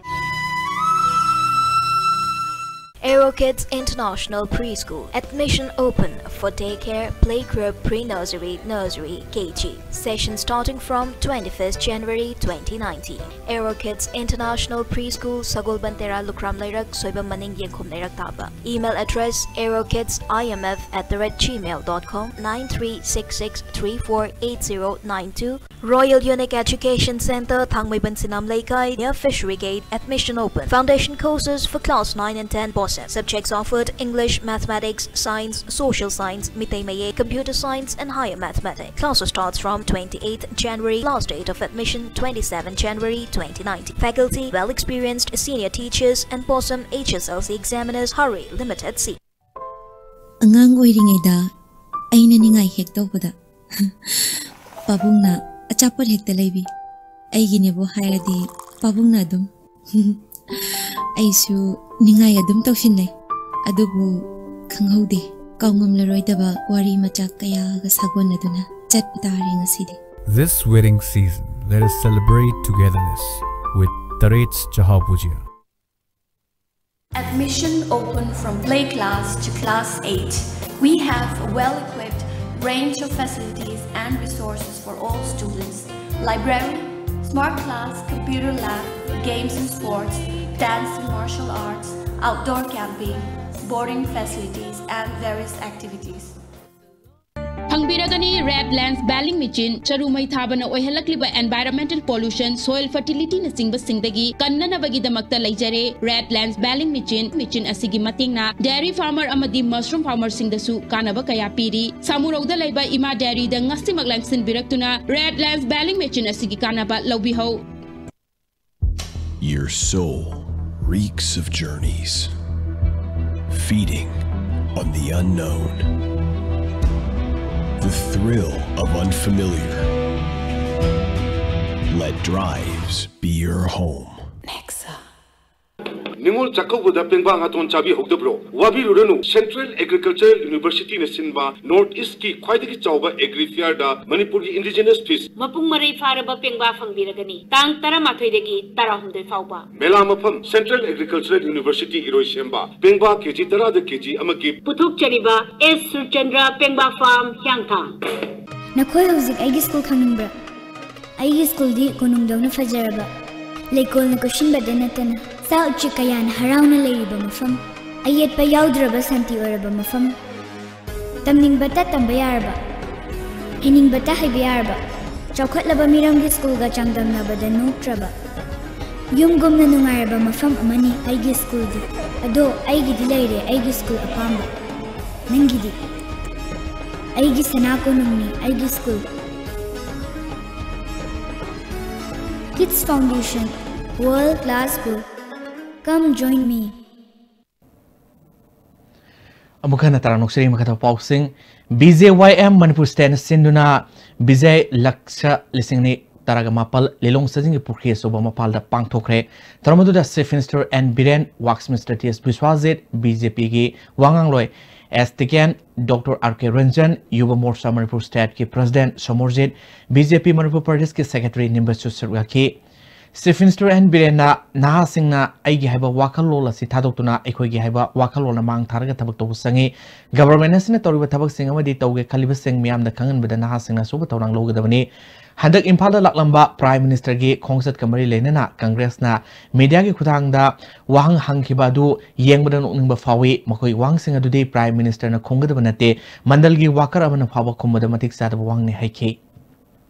Aero Kids International Preschool. Admission open for daycare, playgroup, pre-nursery, nursery, K G. Session starting from twenty-first January twenty nineteen. Aero Kids International Preschool, Sagolband Terra, Lukram Leirak, Soibam Maning, Yengkhom Leirak Taba. Email address: aerokids I M F at the rate gmail dot com, nine three six six three four eight zero nine two. Royal Unique Education Center, Thangmeiban Sinam Leikai, near Fishery Gate. Admission open. Foundation courses for class nine and ten BOSEM. Subjects offered: English, Mathematics, Science, Social Science, Mitei Mayek, Computer Science, and Higher Mathematics. Class starts from twenty-eighth January. Last date of admission: twenty-seventh January twenty nineteen. Faculty: well experienced senior teachers and BOSEM H S L C examiners. Hurry, limited seat. ꯑꯉꯥꯡ ꯑꯣꯏꯔꯤꯉꯩꯗ ꯑꯩꯅ ꯅꯤꯡꯉꯥꯏ ꯍꯦꯛ ꯇꯧꯕꯗ ꯄꯥꯕꯨꯡꯅ ꯑꯆꯥꯄꯣꯠ ꯍꯦꯛꯇ ꯂꯩꯕꯤ꯫ ꯑꯩꯒꯤꯅꯦꯕꯨ ꯍꯥꯏꯔꯗꯤ ꯄꯥꯕꯨꯡꯅ ꯑꯗꯨꯝ꯫ ꯑꯩꯁꯨ ꯅꯤꯡꯉꯥꯏ ꯑꯗꯨꯝ ꯇꯧꯁꯤꯟꯅꯩ꯫ ꯑꯗꯨꯕꯨ ꯈꯪꯍꯧꯗꯦ, ꯀꯥꯎꯉꯝꯂꯔꯣꯏꯗꯕ ꯋꯥꯔꯤ ꯃꯆꯥꯛ ꯀꯌꯥꯒ ꯁꯥꯒꯣꯟꯅꯗꯨꯅ ꯆꯠꯄ ꯇꯥꯔꯦ ꯉꯁꯤꯗꯤ꯫ This wedding season, let us celebrate togetherness with Tarets Chahao Bhujia. Admission open from play class to class eight. We have a well-equipped range of facilities and resources for all students. Library, smart class, computer lab, games and sports, dance and martial arts, outdoor camping, boarding facilities, and various activities. ꯐꯪꯕꯤꯔꯒꯅꯤ Red Lens Baling Machine꯫ ꯆꯔꯨ ꯃꯩ ꯊꯥꯕꯅ ꯑꯣꯏꯍꯜꯂꯛꯂꯤꯕ environmental pollution, soil fertilityꯅꯆꯤꯡꯕꯁꯤꯡꯗꯒꯤ ꯀꯟꯅꯅꯕꯒꯤꯗꯃꯛꯇ ꯂꯩꯖꯔꯦ Red Lens Baling Machine꯫ Machine ꯑꯁꯤꯒꯤ ꯃꯇꯦꯡꯅ dairy farmer ꯑꯃꯗꯤ mushroom farmerꯁꯤꯡꯗꯁꯨ ꯀꯥꯟꯅꯕ ꯀꯌꯥ ꯄꯤꯔꯤ꯫ ꯁꯥꯃꯨꯔꯧꯗ ꯂꯩꯕ ꯏꯃꯥ dairyꯗ ꯉꯁꯤꯃꯛ ꯂꯦꯡꯁꯤꯟꯕꯤꯔꯛꯇꯨꯅ Red Lens Baling Machine ꯑꯁꯤꯒꯤ ꯀꯥꯟꯅꯕ ꯂꯧꯕꯤꯍꯧ꯫ Your soul reeks of journeys, feeding on the unknown, the thrill of unfamiliar. Let drives be your home. Nexa. ꯅꯤꯉꯣꯜ ꯆꯥꯛꯀꯧꯕꯗ ꯄꯦꯡꯕꯥ ꯉꯥꯇꯣꯟ ꯆꯥꯕꯤꯍꯧꯗꯕ꯭ꯔꯣ? ꯋꯥꯕꯤꯔꯨꯔꯅꯨ, Central Agricultural Universityꯅ ꯁꯤꯟꯕ North Eastꯀꯤ ꯈ꯭ꯋꯥꯏꯗꯒꯤ ꯆꯥꯎꯕ Agri Fairꯗ ꯃꯅꯤꯄꯨꯔꯒꯤ Indigenous Fish ꯃꯄꯨꯡ ꯃꯔꯩ ꯐꯥꯔꯕ ꯄꯦꯡꯕꯥ ꯐꯪꯕꯤꯔꯒꯅꯤ꯫ ꯇꯥꯡ ꯇꯔꯥꯃꯥꯊꯣꯏꯗꯒꯤ ꯇꯔꯥꯍꯨꯝꯗꯣꯏ ꯐꯥꯎꯕ꯫ ꯃꯦꯂꯥ ꯃꯐꯝ, Central Agricultural University ꯏꯔꯣꯏꯁꯦꯝꯕ꯫ ꯄꯦꯡꯕꯥ ꯀꯦꯖꯤ ꯇꯔꯥꯗ ꯀꯦꯖꯤ ꯑꯃꯒꯤ ꯄꯨꯊꯣꯛꯆꯔꯤꯕ ꯑꯦꯁ ꯁꯨꯔꯆꯟꯗ꯭ꯔ ꯄꯦꯡꯕꯥ ꯐꯥꯔꯝ, ꯍꯤꯌꯥꯡꯊꯥꯡ꯫ ꯅꯈꯣꯏ ꯍꯧꯖꯤꯛ ꯑꯩꯒꯤ ꯁ꯭ꯀꯨꯜ ꯈꯪꯅꯤꯡꯕ꯭ꯔꯥ? ꯑꯩꯒꯤ ꯁ꯭ꯀꯨꯜꯗꯤ ꯀꯣꯅꯨꯡꯗꯧꯅ ꯐꯖꯔꯕ, ꯂꯩꯀꯣꯜꯅ ꯀꯣꯏꯁꯤꯟꯕꯗ ꯅꯠꯇꯅ ꯁꯥ ꯎꯆꯦꯛ ꯀꯌꯥꯅ ꯍꯔꯥꯎꯅ ꯂꯩꯔꯤꯕ ꯃꯐꯝ, ꯑꯌꯦꯠꯄ ꯌꯥꯎꯗ꯭ꯔꯕ ꯁꯥꯟꯇꯤ ꯑꯣꯏꯔꯕ ꯃꯐꯝ, ꯇꯝꯅꯤꯡꯕꯇ ꯇꯝꯕ ꯌꯥꯔꯕ, ꯍꯩꯅꯤꯡꯕꯇ ꯍꯩꯕ ꯌꯥꯔꯕ, ꯆꯥꯎꯈꯠꯂꯕ ꯃꯤꯔꯝꯒꯤ ꯁ꯭ꯀꯨꯜꯒ ꯆꯥꯡꯗꯝꯅꯕꯗ ꯅꯣꯛꯇ꯭ꯔꯕ, ꯌꯨꯝꯒꯨꯝꯅ ꯅꯨꯡꯉꯥꯏꯔꯕ ꯃꯐꯝ ꯑꯃꯅꯤ ꯑꯩꯒꯤ ꯁ꯭ꯀꯨꯜꯗꯤ꯫ ꯑꯗꯣ ꯑꯩꯒꯤꯗꯤ ꯂꯩꯔꯦ ꯑꯩꯒꯤ ꯁ꯭ꯀꯨꯜ ꯑꯄꯥꯝꯕ꯫ ꯅꯪꯒꯤꯗꯤ? ꯑꯩꯒꯤ ꯁꯅꯥ ꯀꯣꯅꯨꯡꯅꯤ ꯑꯩꯒꯤ school. Kids Foundation, World Class School. Come join me. ꯑꯃꯨꯛ ꯍꯟꯅ ꯇꯔꯥꯝꯅ ꯑꯣꯛꯆꯔꯤ꯫ ꯃꯈꯥ ꯇꯥꯕ ꯄꯥꯎꯁꯤꯡ꯫ ꯕꯤ ꯖꯦ ꯋꯥꯏ ꯑꯦꯝ ꯃꯅꯤꯄꯨꯔ ꯁ꯭ꯇꯦꯠꯅ ꯁꯤꯟꯗꯨꯅ ꯕꯤꯖꯌ ꯂꯛꯁ꯭ꯌ ꯂꯤꯁꯤꯡ ꯑꯅꯤ ꯇꯔꯥꯒ ꯃꯥꯄꯜ ꯂꯤꯂꯣꯡ ꯁꯖꯤꯡꯒꯤ ꯄꯨꯈ꯭ꯔꯤ ꯑꯆꯧꯕ ꯃꯄꯥꯜꯗ ꯄꯥꯡꯊꯣꯛꯈ꯭ꯔꯦ꯫ ꯊꯧꯔꯝ ꯑꯗꯨꯗ Chief Minister N Biren, Works Minister T S Biswajit, B J ꯄꯤꯒꯤ ꯋꯥ ꯉꯥꯡꯂꯣꯏ S Tiken, doctor R K Ranjan, Yuva Morcha Manipur ꯁ꯭ꯇꯦꯠꯀꯤ president Somorjit, B J P Manipur ꯄ꯭ꯔꯗꯦꯁꯀꯤ ꯁꯦꯀ꯭ꯔꯦꯇꯔꯤ ꯅꯤꯝꯕꯁꯨ ꯁꯔꯨꯛ ꯌꯥꯈꯤ꯫ Chief Minister ꯑꯦꯟ ꯕꯤꯔꯦꯟꯅ ꯅꯍꯥꯁꯤꯡꯅ ꯑꯩꯒꯤ ꯍꯥꯏꯕ ꯋꯥꯈꯜꯂꯣꯟ ꯑꯁꯤ ꯊꯥꯗꯣꯛꯇꯨꯅ ꯑꯩꯈꯣꯏꯒꯤ ꯍꯥꯏꯕ ꯋꯥꯈꯜꯂꯣꯟ ꯃꯥꯡ ꯊꯥꯔꯒ ꯊꯕꯛ ꯇꯧꯕ ꯆꯪꯏ꯫ Government ꯑꯁꯤꯅ ꯇꯧꯔꯤꯕ ꯊꯕꯛꯁꯤꯡ ꯑꯃꯗꯤ ꯇꯧꯒꯦ ꯈꯜꯂꯤꯕꯁꯤꯡ ꯃꯤꯌꯥꯝꯗ ꯈꯪꯍꯟꯕꯗ ꯅꯍꯥꯁꯤꯡꯅ ꯑꯆꯧꯕ ꯊꯧꯗꯥꯡ ꯂꯧꯒꯗꯕꯅꯤ꯫ ꯍꯟꯗꯛ ꯏꯝꯐꯥꯜꯗ ꯂꯥꯛꯂꯝꯕ Prime Ministerꯒꯤ ꯈꯣꯡꯆꯠꯀ ꯃꯔꯤ ꯂꯩꯅꯅ Congressꯅ mediaꯒꯤ ꯈꯨꯠꯊꯥꯡꯗ ꯋꯥꯍꯪ ꯍꯪꯈꯤꯕ ꯑꯗꯨ ꯌꯦꯡꯕꯗ ꯅꯣꯛꯅꯤꯡꯕ ꯐꯥꯎꯏ꯫ ꯃꯈꯣꯏ ꯋꯥꯍꯪꯁꯤꯡ ꯑꯗꯨꯗꯤ Prime Ministerꯅ ꯈꯨꯝꯒꯗꯕ ꯅꯠꯇꯦ꯫ ꯃꯟꯗꯜꯒꯤ worker ꯑꯃꯅ ꯐꯥꯎꯕ ꯈꯨꯝꯕꯗ ꯃꯇꯤꯛ ꯆꯥꯗꯕ ꯋꯥꯍꯪꯅꯤ ꯍꯥꯏꯈꯤ꯫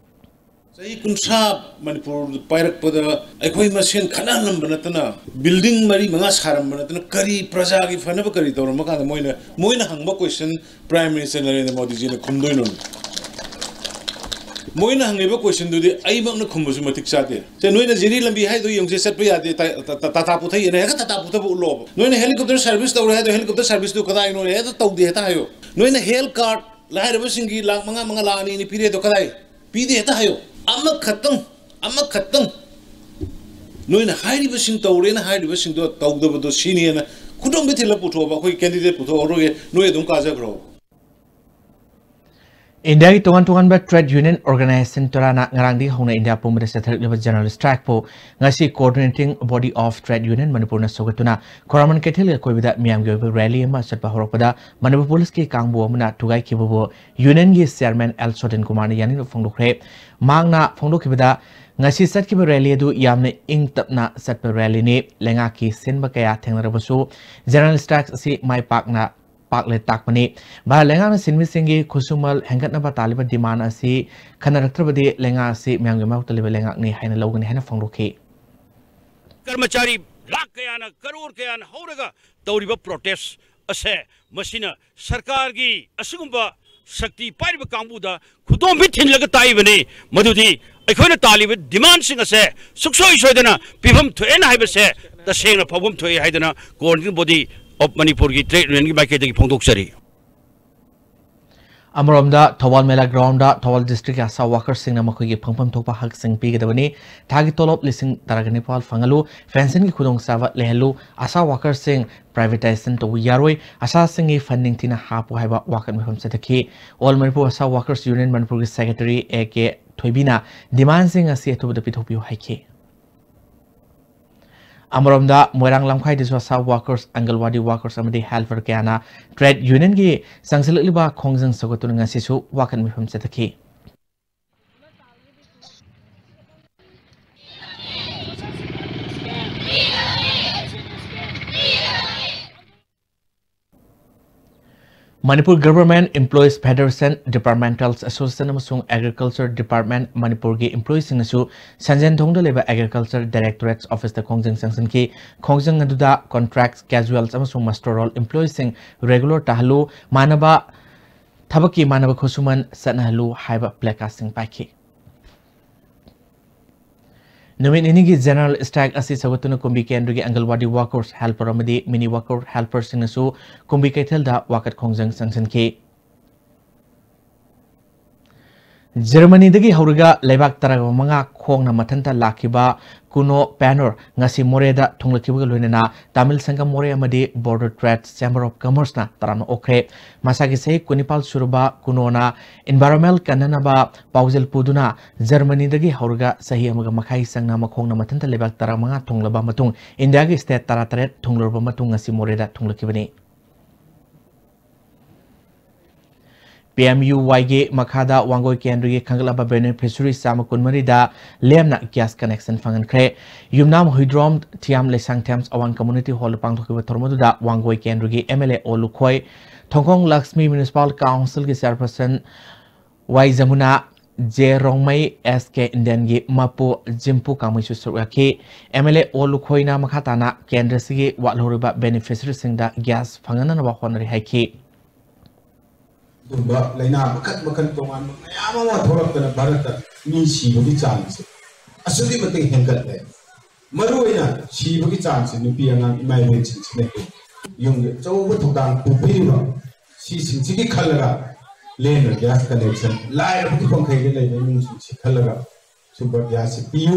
ꯆꯍꯤ ꯀꯨꯟꯊ꯭ꯔꯥ ꯃꯅꯤꯄꯨꯔ ꯄꯥꯏꯔꯛꯄꯗ ꯑꯩꯈꯣꯏ ꯃꯁꯦꯟ ꯈꯠꯅꯍꯜꯂꯝꯕ ꯅꯠꯇꯅ, building ꯃꯔꯤ ꯃꯉꯥ ꯁꯥꯔꯝꯕ ꯅꯠꯇꯅ, ꯀꯔꯤ ꯄ꯭ꯔꯖꯥꯒꯤ ꯐꯅꯕ ꯀꯔꯤ ꯇꯧꯔꯝꯕ ꯀꯥꯟꯗ ꯃꯣꯏꯅ, ꯃꯣꯏꯅ ꯍꯪꯕ question Prime Minister ꯅꯔꯦꯟꯗ꯭ꯔ ꯃꯣꯗꯤꯖꯤꯅ ꯈꯨꯝꯗꯣꯏꯅꯣ? ꯃꯣꯏꯅ ꯍꯪꯉꯤꯕ questionꯗꯨꯗꯤ ꯑꯩꯃꯛꯅ ꯈꯨꯝꯕꯁꯨ ꯃꯇꯤꯛ ꯆꯥꯗꯦ꯫ ꯁꯦ, ꯅꯣꯏꯅ ꯖꯤꯔꯤ ꯂꯝꯕꯤ ꯍꯥꯏꯗꯣ ꯌꯦꯡꯁꯦ, ꯆꯠꯄ ꯌꯥꯗꯦ, ꯇꯥ-, ꯇꯥ-, ꯇꯥ-, ꯇꯥꯇꯥ ꯄꯨꯊꯛꯑꯦꯅ ꯍꯦꯛꯇ ꯇꯥꯇꯥ ꯄꯨꯊꯕ ꯎꯠꯂꯣꯕ꯫ ꯅꯣꯏꯅ helicopter service ꯇꯧꯔꯦ ꯍꯥꯏꯗꯣ, helicopter serviceꯇꯨ ꯀꯗꯥꯏꯅꯣ ꯍꯦꯛꯇ ꯇꯧꯗꯦ ꯍꯦꯛꯇ ꯍꯥꯏꯌꯣ꯫ ꯅꯣꯏꯅ health card ꯂꯥꯏꯔꯕꯁꯤꯡꯒꯤ ꯂꯥꯛ ꯃꯉꯥ ꯃꯉꯥ, ꯂꯥꯛ ꯑꯅꯤ ꯑꯅꯤ ꯄꯤꯔꯦ ꯑꯗꯣ ꯀꯗꯥꯏ? ꯄꯤꯗꯦ ꯍꯦꯛꯇ ꯍꯥꯏꯌꯣ꯫ ꯑꯃꯈꯛꯇꯪ, ꯑꯃꯈꯛꯇꯪ ꯅꯣꯏꯅ ꯍꯥꯏꯔꯤꯕꯁꯤꯡ ꯇꯧꯔꯦꯅ ꯍꯥꯏꯔꯤꯕꯁꯤꯡꯗꯣ ꯇꯧꯗꯕꯗꯣ ꯁꯤꯅꯦꯅ ꯈꯨꯗꯣꯝꯕꯤ ꯊꯤꯜꯂ ꯄꯨꯊꯣꯛꯑꯕ, ꯑꯩꯈꯣꯏ candidate ꯄꯨꯊꯣꯛꯑꯔꯣꯏꯒꯦ, ꯅꯣꯏ ꯑꯗꯨꯝ ꯀꯥꯖꯈ꯭ꯔꯣ꯫ ꯏꯟꯗꯤꯌꯥꯒꯤ ꯇꯣꯉꯥꯟ ꯇꯣꯉꯥꯟꯕ trade union organization ꯇꯔꯥꯅ ꯉꯔꯥꯡꯗꯒꯤ ꯍꯧꯅ ꯏꯟꯗꯤꯌꯥ ꯄꯨꯝꯕꯗ ꯆꯠꯊꯔꯛꯂꯤꯕ general strike ꯄꯨ ꯉꯁꯤ Coordinating Body of Trade Union ꯃꯅꯤꯄꯨꯔꯅ ꯁꯧꯒꯠꯇꯨꯅ ꯈꯣꯔꯥꯃꯟ ꯀꯩꯊꯦꯜꯒꯤ ꯑꯀꯣꯏꯕꯗ ꯃꯤꯌꯥꯝꯒꯤ ꯑꯣꯏꯕ rally ꯑꯃ ꯆꯠꯄ ꯍꯧꯔꯛꯄꯗ ꯃꯅꯤꯄꯨꯔ ꯄꯨꯂꯤꯁꯀꯤ ꯀꯥꯡꯕꯨ ꯑꯃꯅ ꯊꯨꯒꯥꯏꯈꯤꯕꯕꯨ unionꯒꯤ chairman ꯑꯦꯜ ꯁꯣꯇꯤꯟ ꯀꯨꯃꯥꯔꯅ ꯌꯥꯅꯤꯡꯗꯕ ꯐꯣꯡꯗꯣꯛꯈ꯭ꯔꯦ꯫ ꯃꯍꯥꯛꯅ ꯐꯣꯡꯗꯣꯛꯈꯤꯕꯗ, ꯉꯁꯤ ꯆꯠꯈꯤꯕ rally ꯑꯗꯨ ꯌꯥꯝꯅ ꯏꯪ ꯇꯞꯅ ꯆꯠꯄ rallyꯅꯤ꯫ ꯂꯩꯉꯥꯛꯀꯤ ꯁꯤꯟꯕ ꯀꯌꯥ ꯊꯦꯡꯅꯔꯕꯁꯨ general strike ꯑꯁꯤ ꯃꯥꯏ ꯄꯥꯛꯅ ꯄꯥꯛꯂꯦ ꯇꯥꯛꯄꯅꯤ꯫ ꯚꯥꯔꯠ ꯂꯩꯉꯥꯛꯅ ꯁꯤꯟꯃꯤꯁꯤꯡꯒꯤ ꯈꯨꯠꯁꯨꯃꯜ ꯍꯦꯟꯒꯠꯅꯕ ꯇꯥꯜꯂꯤꯕ demand ꯑꯁꯤ ꯈꯟꯅꯔꯛꯇ꯭ꯔꯕꯗꯤ ꯂꯩꯉꯥꯛ ꯑꯁꯤ ꯃꯤꯌꯥꯝꯒꯤ ꯃꯥꯌꯣꯛꯇ ꯂꯩꯕ ꯂꯩꯉꯥꯛꯅꯤ ꯍꯥꯏꯅ ꯂꯧꯒꯅꯤ ꯍꯥꯏꯅ ꯐꯣꯡꯗꯣꯛꯈꯤ꯫ ꯀꯔꯃꯆꯥꯔꯤ ꯂꯥꯈ ꯀꯌꯥꯅ, ꯀꯔꯣꯔ ꯀꯌꯥꯅ ꯍꯧꯔꯒ ꯇꯧꯔꯤꯕ protest ꯑꯁꯦ, ꯃꯁꯤꯅ ꯁꯔꯀꯥꯔꯒꯤ ꯑꯁꯤꯒꯨꯝꯕ ꯁꯛꯇꯤ ꯄꯥꯏꯔꯤꯕ ꯀꯥꯡꯕꯨꯗ ꯈꯨꯗꯣꯝꯕꯤ ꯊꯤꯜꯂꯒ ꯇꯥꯛꯏꯕꯅꯤ꯫ ꯃꯗꯨꯗꯤ ꯑꯩꯈꯣꯏꯅ ꯇꯥꯜꯂꯤꯕ demandꯁꯤꯡ ꯑꯁꯦ ꯁꯨꯡꯁꯣꯏ ꯁꯣꯏꯗꯅ ꯄꯤꯐꯝ ꯊꯣꯛꯑꯦꯅ ꯍꯥꯏꯕꯁꯦ ꯇꯁꯦꯡꯅ ꯐꯥꯎꯐꯝ ꯊꯣꯛꯑꯦ ꯍꯥꯏꯗꯅ Coordinating Body of ꯃꯅꯤꯄꯨꯔꯒꯤ trade unionꯒꯤ ꯃꯥꯏꯀꯩꯗꯒꯤ ꯐꯣꯡꯗꯣꯛꯆꯔꯤ꯫ ꯑꯃꯔꯣꯝꯗ, ꯊꯧꯕꯥꯜ ꯃꯦꯂꯥ groundꯗ ꯊꯧꯕꯥꯜ districtꯀꯤ ASHA workersꯁꯤꯡꯅ ꯃꯈꯣꯏꯒꯤ ꯐꯪꯐꯝ ꯊꯣꯛꯄ ꯍꯛꯁꯤꯡ ꯄꯤꯒꯗꯕꯅꯤ꯫ ꯊꯥꯒꯤ ꯇꯣꯂꯣꯞ ꯂꯤꯁꯤꯡ ꯇꯔꯥꯒ ꯅꯤꯄꯥꯜ ꯐꯪꯍꯜꯂꯨ, pensionꯒꯤ ꯈꯨꯗꯣꯡꯆꯥꯕ ꯂꯩꯍꯜꯂꯨ, ASHA workersꯁꯤꯡ privatization ꯇꯧꯕ ꯌꯥꯔꯣꯏ, ASHAꯁꯤꯡꯒꯤ fund ꯅꯤꯡꯊꯤꯅ ꯍꯥꯞꯄꯨ ꯍꯥꯏꯕ ꯋꯥꯀꯠ ꯃꯤꯐꯝ ꯆꯠꯊꯈꯤ꯫ All Manipur ASHA Workers Union ꯃꯅꯤꯄꯨꯔꯒꯤ secretary ꯑꯦ ꯀꯦ ꯊꯣꯏꯕꯤꯅ demandꯁꯤꯡ ꯑꯁꯤ ꯑꯊꯨꯕꯗ ꯄꯤꯊꯣꯛꯄꯤꯌꯨ ꯍꯥꯏꯈꯤ꯫ ꯑꯃꯔꯣꯝꯗ, ꯃꯣꯏꯔꯥꯡ ꯂꯝꯈꯥꯏꯗꯁꯨ ASHA workers, ꯑꯪꯒꯜꯋꯥꯗꯤ workers ꯑꯃꯗꯤ helper ꯀꯌꯥꯅ trade unionꯒꯤ ꯆꯪꯁꯤꯜꯂꯛꯂꯤꯕ ꯈꯣꯡꯖꯪ ꯁꯧꯒꯠꯇꯨꯅ ꯉꯁꯤꯁꯨ ꯋꯥꯀꯠ ꯃꯤꯐꯝ ꯆꯠꯊꯈꯤ꯫ Manipur Government Employees Federation, Departmental Association ꯑꯃꯁꯨꯡ Agriculture Department ꯃꯅꯤꯄꯨꯔꯒꯤ employeeꯁꯤꯡꯅꯁꯨ ꯁꯟꯖꯦꯟ ꯊꯣꯡꯗ ꯂꯩꯕ Agriculture Directorate officeꯇ ꯈꯣꯡꯖꯪ ꯆꯪꯁꯤꯟꯈꯤ꯫ ꯈꯣꯡꯖꯪ ꯑꯗꯨꯗ contract, casuals ꯑꯃꯁꯨꯡ muster roll employeeꯁꯤꯡ regular ꯇꯥꯍꯜꯂꯨ, ꯃꯥꯟꯅꯕ ꯊꯕꯛꯀꯤ ꯃꯥꯟꯅꯕ ꯈꯨꯠꯁꯨꯃꯟ ꯆꯠꯅꯍꯜꯂꯨ ꯍꯥꯏꯕ placardꯁꯤꯡ ꯄꯥꯏꯈꯤ꯫ ꯅꯨꯃꯤꯠ ꯅꯤꯅꯤꯒꯤ general strike ꯑꯁꯤ ꯁꯧꯒꯠꯇꯨꯅ ꯀꯨꯝꯕꯤ ꯀꯦꯟꯗ꯭ꯔꯒꯤ ꯑꯪꯒꯜꯋꯥꯗꯤ workers, helper ꯑꯃꯗꯤ mini worker helperꯁꯤꯡꯅꯁꯨ ꯀꯨꯝꯕꯤ ꯀꯩꯊꯦꯜꯗ ꯋꯥꯀꯠ ꯈꯣꯡꯖꯪ ꯆꯪꯁꯤꯟꯈꯤ꯫ ꯖꯔꯃꯅꯤꯗꯒꯤ ꯍꯧꯔꯒ ꯂꯩꯕꯥꯛ ꯇꯔꯥꯃꯉꯥ ꯈꯣꯡꯅ ꯃꯊꯟꯇ ꯂꯥꯛꯈꯤꯕ ꯀꯨꯅꯣ ꯄꯦꯅꯣꯔ ꯉꯁꯤ ꯃꯣꯔꯦꯗ ꯊꯨꯡꯂꯈꯤꯕꯒ ꯂꯣꯏꯅꯅ ꯇꯥꯃꯤꯜ ꯁꯪꯒꯝ ꯃꯣꯔꯦ ꯑꯃꯗꯤ Border Trade Chamber of Commerceꯅ ꯇꯔꯥꯝꯅ ꯑꯣꯛꯈ꯭ꯔꯦ꯫ ꯃꯁꯥꯒꯤ ꯆꯍꯤ ꯀꯨꯟꯅꯤꯄꯥꯜ ꯁꯨꯔꯕ ꯀꯨꯅꯣꯅ environment ꯀꯟꯅꯅꯕ ꯄꯥꯎꯖꯦꯜ ꯄꯨꯗꯨꯅ ꯖꯔꯃꯅꯤꯗꯒꯤ ꯍꯧꯔꯒ ꯆꯍꯤ ꯑꯃꯒ ꯃꯈꯥꯏ ꯆꯪꯅ ꯃꯈꯣꯡꯅ ꯃꯊꯟꯇ ꯂꯩꯕꯥꯛ ꯇꯔꯥꯃꯉꯥ ꯊꯨꯡꯂꯕ ꯃꯇꯨꯡ ꯏꯟꯗꯤꯌꯥꯒꯤ state ꯇꯔꯥꯇꯔꯦꯠ ꯊꯨꯡꯂꯨꯔꯕ ꯃꯇꯨꯡ ꯉꯁꯤ ꯃꯣꯔꯦꯗ ꯊꯨꯡꯂꯈꯤꯕꯅꯤ꯫ ꯄꯤ ꯑꯦꯝ ꯌꯨ ꯋꯥꯏꯒꯤ ꯃꯈꯥꯗ ꯋꯥꯡꯒꯣꯏ ꯀꯦꯟꯗ꯭ꯔꯒꯤ ꯈꯟꯒꯠꯂꯕ beneficiary ꯆꯥꯝꯃ ꯀꯨꯟꯃꯔꯤꯗ ꯂꯦꯝꯅ gas connection ꯐꯪꯍꯟꯈ꯭ꯔꯦ꯫ ꯌꯨꯝꯅꯥꯝ ꯍꯨꯏꯗ꯭ꯔꯣꯝ ꯊꯤꯌꯥꯝ ꯂꯩꯁꯥꯡꯊꯦꯝ ꯑꯋꯥꯡ community hall ꯗ ꯄꯥꯡꯊꯣꯛꯈꯤꯕ ꯊꯧꯔꯝ ꯑꯗꯨꯗ ꯋꯥꯡꯒꯣꯏ ꯀꯦꯟꯗ꯭ꯔꯒꯤ M L A ꯑꯣ ꯂꯨꯈꯣꯏ, ꯊꯣꯡꯈꯣꯡ ꯂꯛꯁꯃꯤ Municipal Council ꯒꯤ chairperson ꯋꯥꯏ ꯖꯃꯨꯅꯥ, ꯖꯦ ꯔꯣꯡꯃꯩ, ꯑꯦꯁ ꯀꯦ ꯏꯟꯗꯤꯌꯟꯒꯤ ꯃꯄꯨ ꯖꯤꯝꯄꯨ ꯀꯥꯡꯃꯩꯁꯨ ꯁꯔꯨꯛ ꯌꯥꯈꯤ꯫ M L A ꯑꯣ ꯂꯨꯈꯣꯏꯅ ꯃꯈꯥ ꯇꯥꯅ ꯀꯦꯟꯗ꯭ꯔꯁꯤꯒꯤ ꯋꯥꯠꯍꯧꯔꯤꯕ beneficiary ꯁꯤꯡꯗ gas ꯐꯪꯍꯟꯅꯕ ꯍꯣꯠꯅꯔꯤ ꯍꯥꯏꯈꯤ꯫ ꯑꯗꯨꯒꯨꯝꯕ ꯂꯥꯏꯅꯥ ꯃꯈꯜ ꯃꯈꯜ ꯇꯣꯉꯥꯟꯕ ꯃꯌꯥꯝ ꯑꯃ ꯊꯣꯛꯂꯛꯇꯅ ꯚꯥꯔꯠꯇ ꯃꯤ ꯁꯤꯕꯒꯤ ꯆꯥꯡꯁꯦ ꯑꯁꯨꯛꯀꯤ ꯃꯇꯤꯛ ꯍꯦꯟꯒꯠꯂꯦ꯫ ꯃꯔꯨꯑꯣꯏꯅ ꯁꯤꯕꯒꯤ ꯆꯥꯡꯁꯦ ꯅꯨꯄꯤ ꯑꯉꯥꯡ ꯏꯃꯥ ꯏꯕꯦꯟꯁꯤꯡꯁꯤꯅ ꯍꯦꯜꯂꯤ꯫ ꯌꯨꯝꯒꯤ ꯑꯆꯧꯕ ꯊꯧꯗꯥꯡ ꯄꯨꯕꯤꯔꯤꯕ ꯁꯤꯁꯤꯡꯁꯤꯒꯤ ꯈꯜꯂꯒ ꯂꯦꯝꯅ gas connection, ꯂꯥꯏꯔꯕꯒꯤ ꯄꯪꯈꯩꯗ ꯂꯩꯕ ꯏꯃꯨꯡꯁꯤꯡꯁꯤ ꯈꯜꯂꯒ ꯁꯨꯝꯕ gas ꯁꯤ ꯄꯤꯌꯨ꯫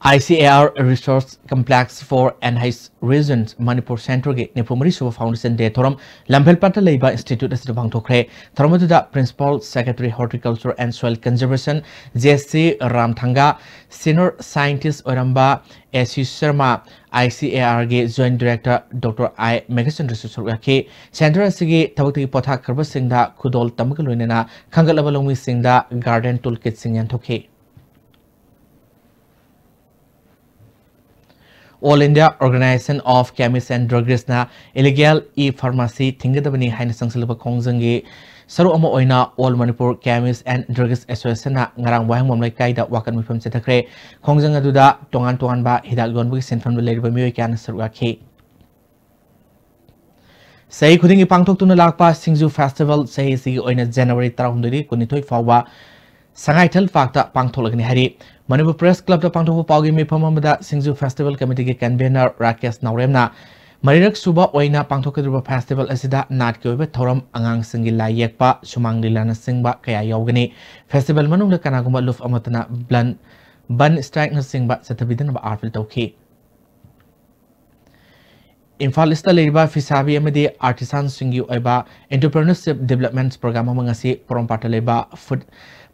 I C A R Resource Complex for Enhanced Regions Manipur Centre ꯒꯤ ꯅꯤꯐꯨ ꯃꯔꯤ ꯁꯨꯕ Foundation Day ꯊꯧꯔꯝ ꯂꯝꯐꯦꯜꯄꯥꯠꯇ ꯂꯩꯕ institute ꯑꯁꯤꯗ ꯄꯥꯡꯊꯣꯛꯈ꯭ꯔꯦ꯫ ꯊꯧꯔꯝ ꯑꯗꯨꯗ Principal Secretary Horticulture and Soil Conservation J C ꯔꯥꯝꯊꯪꯒ, Senior Scientist ꯑꯣꯏꯔꯝꯕ ꯑꯦ ꯁꯤ Sharma, I C A R ꯒꯤ Joint Director Doctor I ꯃꯦꯘꯆꯟꯗ꯭ꯔꯁꯨ ꯁꯔꯨꯛ ꯌꯥꯈꯤ꯫ Centre ꯑꯁꯤꯒꯤ ꯊꯕꯛꯇꯒꯤ ꯄꯣꯊꯥꯈ꯭ꯔꯕꯁꯤꯡꯗ ꯈꯨꯗꯣꯜ ꯇꯝꯕꯒ ꯂꯣꯏꯅꯅ ꯈꯟꯒꯠꯂꯕ ꯂꯧꯃꯤꯁꯤꯡꯗ garden tool kit ꯁꯤꯡ ꯌꯦꯟꯊꯣꯛꯈꯤ꯫ All India Organization of Chemists and Druggists ꯅ illegal e-pharmacy ꯊꯤꯡꯒꯗꯕꯅꯤ ꯍꯥꯏꯅ ꯆꯪꯁꯤꯜꯂꯕ ꯈꯣꯡꯖꯪꯒꯤ ꯁꯔꯨꯛ ꯑꯃ ꯑꯣꯏꯅ All Manipur Chemists and Druggists Association ꯅ ꯉꯔꯥꯡ ꯋꯥꯍꯦꯡꯕꯝ ꯂꯩꯀꯥꯏꯗ ꯋꯥꯀꯠ ꯃꯤꯐꯝ ꯆꯠꯊꯈ꯭ꯔꯦ꯫ ꯈꯣꯡꯖꯪ ꯑꯗꯨꯗ ꯇꯣꯉꯥꯟ ꯇꯣꯉꯥꯟꯕ ꯍꯤꯗꯥꯛ ꯌꯣꯟꯕꯒꯤ ꯁꯤꯟꯐꯝꯗ ꯂꯩꯔꯤꯕ ꯃꯤꯑꯣꯏ ꯀꯌꯥꯅ ꯁꯔꯨꯛ ꯌꯥꯈꯤ꯫ ꯆꯍꯤ ꯈꯨꯗꯤꯡꯒꯤ ꯄꯥꯡꯊꯣꯛꯇꯨꯅ ꯂꯥꯛꯄ ꯁꯤꯡꯖꯨ festival ꯆꯍꯤ ꯑꯁꯤꯒꯤ ꯑꯣꯏꯅ January ꯇꯔꯥꯍꯨꯝꯗꯣꯏꯗꯒꯤ ꯀꯨꯟꯅꯤꯊꯣꯏ ꯐꯥꯎꯕ ꯁꯉꯥꯏꯊꯦꯜ park ꯇ ꯄꯥꯡꯊꯣꯛꯂꯒꯅꯤ ꯍꯥꯏꯔꯤ꯫ Manipur Press Club ꯇ ꯄꯥꯡꯊꯣꯛꯄ ꯄꯥꯎꯒꯤ ꯃꯤꯐꯝ ꯑꯃꯗ ꯁꯤꯡꯖꯨ festival committee ꯒꯤ convener ꯔꯥꯀꯦꯁ ꯅꯥꯎꯔꯦꯝꯅ ꯃꯔꯤꯔꯛ ꯁꯨꯕ ꯑꯣꯏꯅ ꯄꯥꯡꯊꯣꯛꯀꯗꯧꯔꯤꯕ ꯐꯦꯁꯇꯤꯚꯦꯜ ꯑꯁꯤꯗ ꯅꯥꯠꯀꯤ ꯑꯣꯏꯕ ꯊꯧꯔꯝ, ꯑꯉꯥꯡꯁꯤꯡꯒꯤ ꯂꯥꯏ ꯌꯦꯛꯄ, ꯁꯨꯃꯥꯡ ꯂꯤꯂꯥꯅꯆꯤꯡꯕ ꯀꯌꯥ ꯌꯥꯎꯒꯅꯤ꯫ ꯐꯦꯁꯇꯤꯚꯦꯜ ꯃꯅꯨꯡꯗ ꯀꯅꯥꯒꯨꯝꯕ ꯂꯨꯞ ꯑꯃꯠꯇꯅ ꯕ꯭ꯂꯟ-, ꯕꯟ ꯁ꯭ꯇ꯭ꯔꯥꯏꯛꯅꯆꯤꯡꯕ ꯆꯠꯊꯕꯤꯗꯅꯕ ꯑꯥꯔꯄꯤꯜ ꯇꯧꯈꯤ꯫ ꯏꯝꯐꯥꯜ ꯏꯁꯇ ꯂꯩꯔꯤꯕ ꯐꯤꯁꯥꯕꯤ ꯑꯃꯗꯤ ꯑꯥꯔꯇꯤꯁꯥꯟꯁꯤꯡꯒꯤ ꯑꯣꯏꯕ Entrepreneurship Development Program ꯑꯃ ꯉꯁꯤ ꯄꯣꯔꯣꯝꯄꯥꯠꯇ ꯂꯩꯕ Food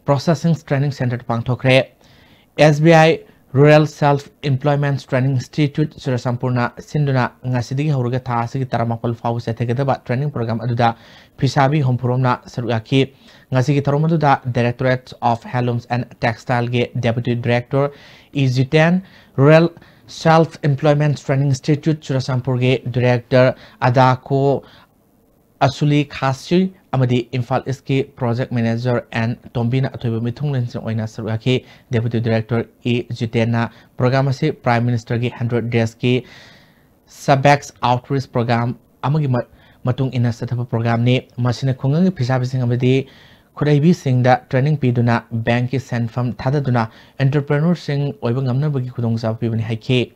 Processing Training Centreꯗ ꯄꯥꯡꯊꯣꯛꯈ꯭ꯔꯦ꯫ S B I Rural Self Employment Training Institute ꯆꯨꯔꯆꯥꯟꯄꯨꯔꯅ ꯁꯤꯟꯗꯨꯅ ꯉꯁꯤꯗꯒꯤ ꯍꯧꯔꯒ ꯊꯥ ꯑꯁꯤꯒꯤ ꯇꯔꯥꯃꯥꯄꯜ ꯐꯥꯎꯕ ꯆꯠꯊꯒꯗꯕ training program ꯑꯗꯨꯗ ꯐꯤꯁꯥꯕꯤ ꯍꯨꯝꯐꯨꯔꯣꯝꯅ ꯁꯔꯨꯛ ꯌꯥꯈꯤ꯫ ꯉꯁꯤꯒꯤ ꯊꯧꯔꯝ ꯑꯗꯨꯗ Directorate of Handlooms and Textileꯒꯤ Deputy Director E Jiten, Rural Self Employment Training Institute ꯆꯨꯔꯆꯥꯟꯄꯨꯔꯒꯤ Director ꯑꯗꯥꯀꯣ ꯑꯁꯨꯂꯤ ꯈꯥꯁꯤ ꯑꯃꯗꯤ ꯏꯝꯐꯥꯜ ꯏꯁꯀꯤ Project Manager ꯑꯦꯟ ꯇꯣꯝꯕꯤꯅ ꯑꯊꯣꯏꯕ ꯃꯤꯊꯨꯡꯂꯦꯟꯁꯤꯡ ꯑꯣꯏꯅ ꯁꯔꯨꯛ ꯌꯥꯈꯤ꯫ Deputy Director ꯏ ꯖꯤꯇꯦꯟꯅ program ꯑꯁꯤ Prime Ministerꯒꯤ hundred daysꯀꯤ SABEX Outreach Program ꯑꯃꯒꯤ ꯃ-, ꯃꯇꯨꯡ ꯏꯟꯅ ꯆꯠꯊꯕ programꯅꯤ꯫ ꯃꯁꯤꯅ ꯈꯨꯡꯒꯪꯒꯤ ꯐꯤꯁꯥꯕꯤꯁꯤꯡ ꯑꯃꯗꯤ ꯈꯨꯠꯍꯩꯕꯤꯁꯤꯡꯗ training ꯄꯤꯗꯨꯅ bankꯀꯤ ꯁꯦꯟꯐꯝ ꯊꯥꯗꯗꯨꯅ entrepreneurꯁꯤꯡ ꯑꯣꯏꯕ ꯉꯝꯅꯕꯒꯤ ꯈꯨꯗꯣꯡꯆꯥꯕ ꯄꯤꯕꯅꯤ ꯍꯥꯏꯈꯤ꯫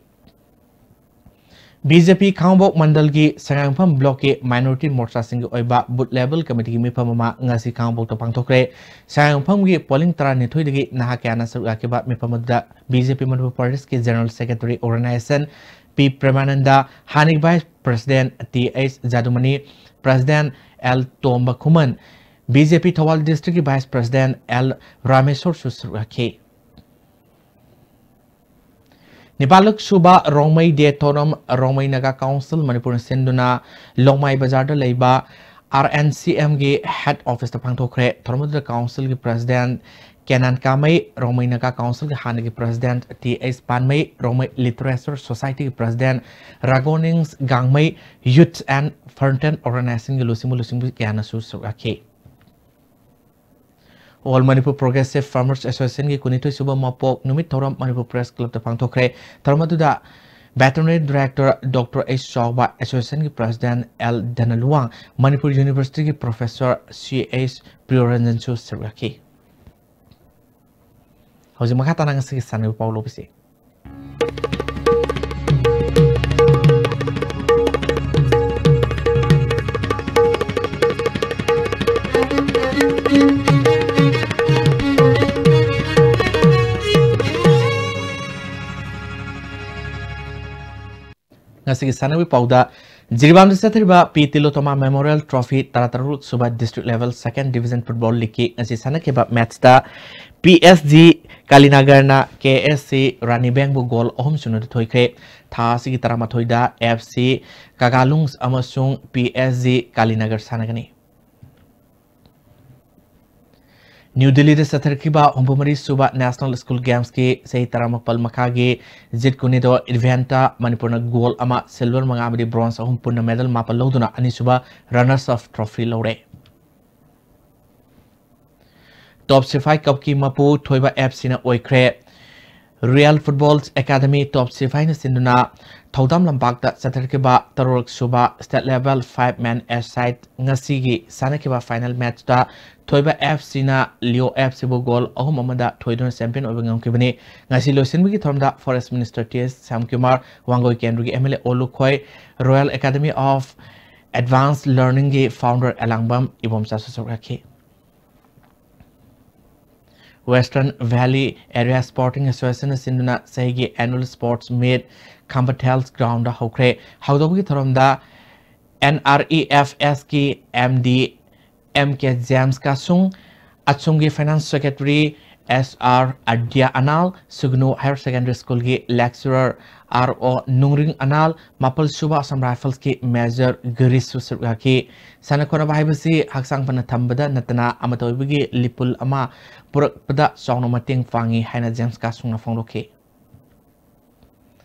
BJP ꯈꯥꯉꯕꯣꯛ ꯃꯟꯗꯜꯒꯤ ꯁꯉꯥꯏꯌꯨꯝꯐꯝ blockꯀꯤ minority ꯃꯣꯔꯆꯥꯁꯤꯡꯒꯤ ꯑꯣꯏꯕ booth level committeeꯒꯤ ꯃꯤꯐꯝ ꯑꯃ ꯉꯁꯤ ꯈꯥꯉꯕꯣꯛꯇ ꯄꯥꯡꯊꯣꯛꯈ꯭ꯔꯦ꯫ ꯁꯉꯥꯏꯌꯨꯝꯐꯝꯒꯤ polling ꯇꯔꯥꯅꯤꯊꯣꯏꯗꯒꯤ ꯅꯍꯥ ꯀꯌꯥꯅ ꯁꯔꯨꯛ ꯌꯥꯈꯤꯕ ꯃꯤꯐꯝ ꯑꯗꯨꯗ BJP Manipur Pradesh General Secretary Organization ꯄꯤ ꯄ꯭ꯔꯦꯃꯥꯅꯟꯗ, ꯍꯥꯟꯅꯒꯤ Vice President T H Jadumani, President L Tomba Khuman, BJP Thoubal Districtꯀꯤ Vice President ꯑꯦꯜ ꯔꯥꯃꯦꯁꯣꯔꯁꯨ ꯁꯔꯨꯛ ꯌꯥꯈꯤ꯫ ꯅꯤꯄꯥꯜꯂꯛ ꯁꯨꯕ ꯔꯣꯡꯃꯩ Day ꯊꯧꯔꯝ ꯔꯣꯡꯃꯩ ꯅꯥꯒꯥ Council ꯃꯅꯤꯄꯨꯔꯅ ꯁꯤꯟꯗꯨꯅ ꯂꯣꯡꯃꯥꯏ ꯕꯖꯥꯔꯗ ꯂꯩꯕ RNCMꯒꯤ head officeꯇ ꯄꯥꯡꯊꯣꯛꯈ꯭ꯔꯦ꯫ ꯊꯧꯔꯝ ꯑꯗꯨꯗ councilꯒꯤ President ꯀꯦꯅꯥꯟ ꯀꯥꯃꯩ, ꯔꯣꯡꯃꯩ ꯅꯥꯒꯥ Councilꯒꯤ ꯍꯥꯟꯅꯒꯤ President T H Panmei, Rongmei Literature Societyꯒꯤ President Ragongning Gangmei, Youth and Frontier Organizationꯒꯤ ꯂꯨꯆꯤꯡꯕ ꯂꯨꯆꯤꯡꯕꯤ ꯀꯌꯥꯅꯁꯨ ꯁꯔꯨꯛ ꯌꯥꯈꯤ꯫ All Manipur Progressive Farmers Associationꯒꯤ ꯀꯨꯟꯅꯤꯊꯣꯏ ꯁꯨꯕ ꯃꯄꯣꯛ ꯅꯨꯃꯤꯠ ꯊꯧꯔꯝ ꯃꯅꯤꯄꯨꯔ Press Clubꯇ ꯄꯥꯡꯊꯣꯛꯈ꯭ꯔꯦ꯫ ꯊꯧꯔꯝ ꯑꯗꯨꯗ Veterinary Director Doctor ꯑꯩꯆ ꯆꯥꯎꯕ, Associationꯒꯤ President ꯑꯦꯜ ꯙꯅꯂꯨꯋꯥꯡ, ꯃꯅꯤꯄꯨꯔ Universityꯒꯤ Professor ꯁꯤ ꯑꯩꯆ ꯄ꯭ꯔꯤꯌꯣꯔꯟꯖꯟꯁꯨ ꯁꯔꯨꯛ ꯌꯥꯈꯤ꯫ ꯍꯧꯖꯤꯛ ꯃꯈꯥ ꯇꯥꯅ ꯉꯁꯤꯒꯤ ꯁꯥꯟꯅꯕ ꯄꯥꯎ ꯂꯧꯕꯁꯤ꯫ ꯑꯁꯤꯒꯤ ꯁꯥꯟꯅꯕꯒꯤ ꯄꯥꯎꯗ, ꯖꯤꯔꯤꯕꯥꯝꯗ ꯆꯠꯊꯔꯤꯕ ꯄꯤ ꯇꯤꯂꯣꯇꯣꯃꯥ ꯃꯦꯃꯣꯔꯤꯌꯦꯜ ꯇ꯭ꯔꯣꯐꯤ ꯇꯔꯥꯇꯔꯨꯛ ꯁꯨꯕ ꯗꯤꯁꯇ꯭ꯔꯤꯛ ꯂꯦꯚꯦꯜ ꯁꯦꯀꯦꯟ ꯗꯤꯕꯤꯖꯟ ꯐꯨꯠꯕꯣꯜ ꯂꯤꯒꯀꯤ ꯉꯁꯤ ꯁꯥꯟꯅꯈꯤꯕ ꯃꯦꯠꯁꯇ ꯄꯤ ꯑꯦꯁ ꯖꯤ ꯀꯥꯂꯤꯅꯒꯔꯅ ꯀꯦ ꯑꯦꯁ ꯁꯤ ꯔꯥꯅꯤꯕꯦꯡꯕꯨ ꯒꯣꯜ ꯑꯍꯨꯝ ꯁꯨꯅꯗ ꯊꯣꯏꯈ꯭ꯔꯦ꯫ ꯊꯥ ꯑꯁꯤꯒꯤ ꯇꯔꯥꯃꯥꯊꯣꯏꯗ ꯑꯦꯐ ꯁꯤ ꯀꯥꯒꯥꯂꯨꯡꯁ ꯑꯃꯁꯨꯡ ꯄꯤ ꯑꯦꯁ ꯖꯤ ꯀꯥꯂꯤꯅꯒꯔ ꯁꯥꯟꯅꯒꯅꯤ꯫ ꯅ꯭ꯌꯨ ꯗꯤꯜꯂꯤꯗ ꯆꯠꯊꯔꯛꯈꯤꯕ ꯍꯨꯝꯐꯨꯃꯔꯤ ꯁꯨꯕ ꯅꯦꯁꯅꯦꯜ ꯁ꯭ꯀꯨꯜ ꯒꯦꯝꯁꯀꯤ ꯆꯍꯤ ꯇꯔꯥꯃꯥꯄꯜ ꯃꯈꯥꯒꯤ ꯖꯤꯠ ꯀꯨꯅꯤꯗꯣ ꯏꯚꯦꯟꯠꯇ ꯃꯅꯤꯄꯨꯔꯅ ꯒꯣꯜ ꯑꯃ, ꯁꯤꯜꯚꯔ ꯃꯉꯥ ꯑꯃꯗꯤ ꯕ꯭ꯔꯣꯟꯖ ꯑꯍꯨꯝ ꯄꯨꯟꯅ ꯃꯦꯗꯜ ꯃꯥꯄꯜ ꯂꯧꯗꯨꯅ ꯑꯅꯤꯁꯨꯕ ꯔꯅꯔꯁ ꯑꯞ ꯇ꯭ꯔꯣꯐꯤ ꯂꯧꯔꯦ꯫ ꯇꯣꯞ ꯁꯤꯐꯥꯏ ꯀꯞꯀꯤ ꯃꯄꯨ ꯊꯣꯏꯕ ꯑꯦꯐ ꯁꯤꯅ ꯑꯣꯏꯈ꯭ꯔꯦ꯫ ꯔꯤꯌꯦꯜ ꯐꯨꯠꯕꯣꯜ ꯑꯦꯀꯥꯗꯃꯤ ꯇꯣꯞ ꯁꯤꯐꯥꯏꯅ ꯁꯤꯟꯗꯨꯅ ꯊꯧꯗꯥꯝ ꯂꯝꯄꯥꯛꯇ ꯆꯠꯊꯔꯛꯈꯤꯕ ꯇꯔꯨꯛ ꯁꯨꯕ ꯁ꯭ꯇꯦꯠ ꯂꯦꯚꯦꯜ ꯐꯥꯏꯚ ꯃꯦꯟ ꯑꯦꯁꯥꯏꯠ ꯉꯁꯤꯒꯤ ꯁꯥꯟꯅꯈꯤꯕ ꯐꯥꯏꯅꯦꯜ ꯃꯦꯠꯆꯇ ꯊꯣꯏꯕ ꯑꯦꯐ ꯁꯤꯅ ꯂꯤꯑꯣ ꯑꯦꯐ ꯁꯤꯕꯨ ꯒꯣꯜ ꯑꯍꯨꯝ ꯑꯃꯗ ꯊꯣꯏꯗꯨꯅ ꯆꯦꯝꯄꯤꯌꯟ ꯑꯣꯏꯕ ꯉꯝꯈꯤꯕꯅꯤ꯫ ꯉꯁꯤ ꯂꯣꯏꯁꯤꯟꯕꯒꯤ ꯊꯧꯔꯝꯗ forest minister T S Shyamkumar, Wangoi ꯀꯦꯟꯗ꯭ꯔꯒꯤ ꯑꯦꯝ ꯑꯦꯜ ꯑꯦ ꯑꯣꯂꯨꯈꯣꯏ, ꯔꯣꯌꯦꯜ ꯑꯦꯀꯥꯗꯃꯤ ꯑꯣꯐ ꯑꯦꯗꯚꯥꯟꯁ ꯂꯔꯅꯤꯡꯒꯤ ꯐꯥꯎꯟꯗꯔ ꯑꯦꯂꯥꯡꯕꯝ ꯏꯕꯣꯝꯆꯥꯁꯨ ꯁꯔꯨꯛ ꯌꯥꯈꯤ꯫ Western Valley Area Sporting Association ꯁꯤꯟꯗꯨꯅ ꯆꯍꯤꯒꯤ annual sports meet ꯈꯝꯕ ꯊꯦꯜꯁ ꯒ꯭ꯔꯥꯎꯟꯗ ꯍꯧꯈ꯭ꯔꯦ꯫ ꯍꯧꯗꯧꯕꯒꯤ ꯊꯧꯔꯝꯗ ꯑꯦꯟ ꯑꯥꯔ ꯏ ꯑꯦꯐ ꯑꯦꯁꯀꯤ M D M K James ꯀꯥꯁꯨꯡ, ꯑꯆꯨꯝꯒꯤ finance secretary S R Adya Anal, Sugnu higher secondary ꯁ꯭ꯀꯨꯜꯒꯤ lecturer R O Nungring Anal, ꯃꯥꯄꯜ ꯁꯨꯕ ꯑꯁꯥꯝ ꯔꯥꯏꯐꯜꯁꯀꯤ ꯃꯦꯖꯔ ꯒꯤꯔꯤꯁꯁꯨ ꯁꯔꯨꯛ ꯌꯥꯈꯤ꯫ ꯁꯥꯟꯅ ꯈꯣꯠꯅꯕ ꯍꯥꯏꯕꯁꯤ ꯍꯛꯆꯥꯡ ꯐꯅ ꯊꯝꯕꯗ ꯅꯠꯇꯅ ꯑꯃꯠꯇ ꯑꯣꯏꯕꯒꯤ ꯂꯤꯄꯨꯟ ꯑꯃ ꯄꯨꯔꯛꯄꯗ ꯆꯥꯎꯅ ꯃꯇꯦꯡ ꯄꯥꯡꯏ ꯍꯥꯏꯅ ꯖꯦꯝꯁ ꯀꯥꯁꯨꯡꯅ ꯐꯣꯡꯗꯣꯛꯈꯤ꯫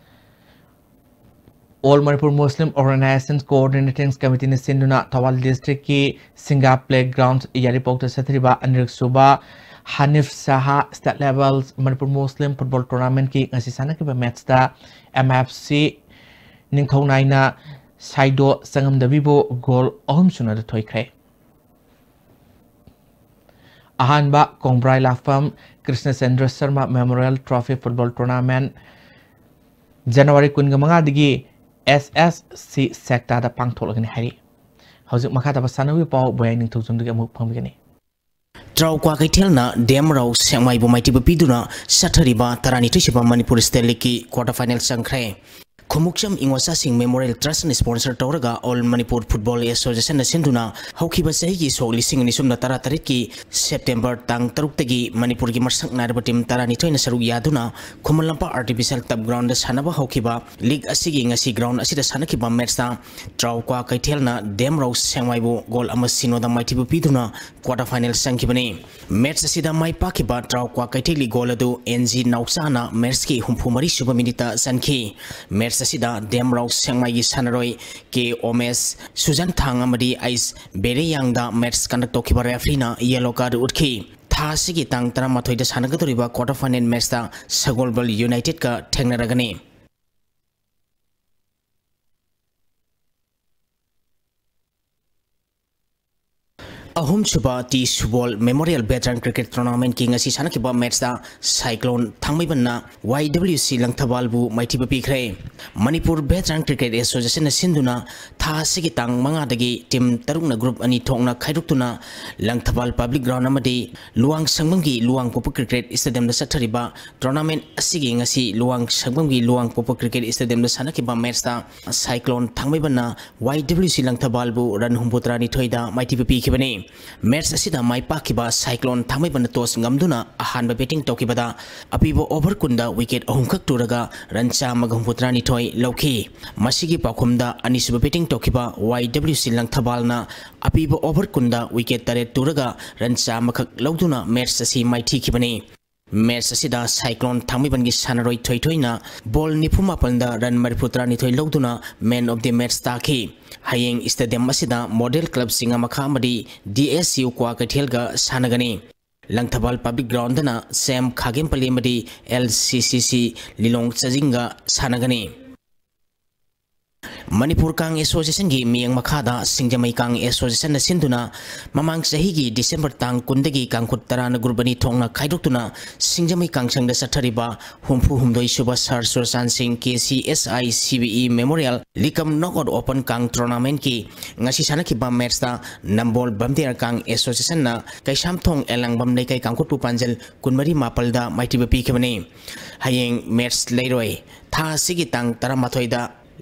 All Manipur Muslim Organization Coordinating Committeeꯅ ꯁꯤꯟꯗꯨꯅ ꯊꯧꯕꯥꯜ ꯗꯤꯁꯇ꯭ꯔꯤꯛꯀꯤ ꯁꯤꯡꯒꯥ ꯄ꯭ꯂꯦꯒ꯭ꯔꯥꯎꯟ ꯌꯥꯏꯔꯤꯄꯣꯛꯇ ꯆꯠꯊꯔꯤꯕ ꯑꯅꯤꯔꯛ ꯁꯨꯕ ꯍꯅꯤꯐ ꯁꯍꯥ ꯁ꯭ꯇꯦꯠ ꯂꯦꯚꯦꯜ ꯃꯅꯤꯄꯨꯔ ꯃꯨꯁꯂꯤꯝ ꯐꯨꯠꯕꯣꯜ ꯇꯣꯔꯅꯥꯃꯦꯟꯠꯀꯤ ꯉꯁꯤ ꯁꯥꯟꯅꯈꯤꯕ ꯃꯦꯠꯆꯇ ꯑꯦꯝ ꯑꯦꯐ ꯁꯤ ꯅꯤꯡꯊꯧꯅꯥꯏꯅ ꯁꯥꯏꯗꯣ ꯆꯉꯝꯗꯕꯤꯕꯨ ꯒꯣꯜ ꯑꯍꯨꯝ ꯁꯨꯅꯗ ꯊꯣꯏꯈ꯭ꯔꯦ꯫ ꯑꯍꯥꯟꯕ ꯀꯣꯡꯕ꯭ꯔꯥꯏ ꯂꯥꯛꯐꯝ Krishnachandra Sharma memorial trophy football tournament January ꯀꯨꯟꯃꯉꯥꯗꯒꯤ ꯑꯦꯁ ꯑꯦꯁ ꯁꯤ ꯁꯦꯛꯇꯥꯗ ꯄꯥꯡꯊꯣꯛꯂꯒꯅꯤ ꯍꯥꯏꯔꯤ꯫ ꯍꯧꯖꯤꯛ ꯃꯈꯥ ꯇꯥꯕ ꯁꯥꯟꯅꯕꯒꯤ ꯄꯥꯎ ꯕꯣꯌꯥꯏ ꯅꯤꯡꯊꯧꯖꯝꯗꯒꯤ ꯑꯃꯨꯛ ꯐꯪꯕꯤꯒꯅꯤ꯫ ꯇ꯭ꯔꯥꯎ ꯀ꯭ꯋꯥꯀꯩꯊꯦꯜꯅ ꯗꯦꯝ ꯔꯥꯎ ꯁꯦꯛꯃꯥꯏꯕꯨ ꯃꯥꯏꯊꯤꯕ ꯄꯤꯗꯨꯅ ꯆꯠꯊꯔꯤꯕ ꯇꯔꯥꯅꯤꯊꯣꯏ ꯁꯨꯕ ꯃꯅꯤꯄꯨꯔ ꯁ꯭ꯇꯦꯠ ꯂꯤꯒꯀꯤ ꯀ꯭ꯋꯥꯔꯇꯔ ꯐꯥꯏꯅꯦꯜ ꯆꯪꯈ꯭ꯔꯦ꯫ ꯈꯨꯃꯨꯛꯆꯝ ꯏꯉꯣꯆꯥꯁꯤꯡ Memorial Trust ꯅ sponsor ꯇꯧꯔꯒ All Manipur Football Association ꯅ ꯁꯤꯟꯗꯨꯅ ꯍꯧꯈꯤꯕ ꯆꯍꯤꯒꯤ ꯁꯣꯛ ꯂꯤꯁꯤꯡ ꯑꯅꯤ ꯁꯨꯞꯅ ꯇꯔꯥ ꯇꯔꯦꯠꯀꯤ September ꯇꯥꯡ ꯇꯔꯨꯛꯇꯒꯤ ꯃꯅꯤꯄꯨꯔꯒꯤ ꯃꯁꯛ ꯅꯥꯏꯔꯕ team ꯇꯔꯥꯅꯤꯊꯣꯏꯅ ꯁꯔꯨꯛ ꯌꯥꯗꯨꯅ Khuman Lampak Artificial Turf Ground ꯗ ꯁꯥꯟꯅꯕ ꯍꯧꯈꯤꯕ league ꯑꯁꯤꯒꯤ ꯉꯁꯤ ground ꯑꯁꯤꯗ ꯁꯥꯟꯅꯈꯤꯕ match ꯇ ꯇ꯭ꯔꯥꯎꯀ꯭ꯋꯥ ꯀꯩꯊꯦꯜꯅ ꯗꯦꯝꯔꯧ ꯁꯦꯡꯃꯥꯏꯕꯨ goal ꯑꯃ ꯁꯤꯅꯣꯗ ꯃꯥꯏꯊꯤꯕ ꯄꯤꯗꯨꯅ quarter final ꯆꯪꯈꯤꯕꯅꯤ꯫ Match ꯑꯁꯤꯗ ꯃꯥꯏ ꯄꯥꯛꯈꯤꯕ ꯇ꯭ꯔꯥꯎꯀ꯭ꯋꯥ ꯀꯩꯊꯦꯜꯒꯤ goal ꯑꯗꯨ ꯑꯦꯟ ꯖꯤ ꯅꯥꯎꯆꯥꯅ match ꯀꯤ ꯍꯨꯝꯐꯨ ꯃꯔꯤ ꯁꯨꯕ minute ꯇ ꯆꯟꯈꯤ꯫ Match ꯑꯁꯤꯗ ꯗꯦꯝꯔꯧ ꯁꯦꯡꯃꯥꯏꯒꯤ ꯁꯥꯟꯅꯔꯣꯏ ꯀꯦ ꯑꯣꯃꯦꯁ, ꯁꯨꯖꯟ ꯊꯥꯡ ꯑꯃꯗꯤ ꯑꯩꯁ ꯕꯦꯔꯦꯌꯥꯡꯗ match conduct ꯇꯧꯈꯤꯕ referee ꯅ yellow card ꯎꯠꯈꯤ꯫ ꯊꯥ ꯑꯁꯤꯒꯤ ꯇꯥꯡ ꯇꯔꯥꯃꯥꯊꯣꯏꯗ ꯁꯥꯟꯅꯒꯗꯧꯔꯤꯕ quarter final match ꯇ ꯁꯒꯣꯜꯕꯜ United ꯀ ꯊꯦꯡꯅꯔꯒꯅꯤ꯫ ꯑꯍꯨꯝꯁꯨꯕ T ꯁꯨꯕꯣꯜ Memorial Veteran Cricket Tournament ꯀꯤ ꯉꯁꯤ ꯁꯥꯟꯅꯈꯤꯕ match ꯇ Cyclone ꯊꯥꯡꯃꯩꯕꯟꯅ ꯋꯥꯏ ꯗꯕ꯭ꯂꯤꯎ ꯁꯤ ꯂꯪꯊꯕꯥꯜꯕꯨ ꯃꯥꯏꯊꯤꯕ ꯄꯤꯈ꯭ꯔꯦ꯫ ꯃꯅꯤꯄꯨꯔ Veteran Cricket Association ꯅ ꯁꯤꯟꯗꯨꯅ ꯊꯥ ꯑꯁꯤꯒꯤ ꯇꯥꯡ ꯃꯉꯥꯗꯒꯤ team ꯇꯔꯨꯛꯅ group ꯑꯅꯤ ꯊꯣꯛꯅ ꯈꯥꯏꯗꯣꯛꯇꯨꯅ ꯂꯪꯊꯕꯥꯜ Public Ground ꯑꯃꯗꯤ ꯂꯨꯋꯥꯡ ꯁꯪꯕꯝꯒꯤ ꯂꯨꯋꯥꯡꯄꯣꯛꯄ Cricket Stadium ꯗ ꯆꯠꯊꯔꯤꯕ tournament ꯑꯁꯤꯒꯤ ꯉꯁꯤ ꯂꯨꯋꯥꯡ ꯁꯪꯕꯝꯒꯤ ꯂꯨꯋꯥꯡꯄꯣꯛꯄ Cricket Stadium ꯗ ꯁꯥꯟꯅꯈꯤꯕ match ꯇ Cyclone ꯊꯥꯡꯃꯩꯕꯟꯅ ꯋꯥꯏ ꯗꯕ꯭ꯂꯤꯎ ꯁꯤ ꯂꯪꯊꯕꯥꯜꯕꯨ run ꯍꯨꯝꯐꯨꯇꯔꯥ ꯅꯤꯊꯣꯏꯗ ꯃꯥꯏꯊꯤꯕ ꯄꯤꯈꯤꯕꯅꯤ꯫ Match ꯑꯁꯤꯗ ꯃꯥꯏ ꯄꯥꯛꯈꯤꯕ Cyclone ꯊꯥꯡꯃꯩꯕꯟꯅ toss ꯉꯝꯗꯨꯅ ꯑꯍꯥꯟꯕ batting ꯇꯧꯈꯤꯕꯗ ꯑꯄꯤꯕ over ꯀꯨꯟꯗ wicket ꯑꯍꯨꯝꯈꯛ ꯇꯨꯔꯒ run ꯆꯥꯝꯃꯒ ꯍꯨꯝꯐꯨꯇꯔꯥ ꯅꯤꯊꯣꯏ ꯂꯧꯈꯤ꯫ ꯃꯁꯤꯒꯤ ꯄꯥꯎꯈꯨꯝꯗ ꯑꯅꯤꯁꯨꯕ batting ꯇꯧꯈꯤꯕ ꯋꯥꯏ ꯗꯕ꯭ꯂꯤꯎ ꯁꯤ ꯂꯪꯊꯕꯥꯜꯅ ꯑꯄꯤꯕ over ꯀꯨꯟꯗ wicket ꯇꯔꯦꯠ ꯇꯨꯔꯒ run ꯆꯥꯝꯃꯈꯛ ꯂꯧꯗꯨꯅ match ꯑꯁꯤ ꯃꯥꯏꯊꯤꯈꯤꯕꯅꯤ꯫ Match ꯑꯁꯤꯗ Cyclone ꯊꯥꯡꯃꯩꯕꯟꯒꯤ ꯁꯥꯟꯅꯔꯣꯏ ꯊꯣꯏꯊꯣꯏꯅ ball ꯅꯤꯐꯨ ꯃꯥꯄꯟꯗ run ꯃꯔꯤꯐꯨꯇꯔꯥ ꯅꯤꯊꯣꯏ ꯂꯧꯗꯨꯅ man of the match ꯇꯥꯈꯤ꯫ ꯍꯌꯦꯡ stadium ꯑꯁꯤꯗ model club ꯁꯤꯡꯉꯥꯃꯈꯥ ꯑꯃꯗꯤ ꯗꯤ ꯑꯦꯁ ꯌꯨ ꯀ꯭ꯋꯥꯀꯩꯊꯦꯜꯒ ꯁꯥꯟꯅꯒꯅꯤ꯫ ꯂꯪꯊꯕꯥꯜ Public Ground ꯗꯅ ꯁꯦꯝ ꯈꯥꯒꯦꯝꯄꯜꯂꯤ ꯑꯃꯗꯤ ꯑꯦꯜ ꯁꯤ ꯁꯤ ꯁꯤ ꯂꯤꯂꯣꯡ ꯆꯥꯖꯤꯡꯒ ꯁꯥꯟꯅꯒꯅꯤ꯫ ꯃꯅꯤꯄꯨꯔ ꯀꯥꯡ ꯑꯦꯁꯣꯁꯤꯌꯦꯁꯟꯒꯤ ꯃꯤꯠꯌꯦꯡ ꯃꯈꯥꯗ ꯁꯤꯡꯖꯃꯩ ꯀꯥꯡ ꯑꯦꯁꯣꯁꯤꯌꯦꯁꯟꯅ ꯁꯤꯟꯗꯨꯅ ꯃꯃꯥꯡ ꯆꯍꯤꯒꯤ ꯗꯤꯁꯦꯝꯕꯔ ꯇꯥꯡ ꯀꯨꯟꯗꯒꯤ ꯀꯥꯡꯈꯨꯠ ꯇꯔꯥꯅ ꯒ꯭ꯔꯨꯞ ꯑꯅꯤ ꯊꯣꯛꯅ ꯈꯥꯏꯗꯣꯛꯇꯨꯅ ꯁꯤꯡꯖꯃꯩ ꯀꯥꯡꯁꯪꯗ ꯆꯠꯊꯔꯤꯕ ꯍꯨꯝꯐꯨ ꯍꯨꯝꯗꯣꯏ ꯁꯨꯕ ꯁꯥꯔ ꯆꯨꯔꯆꯥꯟ ꯁꯤꯡ K C S I C B E memorial ꯂꯤꯀꯝ ꯅꯣꯛ ꯑꯥꯎꯠ ꯑꯣꯄꯟ ꯀꯥꯡ ꯇꯣꯔꯅꯥꯃꯦꯟꯠꯀꯤ ꯉꯁꯤ ꯁꯥꯟꯅꯈꯤꯕ ꯃꯦꯠꯁꯇ ꯅꯝꯕꯣꯜ ꯕꯝꯗꯦꯔ ꯀꯥꯡ ꯑꯦꯁꯣꯁꯤꯌꯦꯁꯟꯅ ꯀꯩꯁꯥꯝꯊꯣꯡ ꯑꯦꯂꯥꯡꯕꯝ ꯂꯩꯀꯥꯏ ꯀꯥꯡꯈꯨꯠꯄꯨ ꯄꯥꯟꯖꯜ ꯀꯨꯟꯃꯔꯤ ꯃꯥꯄꯜꯗ ꯃꯥꯏꯊꯤꯕ ꯄꯤꯈꯤꯕꯅꯤ꯫ ꯍꯌꯦꯡ ꯃꯦꯠꯁ ꯂꯩꯔꯣꯏ꯫ ꯊꯥ ꯑꯁꯤꯒꯤ ꯇꯥꯡ ꯇꯔꯥꯃꯥꯊꯣꯏꯗ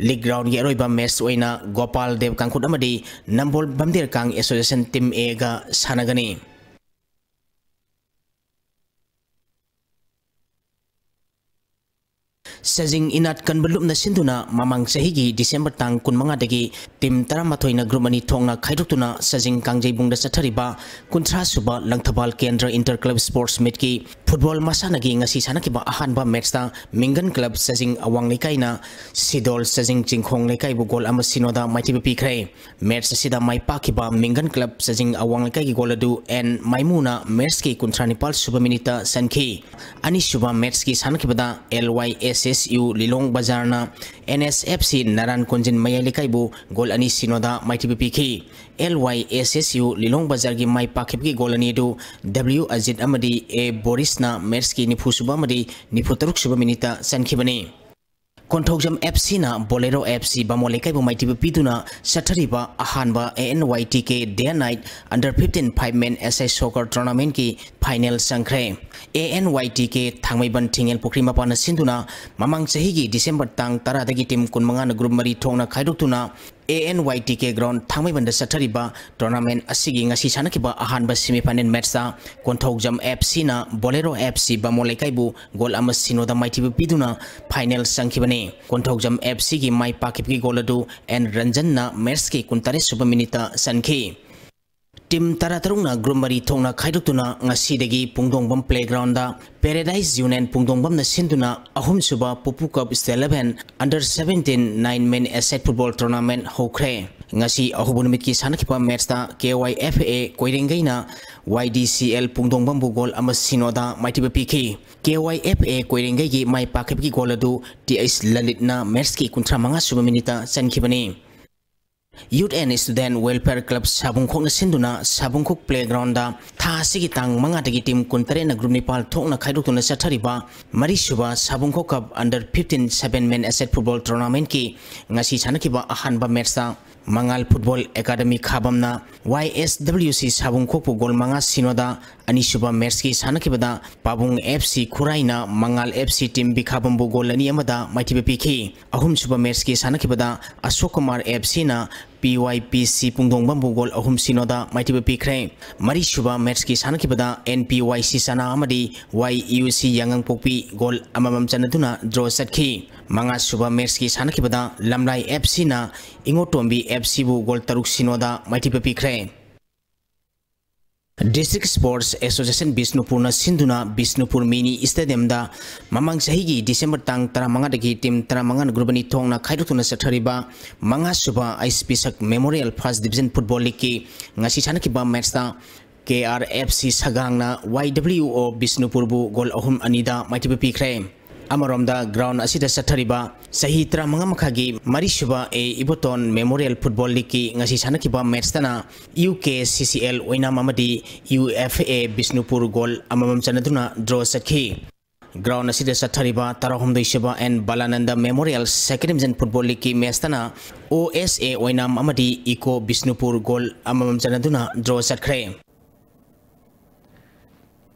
ꯂꯤꯒ ꯔꯥꯎꯟꯒꯤ ꯑꯔꯣꯏꯕ ꯃꯦꯠꯁ ꯑꯣꯏꯅ ꯒꯣꯄꯥꯜ ꯗꯦꯕ ꯀꯥꯡꯈꯨꯠ ꯑꯃꯗꯤ ꯅꯝꯕꯣꯜ ꯕꯝꯗꯦꯔ ꯀꯥꯡ ꯑꯦꯁꯣꯁꯤꯌꯦꯁꯟ ꯇꯤꯝ ꯑꯦꯒ ꯁꯥꯟꯅꯒꯅꯤ꯫ ꯁꯖꯤꯡ ꯏꯅꯥꯠ ꯀꯟꯕ ꯂꯨꯞꯅ ꯁꯤꯟꯗꯨꯅ ꯃꯃꯥꯡ ꯆꯍꯤꯒꯤ ꯗꯤꯁꯦꯝꯕꯔ ꯇꯥꯡ ꯀꯨꯟꯃꯉꯥꯗꯒꯤ ꯇꯤꯝ ꯇꯔꯥꯃꯥꯊꯣꯏꯅ ꯒ꯭ꯔꯨꯞ ꯑꯅꯤ ꯊꯣꯛꯅ ꯈꯥꯏꯗꯣꯛꯇꯨꯅ ꯁꯖꯤꯡ ꯀꯥꯡꯖꯩꯕꯨꯡꯗ ꯆꯠꯊꯔꯤꯕ ꯀꯨꯟꯊ꯭ꯔꯥ ꯁꯨꯕ ꯂꯪꯊꯕꯥꯜ ꯀꯦꯟꯗ꯭ꯔ ꯏꯟꯇꯔ ꯀ꯭ꯂꯕ ꯁ꯭ꯄꯣꯔꯠꯁ ꯃꯤꯠꯀꯤ ꯐꯨꯠꯕꯣꯜ ꯃꯁꯥꯟꯅꯒꯤ ꯉꯁꯤ ꯁꯥꯟꯅꯈꯤꯕ ꯑꯍꯥꯟꯕ ꯃꯦꯠꯁꯇ ꯃꯤꯡꯒꯟ ꯀ꯭ꯂꯕ ꯁꯖꯤꯡ ꯑꯋꯥꯡ ꯂꯩꯀꯥꯏꯅ ꯁꯤꯗꯣꯜ ꯁꯖꯤꯡ ꯆꯤꯡꯈꯣꯡ ꯂꯩꯀꯥꯏꯕꯨ ꯒꯣꯜ ꯑꯃ ꯁꯤꯅꯣꯗ ꯃꯥꯏꯊꯤꯕ ꯄꯤꯈ꯭ꯔꯦ꯫ ꯃꯦꯠꯁ ꯑꯁꯤꯗ ꯃꯥꯏ ꯄꯥꯛꯈꯤꯕ ꯃꯤꯡꯒꯟ ꯀ꯭ꯂꯕ ꯁꯖꯤꯡ ꯑꯋꯥꯡ ꯂꯩꯀꯥꯏꯒꯤ ꯒꯣꯜ ꯑꯗꯨ ꯑꯦꯟ ꯃꯥꯏꯃꯨꯅ ꯃꯦꯠꯁꯀꯤ ꯀꯨꯟꯊ꯭ꯔꯥ ꯅꯤꯄꯥꯜ ꯁꯨꯕ ꯃꯤꯅꯤꯠꯇ ꯆꯟꯈꯤ꯫ ꯑꯅꯤꯁꯨꯕ ꯃꯦꯠꯁꯀꯤ ꯁꯥꯟꯅꯈꯤꯕꯗ L Y S S U Lilong ꯕꯖꯥꯔꯅ N S F C Naran ꯀꯣꯟꯖꯤꯟ ꯃꯌꯥꯏ ꯂꯩꯀꯥꯏꯕꯨ ꯒꯣꯜ ꯑꯅꯤ ꯁꯤꯅꯣꯗ ꯃꯥꯏꯊꯤꯕ ꯄꯤꯈꯤ꯫ L Y S S U ꯂꯤꯂꯣꯡ ꯕꯖꯥꯔꯒꯤ ꯃꯥꯏ ꯄꯥꯛꯈꯤꯕꯒꯤ ꯒꯣꯜ ꯑꯅꯤ ꯑꯗꯨ ꯗꯕ꯭ꯂꯤꯎ ꯑꯖꯤꯠ ꯑꯃꯗꯤ ꯑꯦ ꯕꯣꯔꯤꯁꯅ ꯃꯦꯠꯁꯀꯤ ꯅꯤꯐꯨ ꯁꯨꯕ ꯑꯃꯗꯤ ꯅꯤꯐꯨ ꯇꯔꯨꯛ ꯁꯨꯕ ꯃꯤꯅꯤꯠꯇ ꯆꯟꯈꯤꯕꯅꯤ꯫ ꯀꯣꯟꯊꯧꯖꯝ ꯑꯦꯐ ꯁꯤꯅ ꯕꯣꯂꯦꯔꯣ ꯑꯦꯐ ꯁꯤ ꯕꯥꯃꯣꯟ ꯂꯩꯀꯥꯏꯕꯨ ꯃꯥꯏꯊꯤꯕ ꯄꯤꯗꯨꯅ ꯆꯠꯊꯔꯤꯕ ꯑꯍꯥꯟꯕ A N Y T K day and night under fifteen five men S I soccer ꯇꯣꯔꯅꯥꯃꯦꯟꯠꯀꯤ ꯐꯥꯏꯅꯦꯜ ꯆꯪꯈ꯭ꯔꯦ꯫ ꯑꯦ ꯑꯦꯟ ꯋꯥꯏ ꯇꯤ ꯀꯦ ꯊꯥꯡꯃꯩꯕꯟ ꯊꯤꯡꯉꯦꯜ ꯄꯨꯈ꯭ꯔꯤ ꯃꯄꯥꯟꯅ ꯁꯤꯟꯗꯨꯅ ꯃꯃꯥꯡ ꯆꯍꯤꯒꯤ ꯗꯤꯁꯦꯝꯕꯔ ꯇꯥꯡ ꯇꯔꯥꯗꯒꯤ ꯇꯤꯝ ꯀꯨꯟꯃꯉꯥꯅ ꯒ꯭ꯔꯨꯞ ꯃꯔꯤ ꯊꯣꯛꯅ ꯈꯥꯏꯗꯣꯛꯇꯨꯅ A N Y T K ground ꯊꯥꯡꯃꯩꯕꯟꯗ ꯆꯠꯊꯔꯤꯕ ꯇꯣꯔꯅꯥꯃꯦꯟꯠ ꯑꯁꯤꯒꯤ ꯉꯁꯤ ꯁꯥꯟꯅꯈꯤꯕ ꯑꯍꯥꯟꯕ ꯁꯦꯃꯤꯐꯥꯏꯅꯦꯜ ꯃꯦꯠꯁꯇ ꯀꯣꯟꯊꯧꯖꯝ ꯑꯦꯐ ꯁꯤꯅ ꯕꯣꯂꯦꯔꯣ ꯑꯦꯐ ꯁꯤ ꯕꯥꯃꯣꯟ ꯂꯩꯀꯥꯏꯕꯨ ꯒꯣꯜ ꯑꯃ ꯁꯤꯅꯣꯗ ꯃꯥꯏꯊꯤꯕ ꯄꯤꯗꯨꯅ ꯐꯥꯏꯅꯦꯜ ꯆꯪꯈꯤꯕꯅꯤ꯫ ꯀꯣꯟꯊꯧꯖꯝ ꯑꯦꯐ ꯁꯤꯒꯤ ꯃꯥꯏ ꯄꯥꯛꯈꯤꯕꯒꯤ ꯒꯣꯜ ꯑꯗꯨ ꯑꯦꯟ ꯔꯟꯖꯟꯅ ꯃꯦꯠꯁꯀꯤ ꯀꯨꯟꯇꯔꯦꯠ ꯁꯨꯕ ꯃꯤꯅꯤꯠꯇ ꯆꯟꯈꯤ꯫ Team ꯇꯔꯥ ꯇꯔꯨꯛꯅ group ꯃꯔꯤ ꯊꯣꯛꯅ ꯈꯥꯏꯗꯣꯛꯇꯨꯅ ꯉꯁꯤꯗꯒꯤ ꯄꯨꯡꯗꯣꯡꯕꯝ playgroundꯗ Paradise Union ꯄꯨꯡꯗꯣꯡꯕꯝꯅ ꯁꯤꯟꯗꯨꯅ ꯑꯍꯨꯝꯁꯨꯕ Pupu Cup State eleven Under seventeen nine man a side football tournament ꯍꯧꯈ꯭ꯔꯦ꯫ ꯉꯁꯤ ꯑꯍꯧꯕ ꯅꯨꯃꯤꯠꯀꯤ ꯁꯥꯟꯅꯈꯤꯕ matchꯇ K Y F A ꯀꯣꯏꯔꯦꯡꯒꯩꯅ Y D C L ꯄꯨꯡꯗꯣꯡꯕꯝꯕꯨ goal ꯑꯃ ꯁꯤꯅꯣꯗ ꯃꯥꯏꯊꯤꯕ ꯄꯤꯈꯤ꯫ K Y F A ꯀꯣꯏꯔꯦꯡꯒꯩꯒꯤ my ꯄꯥꯛꯈꯤꯕꯒꯤ goal ꯑꯗꯨ T H ꯂꯂꯤꯠꯅ matchꯀꯤ ꯀꯨꯟꯊ꯭ꯔꯥ ꯃꯉꯥ ꯁꯨꯕ minuteꯇ ꯆꯟꯈꯤꯕꯅꯤ꯫ Youth and Student Welfare Club ꯁꯥꯕꯨꯡꯈꯣꯛꯅ ꯁꯤꯟꯗꯨꯅ ꯁꯥꯕꯨꯡꯈꯣꯛ playgroundꯗ ꯊꯥ ꯑꯁꯤꯒꯤ ꯇꯥꯡ ꯃꯉꯥꯗꯒꯤ team ꯀꯨꯟꯇꯔꯦꯠꯅ group ꯅꯤꯄꯥꯜ ꯊꯣꯛꯅ ꯈꯥꯏꯗꯣꯛꯇꯨꯅ ꯆꯠꯊꯔꯤꯕ ꯃꯔꯤꯁꯨꯕ ꯁꯥꯕꯨꯡꯈꯣꯛ Cup Under fifteen seven man a side football tournamentꯀꯤ ꯉꯁꯤ ꯁꯥꯟꯅꯈꯤꯕ ꯑꯍꯥꯟꯕ matchꯇ ꯃꯉꯥꯜ Football Academy ꯈꯥꯕꯝꯅ Y S W C ꯁꯥꯕꯨꯡꯈꯣꯛꯄꯨ goal ꯃꯉꯥ ꯁꯤꯅꯣꯗ, ꯑꯅꯤꯁꯨꯕ matchꯀꯤ ꯁꯥꯟꯅꯈꯤꯕꯗ ꯄꯥꯕꯨꯡ F C ꯈꯨꯔꯥꯏꯅ ꯃꯉꯥꯜ F C team ꯕꯤꯈꯥꯕꯝꯕꯨ goal ꯑꯅꯤ ꯑꯃꯗ ꯃꯥꯏꯊꯤꯕ ꯄꯤꯈꯤ꯫ ꯑꯍꯨꯝꯁꯨꯕ matchꯀꯤ ꯁꯥꯟꯅꯈꯤꯕꯗ ꯑꯁꯣꯛ Kumar F Cꯅ P Y P C ꯄꯨꯡꯗꯣꯡꯕꯝꯕꯨ goal ꯑꯍꯨꯝ ꯁꯤꯅꯣꯗ ꯃꯥꯏꯊꯤꯕ ꯄꯤꯈ꯭ꯔꯦ꯫ ꯃꯔꯤꯁꯨꯕ matchꯀꯤ ꯁꯥꯟꯅꯈꯤꯕꯗ N P Y C ꯆꯅꯥ ꯑꯃꯗꯤ Y U C ꯌꯥꯉꯥꯡꯄꯣꯛꯄꯤ goal ꯑꯃꯃꯝ ꯆꯟꯅꯗꯨꯅ draw ꯆꯠꯈꯤ꯫ ꯃꯉꯥꯁꯨꯕ matchꯀꯤ ꯁꯥꯟꯅꯈꯤꯕꯗ ꯂꯝꯂꯥꯏ F Cꯅ ꯏꯉꯣꯇꯣꯝꯕꯤ F Cꯕꯨ goal ꯇꯔꯨꯛ ꯁꯤꯅꯣꯗ ꯃꯥꯏꯊꯤꯕ ꯄꯤꯈ꯭ꯔꯦ꯫ District Sports Association ꯕꯤꯁꯅꯨꯄꯨꯔꯅ ꯁꯤꯟꯗꯨꯅ ꯕꯤꯁꯅꯨꯄꯨꯔ mini stadiumꯗ ꯃꯃꯥꯡ ꯆꯍꯤꯒꯤ December ꯇꯥꯡ ꯇꯔꯥꯃꯉꯥꯗꯒꯤ team ꯇꯔꯥꯃꯉꯥꯅ group ꯑꯅꯤ ꯊꯣꯛꯅ ꯈꯥꯏꯗꯣꯛꯇꯨꯅ ꯆꯠꯊꯔꯤꯕ ꯃꯉꯥꯁꯨꯕ ꯑꯩꯆ ꯄꯤ ꯁꯛ Memorial First Division Football Leagueꯀꯤ ꯉꯁꯤ ꯁꯥꯟꯅꯈꯤꯕ matchꯇ K R F C ꯁꯒꯥꯡꯅ Y W O ꯕꯤꯁꯅꯨꯄꯨꯔꯕꯨ goal ꯑꯍꯨꯝ ꯑꯅꯤꯗ ꯃꯥꯏꯊꯤꯕ ꯄꯤꯈ꯭ꯔꯦ꯫ ꯑꯃꯔꯣꯝꯗ ground ꯑꯁꯤꯗ ꯆꯠꯊꯔꯤꯕ ꯆꯍꯤ ꯇꯔꯥꯃꯉꯥ ꯃꯈꯥꯒꯤ ꯃꯔꯤꯁꯨꯕ A ꯏꯕꯣꯇꯣꯟ Memorial Football Leagueꯀꯤ ꯉꯁꯤ ꯁꯥꯟꯅꯈꯤꯕ matchꯇꯅ U K C C L ꯑꯣꯏꯅꯥꯝ ꯑꯃꯗꯤ U F A Bishnupur goal ꯑꯃꯃꯝ ꯆꯟꯅꯗꯨꯅ draw ꯆꯠꯈꯤ꯫ Ground ꯑꯁꯤꯗ ꯆꯠꯊꯔꯤꯕ ꯇꯔꯥꯍꯨꯝꯗꯣꯏꯁꯨꯕ N ꯕꯂꯥꯅꯟꯗ Memorial Second Division Football Leagueꯀꯤ matchꯇꯅ O S A ꯑꯣꯏꯅꯥꯝ ꯑꯃꯗꯤ ꯏꯀꯣ ꯕꯤꯁꯅꯨꯄꯨꯔ goal ꯑꯃꯃꯝ ꯆꯟꯅꯗꯨꯅ draw ꯆꯠꯈ꯭ꯔꯦ꯫